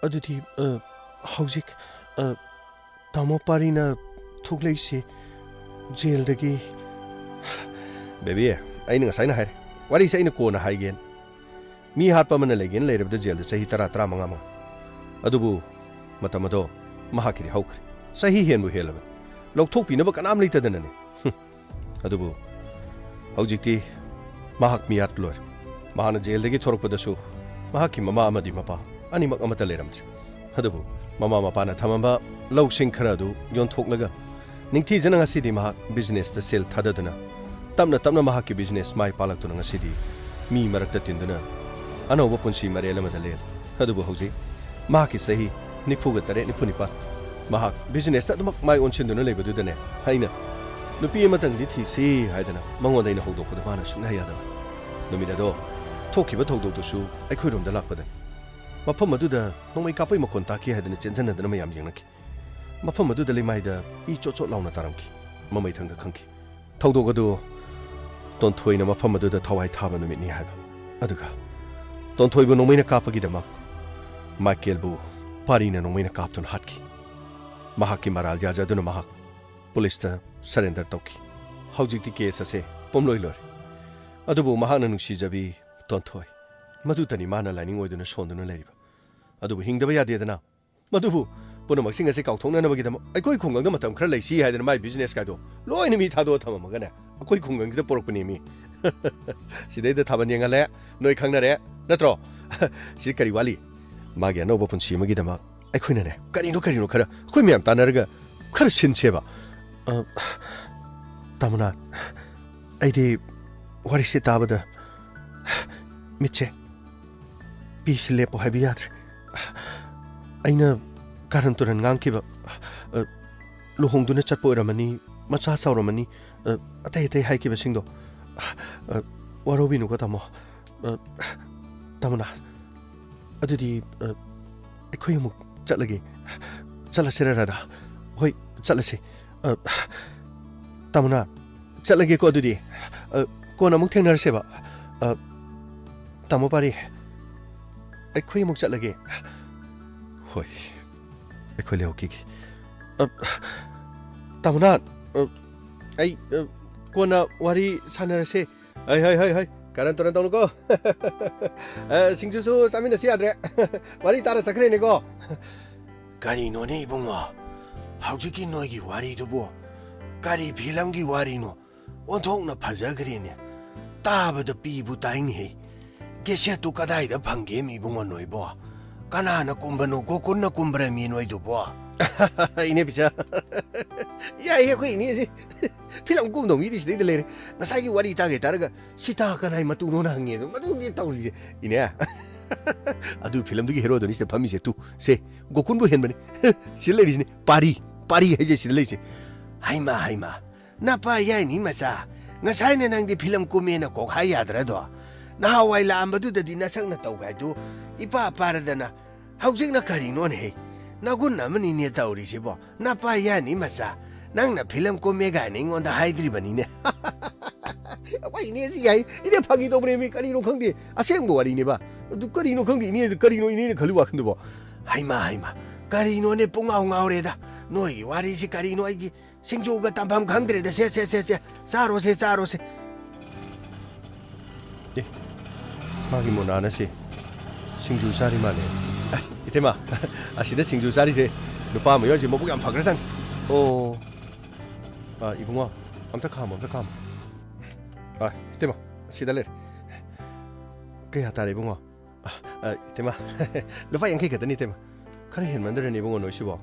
ꯑꯗꯨꯗꯤ, ꯑ, ꯍꯧꯖꯤꯛ, ꯑ, ꯇꯥꯃꯣ ꯄꯥꯔꯤꯅ ꯊꯣꯛꯂꯛꯏꯁꯤ ꯖꯦꯜꯗꯒꯤ꯫ ꯕꯦꯕꯤ, ꯑꯩꯅ ꯉꯁꯥꯏꯅ ꯍꯥꯏꯔꯦ, ꯋꯥꯔꯤꯁꯦ ꯑꯩꯅ ꯀꯣꯟꯅ ꯍꯥꯏꯒꯦꯅ꯫ ꯃꯤ ꯍꯥꯠꯄ ꯑꯃꯅ ꯂꯩꯒꯦꯅ ꯂꯩꯔꯕꯗ ꯖꯦꯜꯗ ꯆꯍꯤ ꯇꯔꯥ, ꯇꯔꯥꯃꯉꯥ ꯑꯃ꯫ ꯑꯗꯨꯕꯨ ꯃꯇꯝ ꯑꯗꯣ ꯃꯍꯥꯛꯀꯤꯗꯤ ꯍꯧꯈ꯭ꯔꯦ꯫ ꯆꯍꯤ ꯍꯦꯟꯕꯨ ꯍꯦꯜꯂꯕꯅꯤ꯫ ꯂꯧꯊꯣꯛꯄꯤꯅꯕ ꯀꯅꯥꯝ ꯂꯩꯇꯗꯅꯅꯤ꯫ ꯍꯨꯝ꯫ ꯑꯗꯨꯕꯨ ꯍꯧꯖꯤꯛꯇꯤ ꯃꯍꯥꯛ ꯃꯤꯌꯥꯠ ꯂꯣꯏꯔꯦ꯫ ꯃꯍꯥꯛꯅ ꯖꯦꯜꯗꯒꯤ ꯊꯣꯔꯛꯄꯗꯁꯨ ꯃꯍꯥꯛꯀꯤ ꯃꯃꯥ ꯑꯃꯗꯤ ꯃꯄꯥ ꯑꯅꯤꯃꯛ ꯑꯃꯠꯇ ꯂꯩꯔꯝꯗ꯭ꯔꯦ꯫ ꯑꯗꯨꯕꯨ ꯃꯃꯥ ꯃꯄꯥꯅ ꯊꯝꯃꯝꯕ ꯂꯧꯁꯤꯡ ꯈꯔ ꯑꯗꯨ ꯌꯣꯟꯊꯣꯛꯂꯒ ꯅꯤꯡꯊꯤꯖꯅ ꯉꯁꯤꯗꯤ ꯃꯍꯥꯛ ꯕꯤꯖꯤꯅꯦꯁꯇ ꯁꯦꯜ ꯊꯥꯗꯗꯨꯅ ꯇꯞꯅ ꯇꯞꯅ ꯃꯍꯥꯛꯀꯤ ꯕꯤꯖꯤꯅꯦꯁ ꯃꯥꯏ ꯄꯥꯛꯂꯛꯇꯨꯅ ꯉꯁꯤꯗꯤ ꯃꯤ ꯃꯔꯛꯇ ꯇꯤꯟꯗꯨꯅ ꯑꯅꯧꯕ ꯄꯨꯟꯁꯤ ꯃꯔꯦꯜ ꯑꯃꯗ ꯂꯦꯜꯂꯤ꯫ ꯑꯗꯨꯕꯨ ꯍꯧꯖꯤꯛ ꯃꯍꯥꯛꯀꯤ ꯆꯍꯤ ꯅꯤꯐꯨꯒ ꯇꯔꯦꯠ, ꯅꯤꯐꯨ ꯅꯤꯄꯥꯟ꯫ ꯃꯍꯥꯛ ꯕꯤꯖꯤꯅꯦꯁꯇ ꯑꯗꯨꯃꯛ ꯃꯥꯏ ꯑꯣꯟꯁꯤꯟꯗꯨꯅ ꯂꯩꯕꯗꯨꯗꯅꯦ, ꯑꯩꯅ ꯅꯨꯄꯤ ꯑꯃꯇꯪꯗꯤ ꯊꯤꯁꯤ ꯍꯥꯏꯗꯅ ꯃꯉꯣꯟꯗ ꯑꯩꯅ ꯍꯧꯗꯣꯛꯄꯗ ꯃꯥꯅ ꯁꯨꯡꯌꯥ ꯌꯥꯗꯕ꯫ ꯅꯨꯃꯤꯠ ꯑꯗꯣ ꯊꯣꯛꯈꯤꯕ ꯊꯧꯗꯣꯛꯇꯨꯁꯨ ꯑꯩꯈꯣꯏꯔꯣꯝꯗ ꯂꯥꯛꯄꯗꯅꯤ꯫ ꯃꯐꯝ ꯑꯗꯨꯗ ꯅꯣꯡꯃꯩ ꯀꯥꯞꯄꯩ ꯃꯈꯣꯟ ꯇꯥꯈꯤ ꯍꯥꯏꯗꯅ ꯆꯦꯟꯖꯟꯅꯗꯨꯅ ꯃꯌꯥꯝ ꯌꯦꯡꯅꯈꯤ꯫ ꯃꯐꯝ ꯑꯗꯨꯗ ꯂꯩꯃꯥꯏꯗ ꯏ ꯆꯣꯠ ꯆꯣꯠ ꯂꯥꯎꯅ ꯇꯥꯔꯝꯈꯤ꯫ ꯃꯃꯩꯊꯪꯗ ꯈꯪꯈꯤ꯫ ꯊꯧꯗꯣꯛ ꯑꯗꯨ ꯇꯣꯟꯊꯣꯏꯅ ꯃꯐꯝ ꯑꯗꯨꯗ ꯊꯋꯥꯏ ꯊꯥꯕ ꯅꯨꯃꯤꯠꯅꯤ ꯍꯥꯏꯕ꯫ ꯑꯗꯨꯒ ꯇꯣꯟꯊꯣꯏꯕꯨ ꯅꯣꯡꯃꯩꯅ ꯀꯥꯞꯄꯒꯤꯗꯃꯛ ꯃꯥꯏꯀꯦꯜꯕꯨ ꯄꯥꯔꯤꯅ ꯅꯣꯡꯃꯩꯅ ꯀꯥꯞꯇꯨꯅ ꯍꯥꯠꯈꯤ꯫ ꯃꯍꯥꯛꯀꯤ ꯃꯔꯥꯜ ꯌꯥꯖꯗꯨꯅ ꯃꯍꯥꯛ ꯄꯨꯂꯤꯁꯇ ꯁꯔꯦꯟꯗꯔ ꯇꯧꯈꯤ꯫ ꯍꯧꯖꯤꯛꯇꯤ ꯀꯦꯁ ꯑꯁꯦ ꯄꯨꯝꯂꯣꯏ ꯂꯣꯏꯔꯦ꯫ ꯑꯗꯨꯕꯨ ꯃꯍꯥꯛꯅ ꯅꯨꯡꯁꯤꯖꯕꯤ ꯇꯣꯟꯊꯣꯏ, ꯃꯗꯨꯇꯅꯤ ꯃꯥꯅ ꯂꯥꯏꯅꯤꯡ ꯑꯣꯏꯗꯨꯅ ꯁꯣꯟꯗꯨꯅ ꯂꯩꯔꯤꯕ꯫ ꯑꯗꯨꯕꯨ ꯍꯤꯡꯗꯕ ꯌꯥꯗꯦꯗꯅ꯫ ꯃꯗꯨꯕꯨ ꯄꯨꯝꯅꯃꯛꯁꯤꯡ ꯑꯁꯤ ꯀꯥꯎꯊꯣꯛꯅꯅꯕꯒꯤꯗꯃꯛ ꯑꯩꯈꯣꯏ ꯈꯨꯡꯒꯪꯗ ꯃꯇꯝ ꯈꯔ ꯂꯩꯁꯤ ꯍꯥꯏꯗꯅ ꯃꯥꯏ ꯕꯤꯖꯤꯅꯦꯁ ꯀꯥꯏꯗꯣ ꯂꯣꯏꯅ ꯃꯤ ꯊꯥꯗꯣꯛꯑ ꯊꯝꯃꯝꯃꯒꯅꯦ, ꯑꯩꯈꯣꯏ ꯈꯨꯡꯒꯪꯁꯤꯗ ꯄꯨꯔꯛꯄꯅꯦ ꯃꯤ꯫ ꯁꯤꯗꯩꯗ ꯊꯥꯕꯜ ꯌꯦꯡꯍꯜꯂꯦ, ꯅꯣꯏ ꯈꯪꯅꯔꯦ, ꯅꯠꯇ꯭ꯔꯣ? ꯁꯤ ꯀꯔꯤ ꯋꯥꯠꯂꯤ? ꯃꯥꯒꯤ ꯑꯅꯧꯕ ꯄꯨꯟꯁꯤ ꯑꯃꯒꯤꯗꯃꯛ ꯑꯩꯈꯣꯏꯅꯅꯦ, ꯀꯔꯤꯅꯣ ꯀꯔꯤꯅꯣ ꯈꯔ ꯑꯩꯈꯣꯏ ꯃꯌꯥꯝ ꯇꯥꯟꯅꯔꯒ ꯈꯔ ꯁꯤꯟꯁꯦꯕ꯫ ꯑ, ꯇꯥꯃꯣꯅ, ꯑꯩꯗꯤ ꯋꯥꯔꯤꯁꯦ ꯇꯥꯕꯗ ꯃꯤꯠꯁꯦ ꯄꯤꯁꯤ ꯂꯦꯞꯄꯣ ꯍꯥꯏꯕ ꯌꯥꯗ꯭ꯔꯦ꯫ ꯑꯩꯅ ꯀꯥꯔꯟ ꯇꯨꯔꯟ ꯉꯥꯡꯈꯤꯕ, ꯑ, ꯂꯨꯍꯣꯡꯗꯨꯅ ꯆꯠꯄ ꯑꯣꯏꯔꯝꯃꯅꯤ, ꯃꯆꯥ ꯆꯥꯎꯔꯝꯃꯅꯤ, ꯑ, ꯑꯇꯩ ꯑꯇꯩ ꯍꯥꯏꯈꯤꯕꯁꯤꯡꯗꯣ, ꯑ, ꯋꯥꯔꯧꯕꯤꯅꯨꯀꯣ ꯇꯥꯃꯣ꯫ ꯑ, ꯇꯥꯃꯣꯅ, ꯑꯗꯨꯗꯤ, ꯑ, ꯑꯩꯈꯣꯏ ꯑꯃꯨꯛ ꯆꯠꯂꯒꯦ꯫ ꯆꯠꯂꯁꯤꯔ ꯔꯥꯙꯥ? ꯍꯣꯏ, ꯆꯠꯂꯁꯤ꯫ ꯑ, ꯇꯥꯃꯣꯅ, ꯆꯠꯂꯒꯦꯀꯣ ꯑꯗꯨꯗꯤ꯫ ꯑ, ꯀꯣꯟꯅ ꯑꯃꯨꯛ ꯊꯦꯡꯅꯔꯁꯦꯕ꯫ ꯑ, ꯇꯥꯃꯣ ꯄꯥꯔꯤ, ꯑꯩꯈꯣꯏ ꯑꯃꯨꯛ ꯆꯠꯂꯒꯦ꯫ ꯍꯣꯏ꯫ ꯑꯩꯈꯣꯏ ꯂꯩꯍꯧꯈꯤꯒꯦ꯫ ꯑ, ꯇꯥꯃꯣꯅꯥ, ꯑ, ꯑꯩ, ꯑ, ꯀꯣꯟꯅ ꯋꯥꯔꯤ ꯁꯥꯟꯅꯔꯁꯦ꯫ ꯍꯩ, ꯍꯩ, ꯍꯩ, ꯍꯩ, ꯀꯔꯟ ꯇꯨꯔꯟ ꯇꯧꯅꯨꯀꯣ꯫ ꯑ, ꯁꯤꯡꯖꯨꯁꯨ ꯆꯥꯃꯤꯟꯅꯁꯤ ꯌꯥꯗ꯭ꯔꯦ꯫ ꯋꯥꯔꯤ ꯇꯥꯔ ꯆꯠꯈ꯭ꯔꯦꯅꯦꯀꯣ꯫ ꯀꯔꯤꯅꯣꯅꯦ ꯏꯕꯨꯡꯉꯣ? ꯍꯧꯖꯤꯛꯀꯤ ꯅꯣꯏꯒꯤ ꯋꯥꯔꯤꯗꯨꯕꯨ ꯀꯔꯤ ꯐꯤꯂꯝꯒꯤ ꯋꯥꯔꯤꯅꯣ? ꯑꯣꯟꯊꯣꯛꯅ ꯐꯖꯈ꯭ꯔꯦꯅꯦ꯫ ꯇꯥꯕꯗ ꯄꯤꯕꯨ ꯇꯥꯏꯅꯦꯍꯦ꯫ ꯀꯦꯁꯦꯠꯇꯨ ꯀꯗꯥꯏꯗ ꯐꯪꯒꯦ ꯃꯤ ꯏꯕꯨꯡꯉꯣ ꯅꯣꯏꯕꯣ? ꯀꯅꯥꯅ ꯀꯨꯝꯕꯅꯣ? ꯒꯣꯀꯨꯟꯅ ꯀꯨꯝꯕ꯭ꯔꯥ ꯃꯤ ꯅꯣꯏꯗꯨꯕꯣ? ꯏꯅꯦ ꯄꯤꯁꯥ꯫ ꯌꯥꯏꯍꯦ, ꯑꯩꯈꯣꯏ ꯏꯅꯦꯁꯦ꯫ ꯐꯤꯂꯝ ꯀꯨꯝꯗꯧ ꯃꯤꯗꯤ ꯁꯤꯗꯩꯗ ꯂꯩꯔꯦ꯫ ꯉꯁꯥꯏꯒꯤ ꯋꯥꯔꯤ ꯇꯥꯒꯦ ꯇꯥꯔꯒ ꯁꯤꯇꯥ ꯀꯅꯥꯏ ꯃꯇꯨꯅꯣꯅ ꯍꯪꯉꯦ꯫ ꯑꯗꯣ ꯃꯗꯨꯗꯤ ꯇꯧꯔꯤꯁꯦ꯫ ꯏꯅꯦ꯫ ꯑꯗꯨ ꯐꯤꯂꯝꯗꯨꯒꯤ ꯍꯦꯔꯣꯗꯨꯅꯤ ꯁꯤꯗ ꯐꯝꯃꯤꯁꯦ꯫ ꯇꯨ, ꯁꯦ, ꯒꯣꯀꯨꯟꯕꯨ ꯍꯦꯟꯕꯅꯤ꯫ ꯁꯤꯗ ꯂꯩꯔꯤꯁꯤꯅꯤ꯫ ꯄꯥꯔꯤ, ꯄꯥꯔꯤ ꯍꯥꯏꯁꯦ ꯁꯤꯗ ꯂꯩꯔꯤꯁꯦ꯫ ꯍꯩꯃꯥ, ꯍꯩꯃꯥ꯫ ꯅꯄꯥ ꯌꯥꯏꯅꯤ ꯃꯆꯥ, ꯉꯁꯥꯏꯅ ꯅꯪꯗꯤ ꯐꯤꯂꯝ ꯀꯨꯝꯃꯦꯅ ꯀꯣꯛ ꯍꯥꯏ ꯌꯥꯗ꯭ꯔꯗꯣ? ꯅꯍꯥꯟꯋꯥꯏ ꯂꯥꯛꯑꯝꯕꯗꯨꯗꯗꯤ ꯅꯁꯛ ꯅꯇꯧꯒꯥꯏꯗꯨ ꯏꯄꯥ ꯄꯥꯔꯗꯅ, ꯍꯧꯖꯤꯛꯅ ꯀꯔꯤꯅꯣꯅꯦꯍꯦ? ꯅꯒꯨꯟ ꯑꯃꯅꯤꯅꯦ ꯇꯧꯔꯤꯁꯤꯕꯣ꯫ ꯅꯄꯥ ꯌꯥꯏꯅꯤ ꯃꯆꯥ, ꯅꯪꯅ ꯐꯤꯂꯝ ꯀꯨꯝꯃꯦ ꯀꯥꯏꯅ ꯑꯩꯉꯣꯟꯗ ꯍꯥꯏꯗ꯭ꯔꯤꯕꯅꯤꯅꯦ꯫ ꯑꯩꯈꯣꯏ ꯏꯅꯦꯁꯤ ꯌꯥꯏ꯫ ꯏꯅꯦ ꯐꯥꯒꯤ ꯇꯧꯕꯅꯦꯃꯤ, ꯀꯔꯤꯅꯣ ꯈꯪꯗꯦ꯫ ꯑꯁꯦꯡꯕ ꯋꯥꯔꯤꯅꯦꯕ꯫ ꯑꯗꯨ ꯀꯔꯤꯅꯣ ꯈꯪꯗꯦ, ꯏꯅꯦ, ꯀꯔꯤꯅꯣ ꯏꯅꯦꯅ ꯈꯜꯂꯤ ꯋꯥꯈꯜꯗꯨꯕꯣ? ꯍꯩꯃꯥ, ꯍꯩꯃꯥ, ꯀꯔꯤꯅꯣꯅꯦ ꯄꯨꯡꯉꯥꯎ ꯉꯥꯎꯔꯦꯗ꯫ ꯅꯣꯏꯒꯤ ꯋꯥꯔꯤꯁꯤ ꯀꯔꯤꯅꯣ ꯑꯩꯗꯤ ꯁꯤꯡꯖꯨꯒ ꯇꯝꯐꯝ ꯈꯪꯗ꯭ꯔꯦꯗ꯫ ꯁꯦ, ꯁꯦ, ꯁꯦ, ꯁꯦ, ꯆꯥꯔꯣꯁꯦ, ꯆꯥꯔꯣꯁꯦ꯫ ꯑꯦ, ꯃꯥꯒꯤ ꯃꯣꯅꯥꯅ ꯁꯦ ꯁꯤꯡꯖꯨ ꯆꯥꯔꯤ ꯃꯥꯜꯂꯦ꯫ ꯑꯦ, ꯏꯇꯩꯃ, ꯑꯁꯤꯗ ꯁꯤꯡꯖꯨ ꯆꯥꯔꯤꯁꯦ ꯅꯨꯄꯥ ꯑꯃ ꯌꯥꯎꯔꯤꯁꯦ ꯃꯕꯨꯛ ꯌꯥꯝ ꯐꯈ꯭ꯔꯖꯥꯠꯅꯤ꯫ ꯑꯣ, ꯑ, ꯏꯕꯨꯡꯉꯣ, ꯑꯝꯇ ꯈꯥꯝꯃꯣ, ꯑꯝꯇ ꯈꯥꯝꯃꯣ꯫ ꯑ, ꯏꯇꯩꯃ, ꯁꯤꯗ ꯂꯩꯔꯦ꯫ ꯀꯌꯥ ꯇꯥꯔꯦ ꯏꯕꯨꯡꯉꯣ? ꯑ, ꯑ, ꯏꯇꯩꯃ, ꯂꯨꯄꯥ ꯌꯥꯡꯈꯩ ꯈꯛꯇꯅꯤ, ꯏꯇꯩꯃ꯫ ꯈꯔ ꯍꯦꯟꯃꯟꯗ꯭ꯔꯅꯦ ꯏꯕꯨꯡꯉꯣ ꯅꯣꯏꯁꯤꯕꯣ?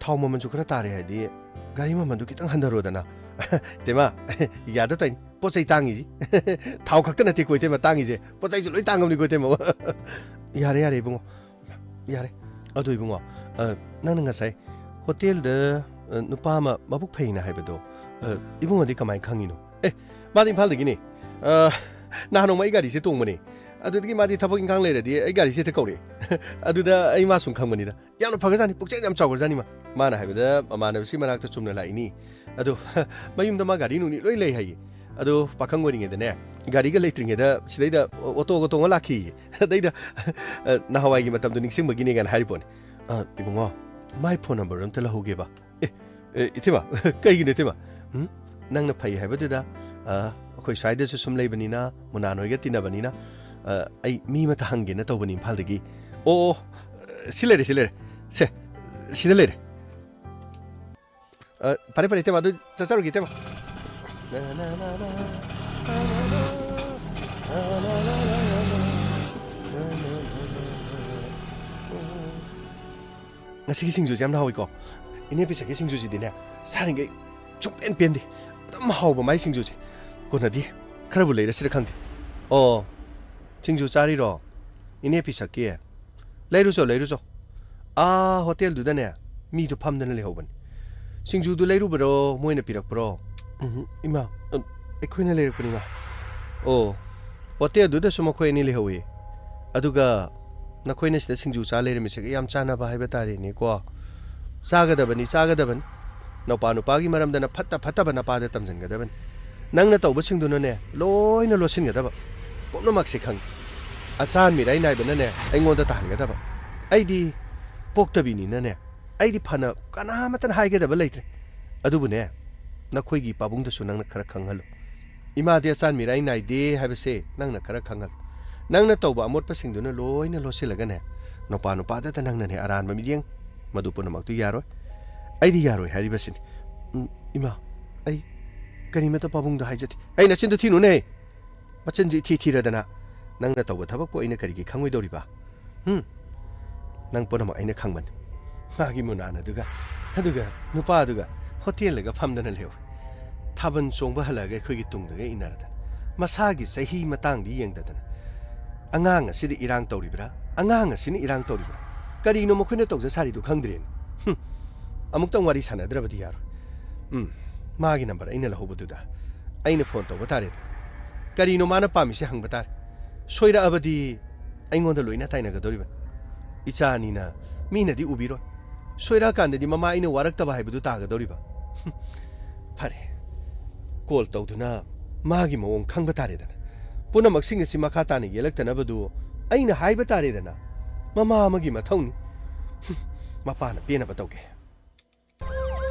ꯊꯥꯎ ꯃꯃꯜꯁꯨ ꯈꯔ ꯇꯥꯔꯦ ꯍꯥꯏꯗꯤ, ꯒꯥꯔꯤ ꯃꯃꯜꯗꯨ ꯈꯤꯇꯪ ꯍꯟꯊꯔꯣꯗꯅ꯫ ꯏꯇꯩꯃ, ꯌꯥꯗ ꯇꯧꯔꯤꯅꯤ꯫ ꯄꯣꯠ ꯆꯩ ꯇꯥꯡꯉꯤꯁꯤ꯫ ꯊꯥꯎ ꯈꯛꯇ ꯅꯠꯇꯦꯀꯣ, ꯏꯇꯩꯃ, ꯇꯥꯡꯉꯤꯁꯦ꯫ ꯄꯣꯠ ꯆꯩꯁꯨ ꯂꯣꯏ ꯇꯥꯡꯉꯕꯅꯤꯀꯣ, ꯏꯇꯩꯃ꯫ ꯌꯥꯔꯦ, ꯌꯥꯔꯦ, ꯏꯕꯨꯡꯉꯣ꯫ ꯌꯥꯔꯦ꯫ ꯑꯗꯣ, ꯏꯕꯨꯡꯉꯣ, ꯑ, ꯅꯪꯅ ꯉꯁꯥꯏ ꯍꯣꯇꯦꯜꯗ, ꯑ, ꯅꯨꯄꯥ ꯑꯃ ꯃꯕꯨꯛ ꯐꯩꯅ ꯍꯥꯏꯕꯗꯣ, ꯑ, ꯏꯕꯨꯡꯉꯣꯗꯤ ꯀꯃꯥꯏꯅ ꯈꯪꯉꯤꯅꯣ? ꯑꯦ, ꯃꯥꯗꯤ ꯏꯝꯐꯥꯜꯗꯒꯤꯅꯦ꯫ ꯑ, ꯅꯍꯥꯟ ꯅꯣꯡꯃ ꯑꯩ ꯒꯥꯔꯤꯁꯦ ꯇꯣꯡꯕꯅꯦ꯫ ꯑꯗꯨꯗꯒꯤ ꯃꯥꯗꯤ ꯊꯕꯛ ꯏꯪꯈꯥꯡ ꯂꯩꯔꯗꯤ ꯑꯩ ꯒꯥꯔꯤꯁꯦ ꯍꯦꯛꯇ ꯀꯧꯔꯛꯑꯦ꯫ ꯑꯗꯨꯗ ꯑꯩ ꯃꯥ ꯁꯨꯝ ꯈꯪꯕꯅꯤꯗ꯫ ꯌꯥꯝꯅ ꯐꯈ꯭ꯔꯖꯥꯠꯅꯤ, ꯄꯨꯛꯆꯦꯜ ꯌꯥꯝ ꯆꯥꯎꯈ꯭ꯔꯖꯥꯠꯅꯤ ꯃꯥ꯫ ꯃꯥꯅ ꯍꯥꯏꯕꯗ ꯃꯃꯥꯟꯅꯕꯁꯤ ꯃꯅꯥꯛꯇ ꯆꯨꯝꯅ ꯂꯥꯛꯏꯅꯤ꯫ ꯑꯗꯣ ꯃꯌꯨꯝꯗ ꯃꯥ ꯒꯥꯔꯤ ꯅꯨꯡꯅꯤ ꯂꯣꯏ ꯂꯩ ꯍꯥꯏꯌꯦ꯫ ꯑꯗꯣ ꯄꯥꯈꯪ ꯑꯣꯏꯔꯤꯉꯩꯗꯅꯦ, ꯒꯥꯔꯤꯒ ꯂꯩꯇ꯭ꯔꯤꯉꯩꯗ ꯁꯤꯗꯩꯗ ꯑꯣꯇꯣꯒ ꯇꯣꯡꯉ ꯂꯥꯛꯈꯤꯌꯦ꯫ ꯑꯗꯩꯗ, ꯑ, ꯅꯍꯥꯟꯋꯥꯏꯒꯤ ꯃꯇꯝꯗꯣ ꯅꯤꯡꯁꯤꯡꯕꯒꯤꯅꯦ ꯀꯥꯏꯅ ꯍꯥꯏꯔꯤ ꯄꯣꯠꯅꯤ꯫ ꯑ, ꯏꯕꯨꯡꯉꯣ, ꯃꯥꯏ ꯐꯣꯟ ꯅꯝꯕꯔ ꯑꯝꯇ ꯂꯧꯍꯧꯒꯦꯕ꯫ ꯑꯦ, ꯑꯦ, ꯏꯊꯤꯃ, ꯀꯩꯒꯤꯅꯣ ꯏꯊꯤꯃ? ꯎꯝ? ꯅꯪꯅ ꯐꯩ ꯍꯥꯏꯕꯗꯨꯗ, ꯑ, ꯑꯩꯈꯣꯏ ꯁ꯭ꯋꯥꯏꯗꯁꯨ ꯁꯨꯝ ꯂꯩꯕꯅꯤꯅ, ꯃꯨꯅꯥꯟ ꯍꯣꯏꯒ ꯇꯤꯟꯅꯕꯅꯤꯅ, ꯑ, ꯑꯩ ꯃꯤ ꯑꯃꯇ ꯍꯪꯒꯦꯅ ꯇꯧꯕꯅꯤ ꯏꯝꯐꯥꯜꯗꯒꯤ꯫ ꯑꯣ, ꯑꯣ, ꯁꯤ ꯂꯩꯔꯦ, ꯁꯤ ꯂꯩꯔꯦ꯫ ꯁꯦ, ꯁꯤꯗ ꯂꯩꯔꯦ꯫ ꯑ, ꯐꯔꯦ, ꯐꯔꯦ, ꯏꯇꯩꯃ, ꯑꯗꯨ ꯆꯠꯆꯔꯨꯒꯦ, ꯏꯇꯩꯃ꯫ ꯉꯁꯤꯒꯤ ꯁꯤꯡꯖꯨꯁꯦ ꯌꯥꯝꯅ ꯍꯥꯎꯏꯀꯣ꯫ ꯏꯅꯦ ꯄꯤꯁꯛꯀꯤ ꯁꯤꯡꯖꯨꯁꯤꯗꯤꯅꯦ, ꯆꯥꯔꯤꯉꯩ ꯁꯨꯡꯄꯦꯟ ꯄꯦꯟꯗꯦ꯫ ꯑꯗꯨꯝ ꯍꯥꯎꯕ ꯃꯥꯏ ꯁꯤꯡꯖꯨꯁꯦ꯫ ꯀꯣꯟꯅꯗꯤ ꯈꯔꯕꯨ ꯂꯩꯔꯁꯤꯔ ꯈꯪꯗꯦ꯫ ꯑꯣ, ꯁꯤꯡꯖꯨ ꯆꯥꯔꯤꯔꯣ? ꯏꯅꯦ ꯄꯤꯁꯛꯀꯤ? ꯂꯩꯔꯨꯆꯣ, ꯂꯩꯔꯨꯆꯣ꯫ ꯑꯥ, ꯍꯣꯇꯦꯜꯗꯨꯗꯅꯦ, ꯃꯤꯗꯨ ꯐꯝꯗꯅ ꯂꯩꯍꯧꯕꯅꯤ꯫ ꯁꯤꯡꯖꯨꯗꯨ ꯂꯩꯔꯨꯕꯔꯣ, ꯃꯣꯏꯅ ꯄꯤꯔꯛꯄꯔꯣ? ꯎꯝ, ꯏꯃꯥ, ꯑ, ꯑꯩꯈꯣꯏꯅ ꯂꯩꯔꯛꯄꯅꯤ, ꯏꯃꯥ꯫ ꯑꯣ, ꯍꯣꯇꯦꯜꯗꯨꯗꯁꯨ ꯃꯈꯣꯏ ꯑꯅꯤ ꯂꯩꯍꯧꯏ꯫ ꯑꯗꯨꯒ ꯅꯈꯣꯏꯅ ꯁꯤꯗ ꯁꯤꯡꯖꯨ ꯆꯥ ꯂꯩꯔꯝꯃꯤꯁꯤꯒ ꯌꯥꯝ ꯆꯥꯟꯅꯕ ꯍꯥꯏꯕ ꯇꯥꯔꯦꯅꯦꯀꯣ꯫ ꯆꯥꯒꯗꯕꯅꯤ, ꯆꯥꯒꯗꯕꯅꯤ꯫ ꯅꯧꯄꯥ ꯅꯨꯄꯥꯒꯤ ꯃꯔꯝꯗꯅ ꯐꯠꯇ ꯐꯠꯇꯕ ꯅꯄꯥꯗ ꯇꯝꯁꯤꯟꯒꯗꯕꯅꯤ꯫ ꯅꯪꯅ ꯇꯧꯕꯁꯤꯡꯗꯨꯅꯅꯦ, ꯂꯣꯏꯅ ꯂꯣꯠꯁꯤꯟꯒꯗꯕ꯫ ꯄꯨꯝꯅꯃꯛꯁꯦ ꯈꯪꯉꯤ꯫ ꯑꯆꯥꯟ ꯃꯤꯔꯥꯏ ꯅꯥꯏꯕꯅꯅꯦ, ꯑꯩꯉꯣꯟꯗ ꯇꯥꯍꯟꯒꯗꯕ꯫ ꯑꯩꯗꯤ ꯄꯣꯛꯇꯕꯤꯅꯤꯅꯅꯦ, ꯑꯩꯗꯤ ꯐꯅ ꯀꯅꯥꯃꯠꯇꯅ ꯍꯥꯏꯒꯗꯕ ꯂꯩꯇ꯭ꯔꯦ꯫ ꯑꯗꯨꯕꯨꯅꯦ, ꯅꯈꯣꯏꯒꯤ ꯄꯥꯕꯨꯡꯗꯁꯨ ꯅꯪꯅ ꯈꯔ ꯈꯪꯍꯜꯂꯨ꯫ ꯏꯃꯥꯗꯤ ꯑꯆꯥꯟ ꯃꯤꯔꯥꯏ ꯅꯥꯏꯗꯦ ꯍꯥꯏꯕꯁꯦ ꯅꯪꯅ ꯈꯔ ꯈꯪꯍꯜꯂꯨ꯫ ꯅꯪꯅ ꯇꯧꯕ ꯑꯃꯣꯠꯄꯁꯤꯡꯗꯨꯅ ꯂꯣꯏꯅ ꯂꯣꯠꯁꯤꯜꯂꯒꯅꯦ, ꯅꯨꯄꯥ ꯅꯨꯄꯥꯗꯇ ꯅꯪꯅꯅꯦ ꯑꯔꯥꯟꯕ ꯃꯤꯠꯌꯦꯡ, ꯃꯗꯨ ꯄꯨꯝꯅꯃꯛꯇꯨ ꯌꯥꯔꯣꯏ꯫ ꯑꯩꯗꯤ ꯌꯥꯔꯣꯏ ꯍꯥꯏꯔꯤꯕꯁꯤꯅꯤ꯫ ꯎꯝ, ꯏꯃꯥ, ꯑꯩ ꯀꯔꯤꯃꯠꯇ ꯄꯥꯕꯨꯡꯗ ꯍꯥꯏꯖꯗꯦ꯫ ꯑꯩ ꯅꯆꯤꯟꯗꯨ ꯊꯤꯅꯨꯅꯦ꯫ ꯃꯆꯤꯟꯁꯤ ꯏꯊꯤ ꯊꯤꯔꯗꯅ ꯅꯪꯅ ꯇꯧꯕ ꯊꯕꯛꯄꯨ ꯑꯩꯅ ꯀꯔꯤꯒꯤ ꯈꯪꯉꯣꯏꯗꯧꯔꯤꯕ? ꯍꯨꯝ? ꯅꯪ ꯄꯨꯝꯅꯃꯛ ꯑꯩꯅ ꯈꯪꯕꯅꯤ꯫ ꯃꯥꯒꯤ ꯃꯨꯅꯥꯟ ꯑꯗꯨꯒ, ꯑꯗꯨꯒ ꯅꯨꯄꯥꯗꯨꯒ ꯍꯣꯇꯦꯜꯗꯒ ꯐꯝꯗꯅ ꯂꯩꯍꯧꯏ꯫ ꯊꯥꯕꯜ ꯆꯣꯡꯕ ꯍꯜꯂꯛꯑꯒ ꯑꯩꯈꯣꯏꯒꯤ ꯇꯨꯡꯗꯒ ꯏꯟꯅꯔꯗꯅ, ꯃꯁꯥꯒꯤ ꯆꯍꯤ ꯃꯇꯥꯡꯗꯤ ꯌꯦꯡꯗꯗꯅ, "ꯑꯉꯥꯡ ꯑꯁꯤꯗ ꯏꯔꯥꯡ ꯇꯧꯔꯤꯕ꯭ꯔꯥ? ꯑꯉꯥꯡ ꯑꯁꯤꯅ ꯏꯔꯥꯡ ꯇꯧꯔꯤꯕ꯭ꯔꯥ? ꯀꯔꯤꯅꯣ ꯃꯈꯣꯏꯅ ꯇꯧꯖ ꯁꯥꯔꯤꯗꯨ ꯈꯪꯗ꯭ꯔꯦꯅꯦ?" ꯍꯨꯝ꯫ ꯑꯃꯨꯛꯇꯪ ꯋꯥꯔꯤ ꯁꯥꯟꯅꯗ꯭ꯔꯕꯗꯤ ꯌꯥꯔꯣꯏ꯫ ꯎꯝ, ꯃꯥꯒꯤ ꯅꯝꯕꯔ ꯑꯩꯅ ꯂꯧꯍꯧꯕꯗꯨꯗ ꯑꯩꯅ ꯐꯣꯟ ꯇꯧꯕ ꯇꯥꯔꯦꯗꯅ꯫ ꯀꯔꯤꯅꯣ ꯃꯥꯅ ꯄꯥꯝꯃꯤꯁꯦ ꯍꯪꯕ ꯇꯥꯔꯦ꯫ ꯁꯣꯏꯔꯛꯑꯕꯗꯤ ꯑꯩꯉꯣꯟꯗ ꯂꯣꯏꯅ ꯇꯥꯏꯅꯒꯗꯧꯔꯤꯕꯅꯤ꯫ ꯏꯆꯥ ꯑꯅꯤꯅ ꯃꯤꯅꯗꯤ ꯎꯕꯤꯔꯣꯏ꯫ ꯁꯣꯏꯔꯛꯑꯀꯥꯟꯗꯗꯤ ꯃꯃꯥ ꯑꯩꯅ ꯋꯥꯔꯛꯇꯕ ꯍꯥꯏꯕꯗꯨ ꯇꯥꯒꯗꯧꯔꯤꯕ꯫ ꯍꯨꯝ, ꯐꯔꯦ꯫ ꯀꯣꯜ ꯇꯧꯗꯨꯅ ꯃꯥꯒꯤ ꯃꯑꯣꯡ ꯈꯪꯕ ꯇꯥꯔꯦꯗꯅ꯫ ꯄꯨꯝꯅꯃꯛꯁꯤꯡ ꯑꯁꯤ ꯃꯈꯥ ꯇꯥꯅ ꯌꯦꯜꯂꯛꯇꯅꯕꯗꯨ ꯑꯩꯅ ꯍꯥꯏꯕ ꯇꯥꯔꯦꯗꯅ꯫ ꯃꯃꯥ ꯑꯃꯒꯤ ꯃꯊꯧꯅꯤ꯫ ꯃꯄꯥꯅ ꯄꯦꯟꯅꯕ ꯇꯧꯒꯦ꯫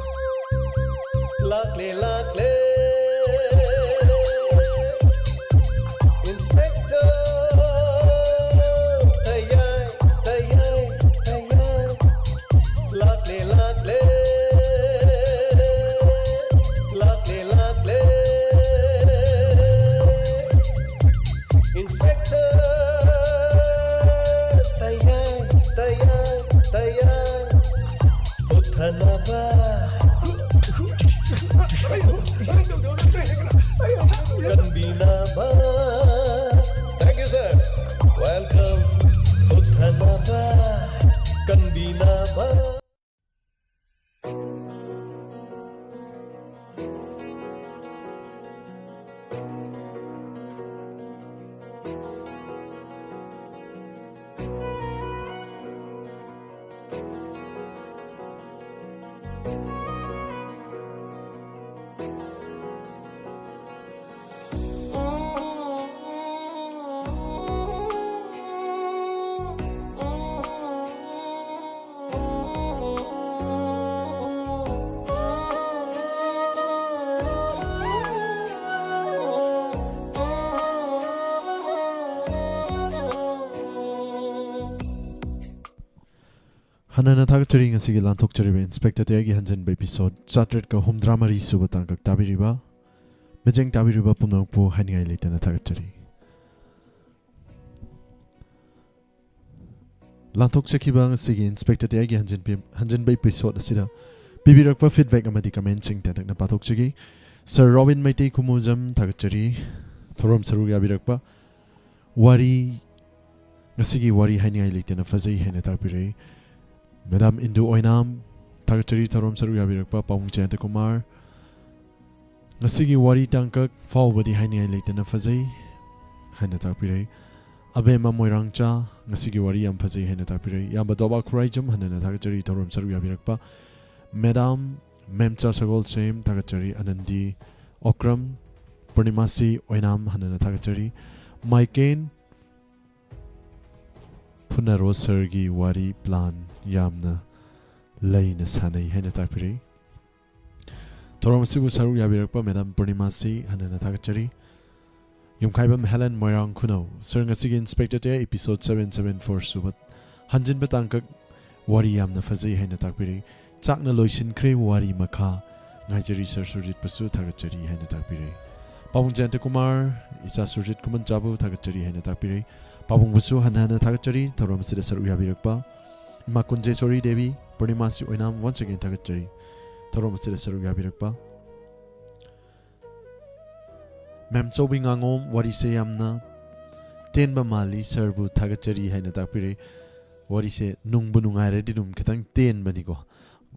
ꯂꯥꯛꯂꯦ ꯂꯥꯛꯂꯦ Inspector ꯇꯌꯥꯏ ꯇꯌꯥꯏ ꯇꯌꯥꯏ ꯂꯥꯛꯂꯦ ꯂꯥꯛꯂꯦ ꯂꯥꯛꯂꯦ ꯂꯥꯛꯂꯦ Inspector ꯇꯌꯥꯏ ꯇꯌꯥꯏ ꯇꯌꯥꯏ ꯍꯨꯠꯊꯅꯕ ꯀꯟꯕꯤꯅꯕ Thank you sir. Welcome. ꯍꯨꯠꯊꯅꯕ ꯀꯟꯕꯤꯅꯕ ꯍꯟꯅꯅ ꯊꯥꯒꯠꯆꯔꯤ ꯉꯁꯤꯒꯤ ꯂꯥꯟꯊꯣꯛꯆꯔꯤꯕ ꯏꯟꯁꯄꯦꯛꯇꯔ ꯇꯌꯥꯏꯒꯤ ꯍꯟꯖꯤꯟꯕ ꯏꯄꯤꯁꯣꯗ ꯆꯥꯇ꯭ꯔꯦꯠꯀ ꯍꯨꯝꯗ꯭ꯔꯥ ꯃꯔꯤ ꯁꯨꯕ ꯇꯥꯡꯀꯛ ꯇꯥꯕꯤꯔꯤꯕ ꯃꯤꯠꯌꯦꯡ ꯇꯥꯕꯤꯔꯤꯕ ꯄꯨꯝꯅꯃꯛꯄꯨ ꯍꯥꯏꯅꯤꯡꯉꯥꯏ ꯂꯩꯇꯅ ꯊꯥꯒꯠꯆꯔꯤ꯫ ꯂꯥꯟꯊꯣꯛꯆꯈꯤꯕ ꯉꯁꯤꯒꯤ ꯏꯟꯁꯄꯦꯛꯇꯔ ꯇꯌꯥꯏꯒꯤ ꯍꯟꯖꯤꯟꯕꯤ- ꯍꯟꯖꯤꯟꯕ ꯏꯄꯤꯁꯣꯗ ꯑꯁꯤꯗ ꯄꯤꯕꯤꯔꯛꯄ ꯐꯤꯗꯕꯦꯛ ꯑꯃꯗꯤ ꯀꯃꯦꯟꯁꯤꯡ ꯇꯦꯟꯇꯛꯅ ꯄꯥꯊꯣꯛꯆꯒꯦ꯫ ꯁꯔ ꯔꯣꯕꯤꯟ ꯃꯩꯇꯩ ꯈꯨꯃꯨꯖꯝ ꯊꯥꯒꯠꯆꯔꯤ꯫ ꯊꯧꯔꯝ ꯁꯔꯨꯛ ꯌꯥꯕꯤꯔꯛꯄ ꯋꯥꯔꯤ ꯉꯁꯤꯒꯤ ꯋꯥꯔꯤ ꯍꯥꯏꯅꯤꯡꯉꯥꯏ ꯂꯩꯇꯅ ꯐꯖꯩ ꯍꯥꯏꯅ ꯇꯥꯛꯄꯤꯔꯛꯏ꯫ ꯃꯦꯗꯥꯝ ꯏꯟꯗꯨ ꯑꯣꯏꯅꯥꯝ ꯊꯥꯒꯠꯆꯔꯤ ꯊꯧꯔꯝ ꯁꯔꯨꯛ ꯌꯥꯕꯤꯔꯛꯄ꯫ ꯄꯥꯕꯨꯡ ꯖꯌꯟꯇ ꯀꯨꯃꯥꯔ ꯉꯁꯤꯒꯤ ꯋꯥꯔꯤ ꯇꯥꯡꯀꯛ ꯐꯥꯎꯕꯗꯤ ꯍꯥꯏꯅꯤꯡꯉꯥꯏ ꯂꯩꯇꯅ ꯐꯖꯩ ꯍꯥꯏꯅ ꯇꯥꯛꯄꯤꯔꯛꯏ꯫ ꯑꯕꯦꯝꯃ ꯃꯣꯏꯔꯥꯡꯆꯥ ꯉꯁꯤꯒꯤ ꯋꯥꯔꯤ ꯌꯥꯝ ꯐꯖꯩ ꯍꯥꯏꯅ ꯇꯥꯛꯄꯤꯔꯛꯏ꯫ ꯏꯌꯥꯝꯕ ꯗꯣꯕꯥ ꯈꯨꯔꯥꯏꯖꯝ ꯍꯟꯅꯅ ꯊꯥꯒꯠꯆꯔꯤ ꯊꯧꯔꯝ ꯁꯔꯨꯛ ꯌꯥꯕꯤꯔꯛꯄ꯫ ꯃꯦꯗꯥꯝ ꯃꯦꯝꯆꯥ ꯁꯒꯣꯜꯁꯦꯝ ꯊꯥꯒꯠꯆꯔꯤ꯫ ꯑꯅꯟꯗꯤ ꯑꯣꯀ꯭ꯔꯝ ꯄꯨꯔꯅꯤꯃꯥꯁꯤ ꯑꯣꯏꯅꯥꯝ ꯍꯟꯅꯅ ꯊꯥꯒꯠꯆꯔꯤ꯫ ꯃꯥꯏꯀꯦꯟ ꯐꯨꯅꯔꯣ ꯁꯔꯒꯤ ꯋꯥꯔꯤ ꯄ꯭ꯂꯥꯟ ꯌꯥꯝꯅ ꯂꯩꯅ ꯁꯥꯟꯅꯩ ꯍꯥꯏꯅ ꯇꯥꯛꯄꯤꯔꯛꯏ꯫ ꯊꯧꯔꯝ ꯑꯁꯤꯕꯨ ꯁꯔꯨꯛ ꯌꯥꯕꯤꯔꯛꯄ ꯃꯦꯗꯥꯝ ꯄꯨꯔꯅꯤꯃꯥꯁꯤ ꯍꯟꯅ ꯍꯟꯅ ꯊꯥꯒꯠꯆꯔꯤ꯫ ꯌꯨꯝꯈꯥꯏꯕꯝ ꯍꯦꯂꯦꯟ ꯃꯣꯏꯔꯥꯡ ꯈꯨꯅꯧ, ꯁꯔ ꯉꯁꯤꯒꯤ ꯏꯟꯁꯄꯦꯛꯇꯔ ꯇꯦ episode seven seven four ꯁꯨꯕ ꯍꯟꯖꯤꯟꯕ ꯇꯥꯡꯀꯛ ꯋꯥꯔꯤ ꯌꯥꯝꯅ ꯐꯖꯩ ꯍꯥꯏꯅ ꯇꯥꯛꯄꯤꯔꯛꯏ꯫ ꯆꯥꯛꯅ ꯂꯣꯏꯁꯤꯟꯈ꯭ꯔꯦ ꯋꯥꯔꯤ ꯃꯈꯥ ꯉꯥꯏꯖꯔꯤ ꯁꯔ ꯁꯨꯔꯖꯤꯠꯄꯨꯁꯨ ꯊꯥꯒꯠꯆꯔꯤ ꯍꯥꯏꯅ ꯇꯥꯛꯄꯤꯔꯛꯏ꯫ ꯄꯥꯕꯨꯡ ꯖꯌꯟꯇ ꯀꯨꯃꯥꯔ, ꯏꯆꯥ ꯁꯨꯔꯖꯤꯠ ꯈꯨꯃꯟꯆꯥꯕꯨ ꯊꯥꯒꯠꯆꯔꯤ ꯍꯥꯏꯅ ꯇꯥꯛꯄꯤꯔꯛꯏ꯫ ꯄꯥꯕꯨꯡꯕꯨꯁꯨ ꯍꯟꯅ ꯍꯟꯅ ꯊꯥꯒꯠꯆꯔꯤ ꯊꯧꯔꯝ ꯑꯁꯤꯗ ꯁꯔꯨꯛ ꯌꯥꯕꯤꯔꯛꯄ꯫ ꯏꯃꯥ ꯀꯨꯟꯖꯦꯁꯣꯔꯤ ꯗꯦꯕꯤ, ꯄꯨꯔꯅꯤꯃꯥꯁꯤ ꯑꯣꯏꯅꯥꯝ, once again ꯊꯥꯒꯠꯆꯔꯤ ꯊꯧꯔꯝ ꯑꯁꯤꯗ ꯁꯔꯨꯛ ꯌꯥꯕꯤꯔꯛꯄ꯫ ꯃꯦꯝ ꯆꯧꯕꯤ ꯉꯥꯉꯣꯝ, ꯋꯥꯔꯤꯁꯦ ꯌꯥꯝꯅ ꯇꯦꯟꯕ ꯃꯥꯜꯂꯤ, ꯁꯔꯕꯨ ꯊꯥꯒꯠꯆꯔꯤ ꯍꯥꯏꯅ ꯇꯥꯛꯄꯤꯔꯛꯏ꯫ ꯋꯥꯔꯤꯁꯦ ꯅꯨꯡꯕꯨ ꯅꯨꯡꯉꯥꯏꯔꯗꯤ ꯑꯗꯨꯝ ꯈꯤꯇꯪ ꯇꯦꯟꯕꯅꯤꯀꯣ꯫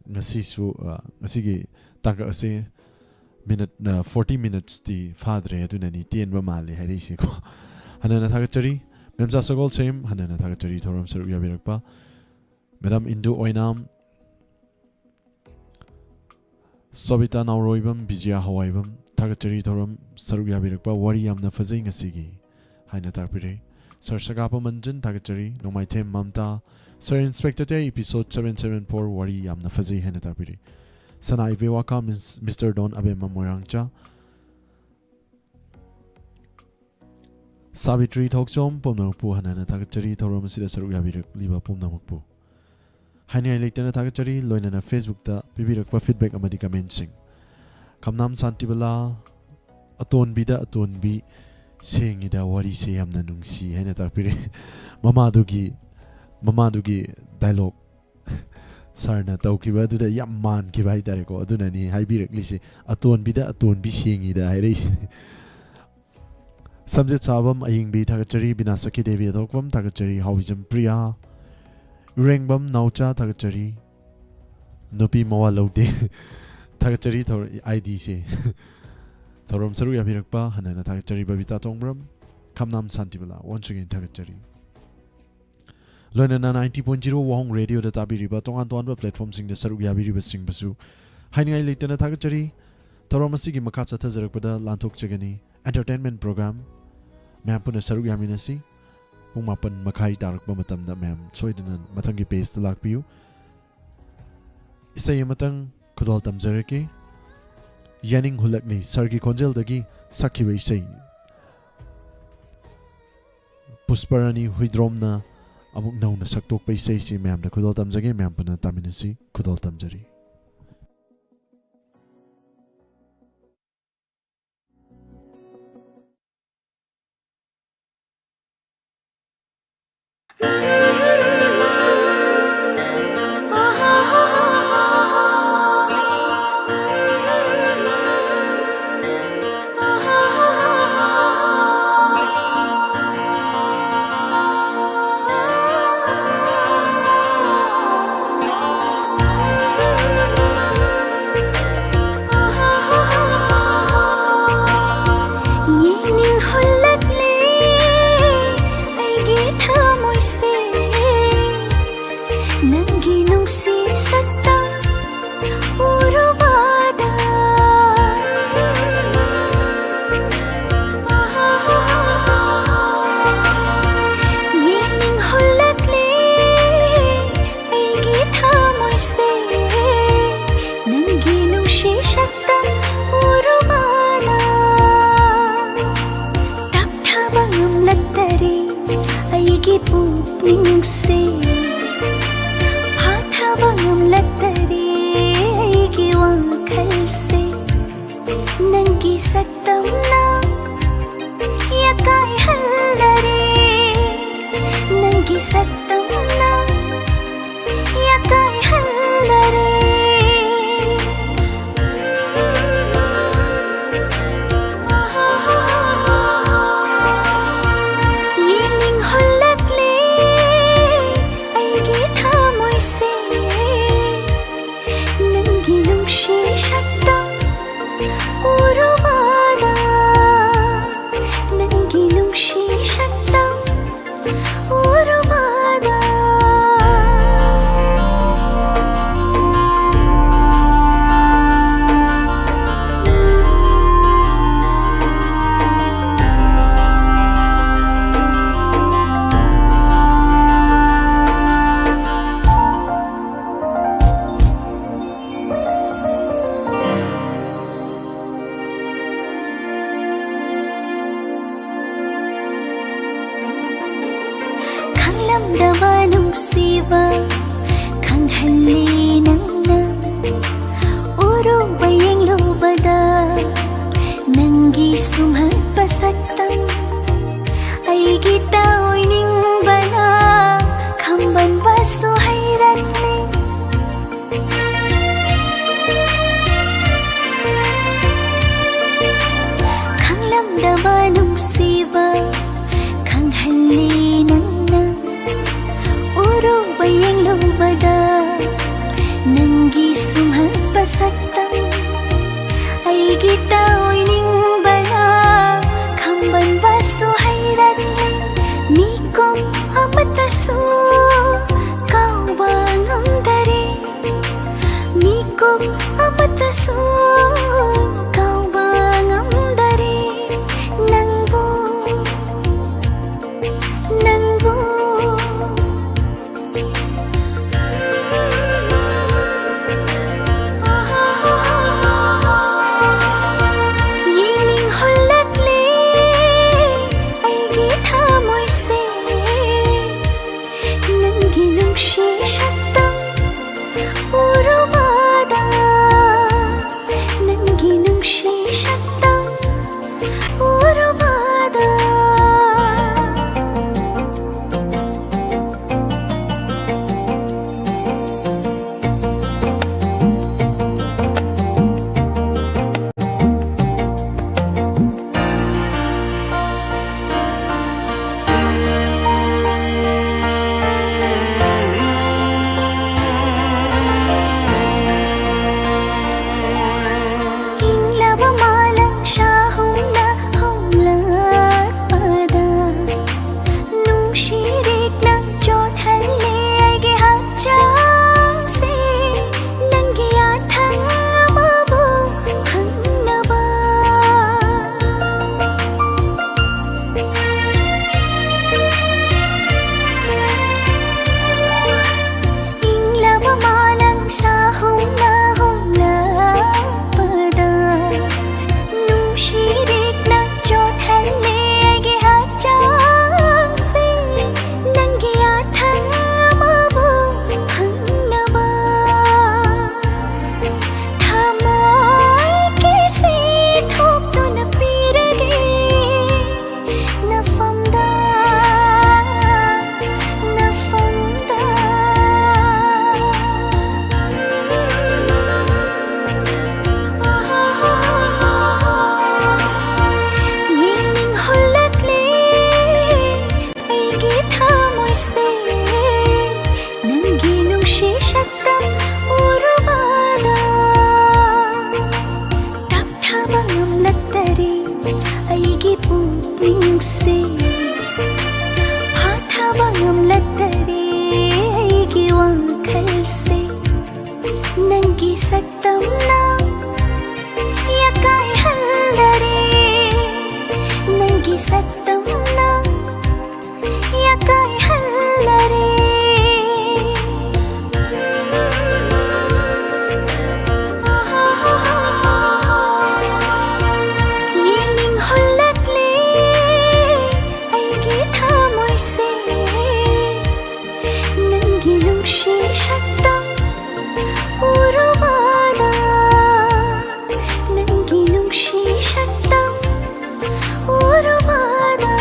ꯉꯁꯤꯁꯨ, ꯑ, ꯉꯁꯤꯒꯤ ꯇꯥꯡꯀꯛ ꯑꯁꯦ ꯃꯤꯅꯠ, ꯑ, forty minutesꯇꯤ ꯐꯥꯗ꯭ꯔꯦ, ꯑꯗꯨꯅꯅꯤ ꯇꯦꯟꯕ ꯃꯥꯜꯂꯤ ꯍꯥꯏꯔꯛꯏꯁꯦꯀꯣ꯫ ꯍꯟꯅ ꯍꯟꯅ ꯊꯥꯒꯠꯆꯔꯤ꯫ ꯃꯦꯝꯆꯥ ꯁꯒꯣꯜꯁꯦꯝ, ꯍꯟꯅ ꯍꯟꯅ ꯊꯥꯒꯠꯆꯔꯤ ꯊꯧꯔꯝ ꯁꯔꯨꯛ ꯌꯥꯕꯤꯔꯛꯄ꯫ ꯃꯦꯗꯥꯝ ꯏꯟꯗꯨ ꯑꯣꯏꯅꯥꯝ, ꯁꯣꯕꯤꯇꯥ ꯅꯥꯎꯔꯣꯏꯕꯝ, ꯕꯤꯖꯌꯥ ꯍꯋꯥꯏꯕꯝ, ꯊꯥꯒꯠꯆꯔꯤ ꯊꯧꯔꯝ ꯁꯔꯨꯛ ꯌꯥꯕꯤꯔꯛꯄ꯫ ꯋꯥꯔꯤ ꯌꯥꯝꯅ ꯐꯖꯩ ꯉꯁꯤꯒꯤ ꯍꯥꯏꯅ ꯇꯥꯛꯄꯤꯔꯦ꯫ ꯁꯔ ꯁꯒꯥꯄ ꯃꯟꯖꯨꯟ, ꯊꯥꯒꯠꯆꯔꯤ꯫ ꯅꯣꯡꯃꯥꯏꯊꯦꯝ ꯃꯝꯇꯥ, ꯁꯔ ꯏꯟꯁꯄꯦꯛꯇꯔ ꯇꯦ episode seven seven four ꯋꯥꯔꯤ ꯌꯥꯝꯅ ꯐꯖꯩ ꯍꯥꯏꯅ ꯇꯥꯛꯄꯤꯔꯦ꯫ ꯁꯅꯥ ꯏꯕꯦꯋꯥꯀꯥ, ꯃꯤꯁ-, ꯃꯤꯁꯇꯔ ꯗꯣꯟ ꯑꯕꯦꯝꯃ ꯃꯣꯏꯔꯥꯡꯆꯥ, ꯁꯥꯕꯤꯇ꯭ꯔꯤ ꯊꯣꯛꯆꯣꯝ, ꯄꯨꯝꯅꯃꯛꯄꯨ ꯍꯟꯅ ꯍꯟꯅ ꯊꯥꯒꯠꯆꯔꯤ ꯊꯧꯔꯝ ꯑꯁꯤꯗ ꯁꯔꯨꯛ ꯌꯥꯕꯤꯔꯛꯂꯤꯕ ꯄꯨꯝꯅꯃꯛꯄꯨ꯫ ꯍꯥꯏꯅꯤꯡꯉꯥꯏ ꯂꯩꯇꯅ ꯊꯥꯒꯠꯆꯔꯤ꯫ ꯂꯣꯏꯅꯅ Facebookꯇ ꯄꯤꯕꯤꯔꯛꯄ feedback ꯑꯃꯗꯤ commentꯁꯤꯡ꯫ ꯈꯝꯅꯥꯝ ꯁꯥꯟꯇꯤꯕꯂꯥ, "ꯑꯇꯣꯟꯕꯤꯗ ꯑꯇꯣꯟꯕꯤ ꯁꯦꯡꯉꯤꯗ, ꯋꯥꯔꯤꯁꯦ ꯌꯥꯝꯅ ꯅꯨꯡꯁꯤ" ꯍꯥꯏꯅ ꯇꯥꯛꯄꯤꯔꯦ꯫ ꯃꯃꯥꯗꯨꯒꯤ, ꯃꯃꯥꯗꯨꯒꯤ dialogue ꯁꯥꯔꯅ ꯇꯧꯈꯤꯕ ꯑꯗꯨꯗ ꯌꯥꯝ ꯃꯥꯟꯈꯤꯕ ꯍꯥꯏꯇꯥꯔꯦꯀꯣ, ꯑꯗꯨꯅꯅꯤ ꯍꯥꯏꯕꯤꯔꯛꯂꯤꯁꯦ, "ꯑꯇꯣꯟꯕꯤꯗ ꯑꯇꯣꯟꯕꯤ ꯁꯦꯡꯉꯤꯗ" ꯍꯥꯏꯔꯛꯏꯁꯤꯅꯤ꯫ ꯁꯝꯖꯦꯠ ꯁꯥꯕꯝ ꯑꯌꯤꯡꯕꯤ ꯊꯥꯒꯠꯆꯔꯤ, ꯕꯤꯅꯥ ꯁꯈꯤ ꯗꯦꯕꯤ ꯑꯊꯣꯛꯄꯝ ꯊꯥꯒꯠꯆꯔꯤ, ꯍꯥꯎꯕꯤꯖꯝ ꯄ꯭ꯔꯤꯌꯥ, ꯏꯔꯦꯡꯕꯝ ꯅꯥꯎꯆꯥ ꯊꯥꯒꯠꯆꯔꯤ, ꯅꯨꯄꯤ ꯃꯋꯥ ꯂꯧꯗꯦ ꯊꯥꯒꯠꯆꯔꯤ, ꯊꯧꯔ-, IDꯁꯦ꯫ ꯊꯧꯔꯝ ꯁꯔꯨꯛ ꯌꯥꯕꯤꯔꯛꯄ ꯍꯟꯅ ꯍꯟꯅ ꯊꯥꯒꯠꯆꯔꯤ, ꯕꯕꯤꯇꯥ ꯇꯣꯡꯕ꯭ꯔꯝ, ꯈꯝꯅꯥꯝ ꯁꯥꯟꯇꯤꯕꯂꯥ, once again ꯊꯥꯒꯠꯆꯔꯤ꯫ ꯂꯣꯏꯅꯅ ninety point zero ꯋꯥꯍꯣꯡ ꯔꯦꯗꯤꯑꯣꯗ ꯇꯥꯕꯤꯔꯤꯕ ꯇꯣꯉꯥꯟ ꯇꯣꯉꯥꯟꯕ platformꯁꯤꯡꯗ ꯁꯔꯨꯛ ꯌꯥꯕꯤꯔꯤꯕꯁꯤꯡꯕꯨꯁꯨ ꯍꯥꯏꯅꯤꯡꯉꯥꯏ ꯂꯩꯇꯅ ꯊꯥꯒꯠꯆꯔꯤ꯫ ꯊꯧꯔꯝ ꯑꯁꯤꯒꯤ ꯃꯈꯥ ꯆꯠꯊꯖꯔꯛꯄꯗ ꯂꯥꯟꯊꯣꯛꯆꯒꯅꯤ꯫ Entertainment program ꯃꯌꯥꯝ ꯄꯨꯟꯅ ꯁꯔꯨꯛ ꯌꯥꯃꯤꯟꯅꯁꯤ꯫ ꯄꯨꯡ ꯃꯥꯄꯟ ꯃꯈꯥꯏ ꯇꯥꯔꯛꯄ ꯃꯇꯝꯗ ꯃꯌꯥꯝ ꯁꯣꯏꯗꯅ ꯃꯊꯪꯒꯤ pageꯇ ꯂꯥꯛꯄꯤꯌꯨ꯫ ꯏꯁꯩ ꯑꯃꯇꯪ ꯈꯨꯗꯣꯜ ꯇꯝꯖꯔꯛꯀꯦ꯫ ꯌꯥꯅꯤꯡ ꯍꯨꯜꯂꯛꯂꯤ ꯁꯥꯔꯒꯤ ꯈꯣꯟꯖꯦꯜꯗꯒꯤ ꯁꯛꯈꯤꯕ ꯏꯁꯩ꯫ ꯄꯨꯁꯄꯔꯥꯅꯤ ꯍꯨꯏꯗ꯭ꯔꯣꯝꯅ ꯑꯃꯨꯛ ꯅꯧꯅ ꯁꯛꯇꯣꯛꯄ ꯏꯁꯩꯁꯤ ꯃꯌꯥꯝꯗ ꯈꯨꯗꯣꯜ ꯇꯝꯖꯒꯦ꯫ ꯃꯌꯥꯝ ꯄꯨꯟꯅ ꯇꯥꯃꯤꯟꯅꯁꯤ꯫ ꯈꯨꯗꯣꯜ ꯇꯝꯖꯔꯤ꯫ ꯌꯦꯡꯅꯤꯡ ꯍꯨꯜꯂꯛꯂꯦ ꯑꯩꯒꯤ ꯊꯃꯣꯏꯁꯦ, ꯅꯪꯒꯤ ꯅꯨꯡꯁꯤ ꯁꯛꯇꯝ ꯎꯔꯨꯕꯗ꯫ ꯌꯦꯡꯅꯤꯡ ꯍꯨꯜꯂꯛꯂꯦ ꯑꯩꯒꯤ ꯊꯃꯣꯏꯁꯦ, ꯅꯪꯒꯤ ꯅꯨꯡꯁꯤ ꯁꯛꯇꯝ ꯎꯔꯨꯕꯅ꯫ ꯇꯞꯊꯕ ꯉꯝꯂꯛꯇꯔꯦ ꯑꯩꯒꯤ ꯄꯨꯛꯅꯤꯡꯁꯦ, ꯐꯥꯊꯕ ꯉꯝꯂꯛꯇꯔꯦ ꯑꯩꯒꯤ ꯋꯥꯈꯜꯁꯦ꯫ ꯅꯪꯒꯤ ꯁꯛꯇꯝꯅ ꯌꯥꯀꯥꯏꯍꯜꯂꯔꯦ, ꯅꯪꯒꯤ ꯁꯛꯇꯝꯅ ꯌꯥꯀꯥꯏꯍꯜꯂꯔꯦ꯫ ꯌꯦꯡꯅꯤꯡ ꯍꯨꯜꯂꯛꯂꯦ ꯑꯩꯒꯤ ꯊꯃꯣꯏꯁꯦ, ꯅꯪꯒꯤ ꯅꯨꯡꯁꯤ ꯁꯛꯇꯝ ꯎꯔꯨꯕꯗ, ꯅꯪꯒꯤ ꯅꯨꯡꯁꯤ ꯁꯛꯇꯝ ꯎꯔꯨꯕꯗ꯫ ꯈꯪꯂꯝꯗꯕ ꯅꯨꯡꯁꯤꯕ ꯈꯪꯍꯜꯂꯤ ꯅꯪꯅ꯫ ꯎꯔꯨꯕ ꯌꯦꯡꯂꯨꯕꯗ ꯅꯪꯒꯤ ꯁꯨꯝꯍꯠꯄ ꯁꯛꯇꯝ ꯑꯩꯒꯤ ꯇꯧꯅꯤꯡꯕꯅ ꯈꯝꯕꯟꯕꯁꯨ ꯍꯩꯔꯛꯂꯦ꯫ ꯈꯪꯂꯝꯗꯕ ꯅꯨꯡꯁꯤꯕ ꯈꯪꯍꯜꯂꯤ ꯅꯪꯅ꯫ ꯎꯔꯨꯕ ꯌꯦꯡꯂꯨꯕꯗ ꯅꯪꯒꯤ ꯁꯨꯝꯍꯠꯄ ꯁꯛꯇꯝ ꯑꯩꯒꯤ ꯇꯧꯅꯤꯡꯕꯅ ꯈꯝꯕꯟꯕꯁꯨ ꯍꯩꯔꯛꯂꯦ꯫ ꯃꯤꯀꯨꯞ ꯑꯃꯠꯇꯁꯨ ꯀꯥꯎꯕ ꯉꯝꯗꯔꯦ꯫ ꯃꯤꯀꯨꯞ ꯑꯃꯠꯇꯁꯨ ꯀꯥꯎꯕ ꯉꯝꯗꯔꯦ ꯅꯪꯕꯨ, ꯅꯪꯕꯨ꯫ ꯌꯦꯡꯅꯤꯡ ꯍꯨꯜꯂꯛꯂꯦ ꯑꯩꯒꯤ ꯊꯃꯣꯏꯁꯦ꯫ ꯅꯪꯒꯤ ꯅꯨꯡꯁꯤ ꯁꯛꯇꯝ ꯎꯔꯨꯕꯗ, ꯅꯪꯒꯤ ꯅꯨꯡꯁꯤ ꯁꯛꯇꯝ ꯎꯔꯨꯕꯗ꯫ ꯐꯝꯗ, ꯅꯐꯝꯗ꯫ ꯌꯦꯡꯅꯤꯡꯍꯜꯂꯛꯂꯦ ꯑꯩꯒꯤ ꯊꯃꯣꯏꯁꯦ, ꯅꯪꯒꯤ ꯅꯨꯡꯁꯤ ꯁꯛꯇꯝ ꯎꯔꯨꯕꯗ꯫ ꯇꯞꯊꯕ ꯉꯝꯂꯛꯇꯔꯦ ꯑꯩꯒꯤ ꯄꯨꯛꯅꯤꯡꯁꯦ, ꯐꯥꯊꯕ ꯉꯝꯂꯛꯇꯔꯦ ꯑꯩꯒꯤ ꯋꯥꯈꯜꯁꯦ꯫ ꯅꯪꯒꯤ ꯁꯛꯇꯝꯅ ꯌꯥꯀꯥꯏꯍꯜꯂꯔꯦ, ꯅꯪꯒꯤ ꯁꯛꯇꯝꯅ ꯌꯥꯀꯥꯏꯍꯜꯂꯔꯦ꯫ ꯌꯦꯡꯅꯤꯡꯍꯜꯂꯛꯂꯦ ꯑꯩꯒꯤ ꯊꯃꯣꯏꯁꯦ, ꯅꯪꯒꯤ ꯅꯨꯡꯁꯤ ꯁꯛꯇꯝ ꯎꯔꯨꯕꯗ꯫ ꯅꯪꯒꯤ ꯅꯨꯡꯁꯤ ꯁꯛꯇꯝ ꯎꯔꯨꯕꯗ꯫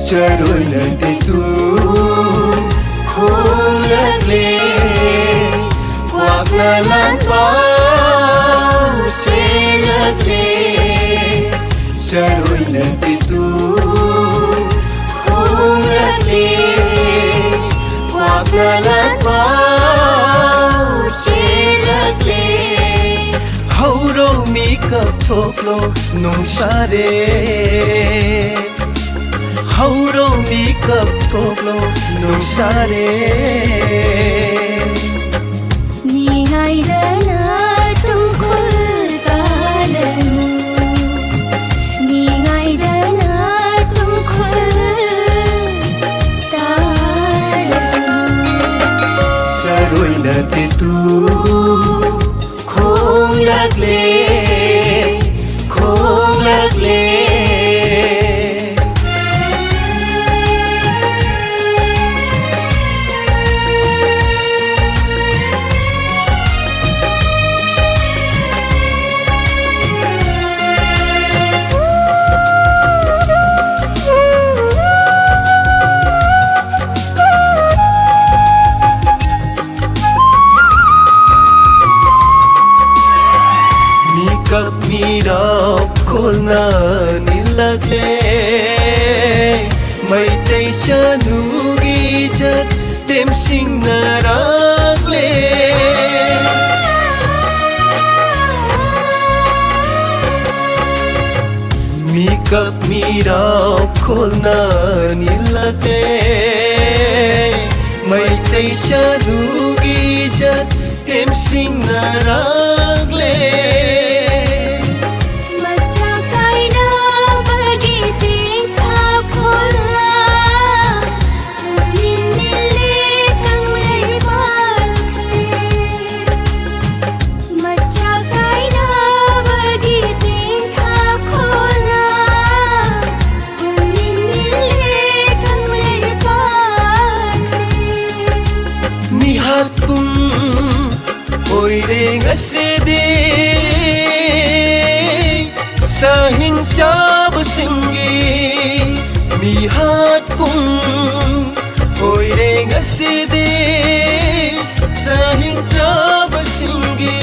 ꯆꯔꯣꯏꯅ ꯇꯦꯛꯇꯨ ꯈꯣꯡꯂꯛꯂꯦ, ꯀ꯭ꯋꯥꯛꯅ ꯂꯥꯟ ꯄꯥꯎ ꯆꯦꯜꯂꯛꯂꯦ꯫ ꯆꯔꯣꯏꯅ ꯇꯦꯛꯇꯨ ꯈꯣꯡꯂꯛꯂꯦ, ꯂꯥꯛꯄ ꯆꯦꯜꯂꯛꯂꯦ꯫ ꯍꯧꯔꯣ ꯃꯤꯀꯞ ꯊꯣꯛꯂꯣ ꯅꯣꯡꯁꯥꯔꯦ꯫ ꯍꯧꯔꯣ ꯃꯤꯀꯞ ꯊꯣꯛꯂꯣ ꯅꯣꯡꯁꯥꯔꯦ꯫ ꯅꯤꯡꯉꯥꯏꯗꯅ ꯇꯨꯝꯈꯨꯜ ꯇꯥꯂꯅꯨ꯫ ꯅꯤꯡꯉꯥꯏꯗꯅ ꯇꯨꯝꯈꯨꯜ ꯇꯥꯂꯅꯨ꯫ ꯆꯔꯣꯏꯅ ꯇꯦꯇꯨ ꯈꯣꯡꯂꯛꯂꯦ, ꯈꯣꯡꯂꯛꯂꯦ꯫ ꯃꯤꯀꯞ ꯃꯤꯔꯥꯎ ꯈꯣꯜꯅ ꯅꯤꯜꯂꯛꯂꯦ꯫ ꯃꯩꯇꯩ ꯆꯅꯨꯒꯤ ꯏꯖꯠ ꯇꯦꯝꯁꯤꯡꯅꯔꯛꯂꯦ꯫ ꯃꯤꯀꯞ ꯃꯤꯔꯥꯎ ꯈꯣꯜꯅ ꯅꯤꯜꯂꯛꯂꯦ꯫ ꯃꯩꯇꯩ ꯆꯅꯨꯒꯤ ꯏꯖꯠ ꯇꯦꯝꯁꯤꯡꯅꯔꯛꯂꯦ꯫ ꯃꯆꯥ ꯀꯥꯏꯅꯕꯒꯤ ꯇꯦꯡꯊꯥ ꯈꯣꯜꯂ ꯄꯨꯛꯅꯤꯡ ꯅꯤꯜꯂꯦ ꯀꯪꯂꯩꯄꯥꯛꯁꯦ꯫ ꯃꯆꯥ ꯀꯥꯏꯅꯕꯒꯤ ꯇꯦꯡꯊꯥ ꯈꯣꯜꯂ ꯄꯨꯛꯅꯤꯡ ꯅꯤꯜꯂꯦ ꯀꯪꯂꯩꯄꯥꯛꯁꯦ꯫ ꯃꯤꯍꯥꯠ ꯄꯨꯡ ꯑꯣꯏꯔꯦ ꯉꯁꯤꯗꯤ ꯁꯥꯍꯤꯡꯆꯥꯕꯁꯤꯡꯒꯤ꯫ ꯃꯤꯍꯥꯠ ꯄꯨꯡ ꯑꯣꯏꯔꯦ ꯉꯁꯤꯗꯤ ꯁꯥꯍꯤꯡꯆꯥꯕꯁꯤꯡꯒꯤ꯫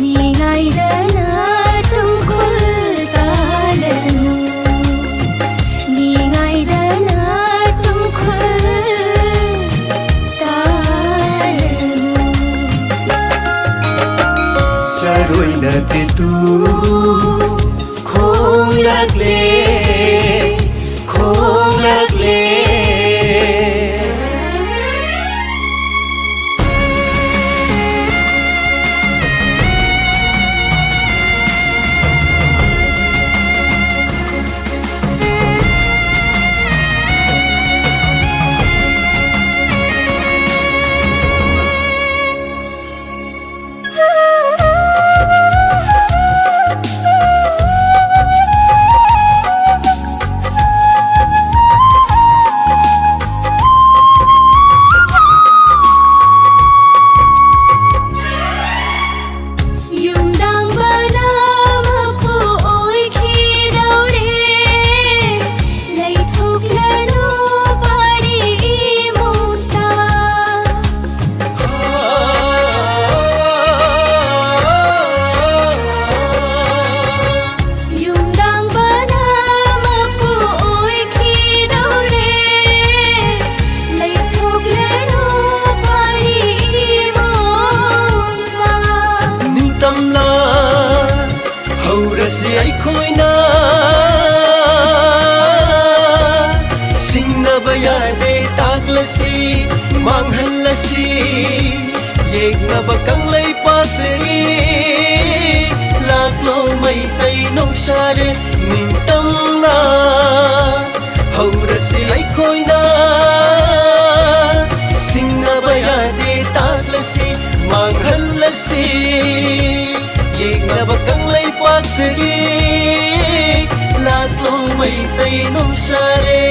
ꯅꯤꯡꯉꯥꯏꯗꯅ ꯇꯨꯝꯈꯨꯜ ꯇꯥꯂꯅꯨ꯫ ꯅꯤꯡꯉꯥꯏꯗꯅ ꯇꯨꯝꯈꯨꯜ ꯇꯨ ꯈꯣꯡꯂꯛꯂꯦ, ꯈꯣꯡꯂꯛꯂꯦ꯫ ꯌꯨꯝꯗꯥꯡꯕꯅ ꯃꯄꯨ ꯑꯣꯏꯈꯤꯗꯧꯔꯦ, ꯂꯩꯊꯣꯛꯂꯅꯨ ꯄꯥꯔꯤ ꯏꯃꯣꯝꯆꯥ꯫ ꯌꯨꯝꯗꯥꯡꯕꯅ ꯃꯄꯨ ꯑꯣꯏꯈꯤꯗꯧꯔꯦ, ꯂꯩꯊꯣꯛꯂꯅꯨ ꯄꯥꯔꯤ ꯏꯃꯣꯝꯆꯥ꯫ ꯅꯤꯡꯇꯝꯂꯥ ꯍꯧꯔꯁꯤ ꯑꯩꯈꯣꯏꯅ, ꯁꯤꯡꯅꯕ ꯌꯥꯗꯦ ꯇꯥꯛꯂꯁꯤ, ꯃꯥꯡꯍꯜꯂꯁꯤ꯫ ꯌꯦꯛꯅꯕ ꯀꯪꯂꯩꯄꯥꯛꯇꯒꯤ ꯂꯥꯛꯂꯣ ꯃꯩꯇꯩ ꯅꯣꯡꯁꯥꯔꯦ, ꯅꯤꯡꯇꯝꯂꯥ ꯍꯧꯔꯁꯤ ꯑꯩꯈꯣꯏꯅ, ꯁꯤꯡꯅꯕ ꯌꯥꯗꯦ ꯇꯥꯛꯂꯁꯤ, ꯃꯥꯡꯍꯜꯂꯁꯤ꯫ ꯌꯦꯛꯅꯕ ꯀꯪꯂꯩꯄꯥꯛꯇꯒꯤ ꯂꯥꯛꯂꯣ ꯃꯩꯇꯩ ꯅꯣꯡꯁꯥꯔꯦ꯫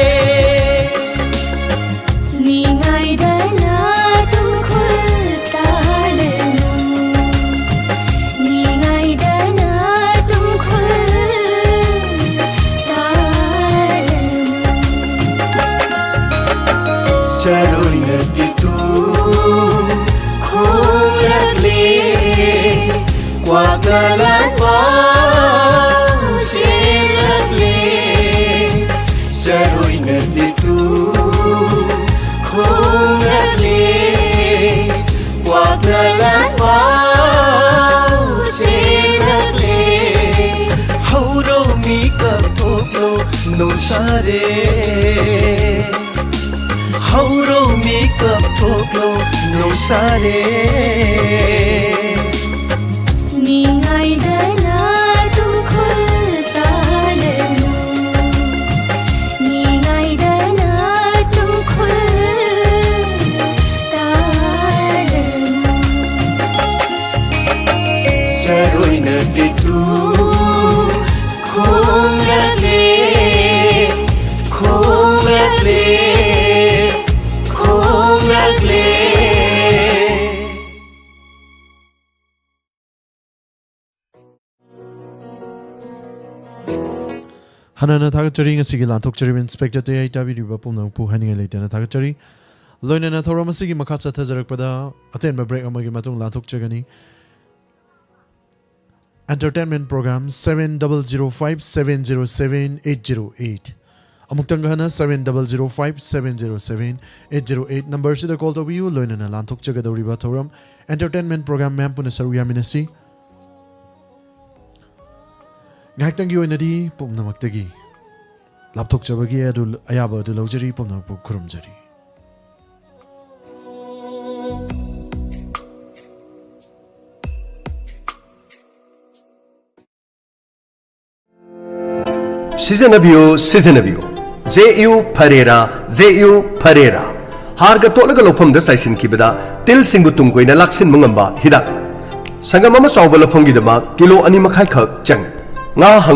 ꯅꯤꯡꯉꯥꯏꯗꯅ ꯇꯨꯡꯈꯨꯜ ꯇꯥꯜꯂꯅꯨ, ꯅꯤꯡꯉꯥꯏꯗꯅ ꯇꯨꯡꯈꯨꯜ ꯇꯥꯜꯂꯅꯨ꯫ ꯆꯔꯣꯏꯅ ꯇꯤꯇꯨ ꯈꯣꯡꯂꯛꯂꯦ, ꯀ꯭ꯋꯥꯛꯅ ꯂꯥꯟꯐꯥꯎ ꯆꯦꯜꯂꯛꯂꯦ꯫ ꯆꯔꯣꯏꯅ ꯇꯤꯇꯨ ꯈꯣꯡꯂꯛꯂꯦ, ꯀ꯭ꯋꯥꯛꯅ ꯂꯥꯟꯐꯥꯎ ꯆꯦꯜꯂꯛꯂꯦ꯫ ꯅꯨꯡꯁꯥꯔꯦ꯫ ꯅꯤꯡꯉꯥꯏꯗꯅ ꯇꯨꯡꯈꯨꯜ ꯇꯥꯂꯅꯨ꯫ ꯅꯤꯡꯉꯥꯏꯗꯅ ꯇꯨꯡꯈꯨꯜ ꯇꯥꯂꯅꯨ꯫ ꯆꯔꯣꯏꯅ ꯇꯦꯛꯇꯨ ꯈꯣꯡꯂꯛꯂꯦ, ꯈꯣꯡꯂꯛꯂꯦ, ꯈꯣꯡꯂꯛꯂꯦ꯫ ꯍꯥꯟꯅꯅ ꯊꯥꯒꯠꯆꯔꯤ꯫ ꯉꯁꯤꯒꯤ ꯂꯥꯟꯊꯣꯛꯆꯔꯤꯕ ꯏꯟꯁꯄꯦꯛꯇꯔ ꯇꯌꯥꯏ ꯇꯥꯕꯤꯔꯤꯕ ꯄꯨꯝꯅꯃꯛꯄꯨ ꯍꯥꯏꯅꯤꯡꯉꯥꯏ ꯂꯩꯇꯅ ꯊꯥꯒꯠꯆꯔꯤ꯫ ꯂꯣꯏꯅꯅ ꯊꯧꯔꯝ ꯑꯁꯤꯒꯤ ꯃꯈꯥ ꯆꯠꯊꯖꯔꯛꯄꯗ ꯑꯇꯦꯟꯕ ꯕ꯭ꯔꯦꯛ ꯑꯃꯒꯤ ꯃꯇꯨꯡ ꯂꯥꯟꯊꯣꯛꯆꯒꯅꯤ꯫ Entertainment programme seven double zero five seven zero seven eight zero eight꯫ ꯑꯃꯨꯛꯇꯪꯒ ꯍꯟꯅ seven double zero five seven zero seven eight zero eight ꯅꯝꯕꯔꯁꯤꯗ ꯀꯣꯜ ꯇꯧꯕꯤꯌꯨ꯫ ꯂꯣꯏꯅꯅ ꯂꯥꯟꯊꯣꯛꯆꯒꯗꯧꯔꯤꯕ ꯊꯧꯔꯝ ꯑꯦꯟꯇꯔꯇꯦꯟꯃꯦꯟ ꯄ꯭ꯔꯣꯒ꯭ꯔꯥꯝ ꯃꯌꯥꯝ ꯄꯨꯟꯅ ꯁꯔꯨꯛ ꯌꯥꯃꯤꯟꯅꯁꯤ꯫ ꯉꯥꯏꯍꯥꯛꯇꯪꯒꯤ ꯑꯣꯏꯅꯗꯤ ꯄꯨꯝꯅꯃꯛꯇꯒꯤ ꯂꯥꯞꯊꯣꯛꯆꯕꯒꯤ ꯑꯗꯨ, ꯑꯌꯥꯕ ꯑꯗꯨ ꯂꯧꯖꯔꯤ, ꯄꯨꯝꯅꯃꯛꯄꯨ ꯈꯨꯔꯨꯝꯖꯔꯤ꯫ ꯁꯤꯖꯤꯟꯅꯕꯤꯌꯨ, ꯁꯤꯖꯤꯟꯅꯕꯤꯌꯨ꯫ J U Ferreira, J U Ferreira. ꯍꯥꯔꯒ ꯇꯣꯠꯂꯒ ꯂꯧꯐꯝꯗ ꯆꯥꯏꯁꯤꯟꯈꯤꯕꯗ ꯇꯤꯜꯁꯤꯡꯕꯨ ꯇꯨꯡ ꯀꯣꯏꯅ ꯂꯥꯛꯁꯤꯟꯕ ꯉꯝꯕ ꯍꯤꯗꯥꯛ꯫ ꯁꯪꯒꯝ ꯑꯃ ꯆꯥꯎꯕ ꯂꯧꯐꯝꯒꯤꯗꯃꯛ ꯀꯤꯂꯣ ꯑꯅꯤ ꯃꯈꯥꯏꯈꯛ ꯆꯪꯏ꯫ ꯉꯥ, ꯍꯪꯉꯣꯏ,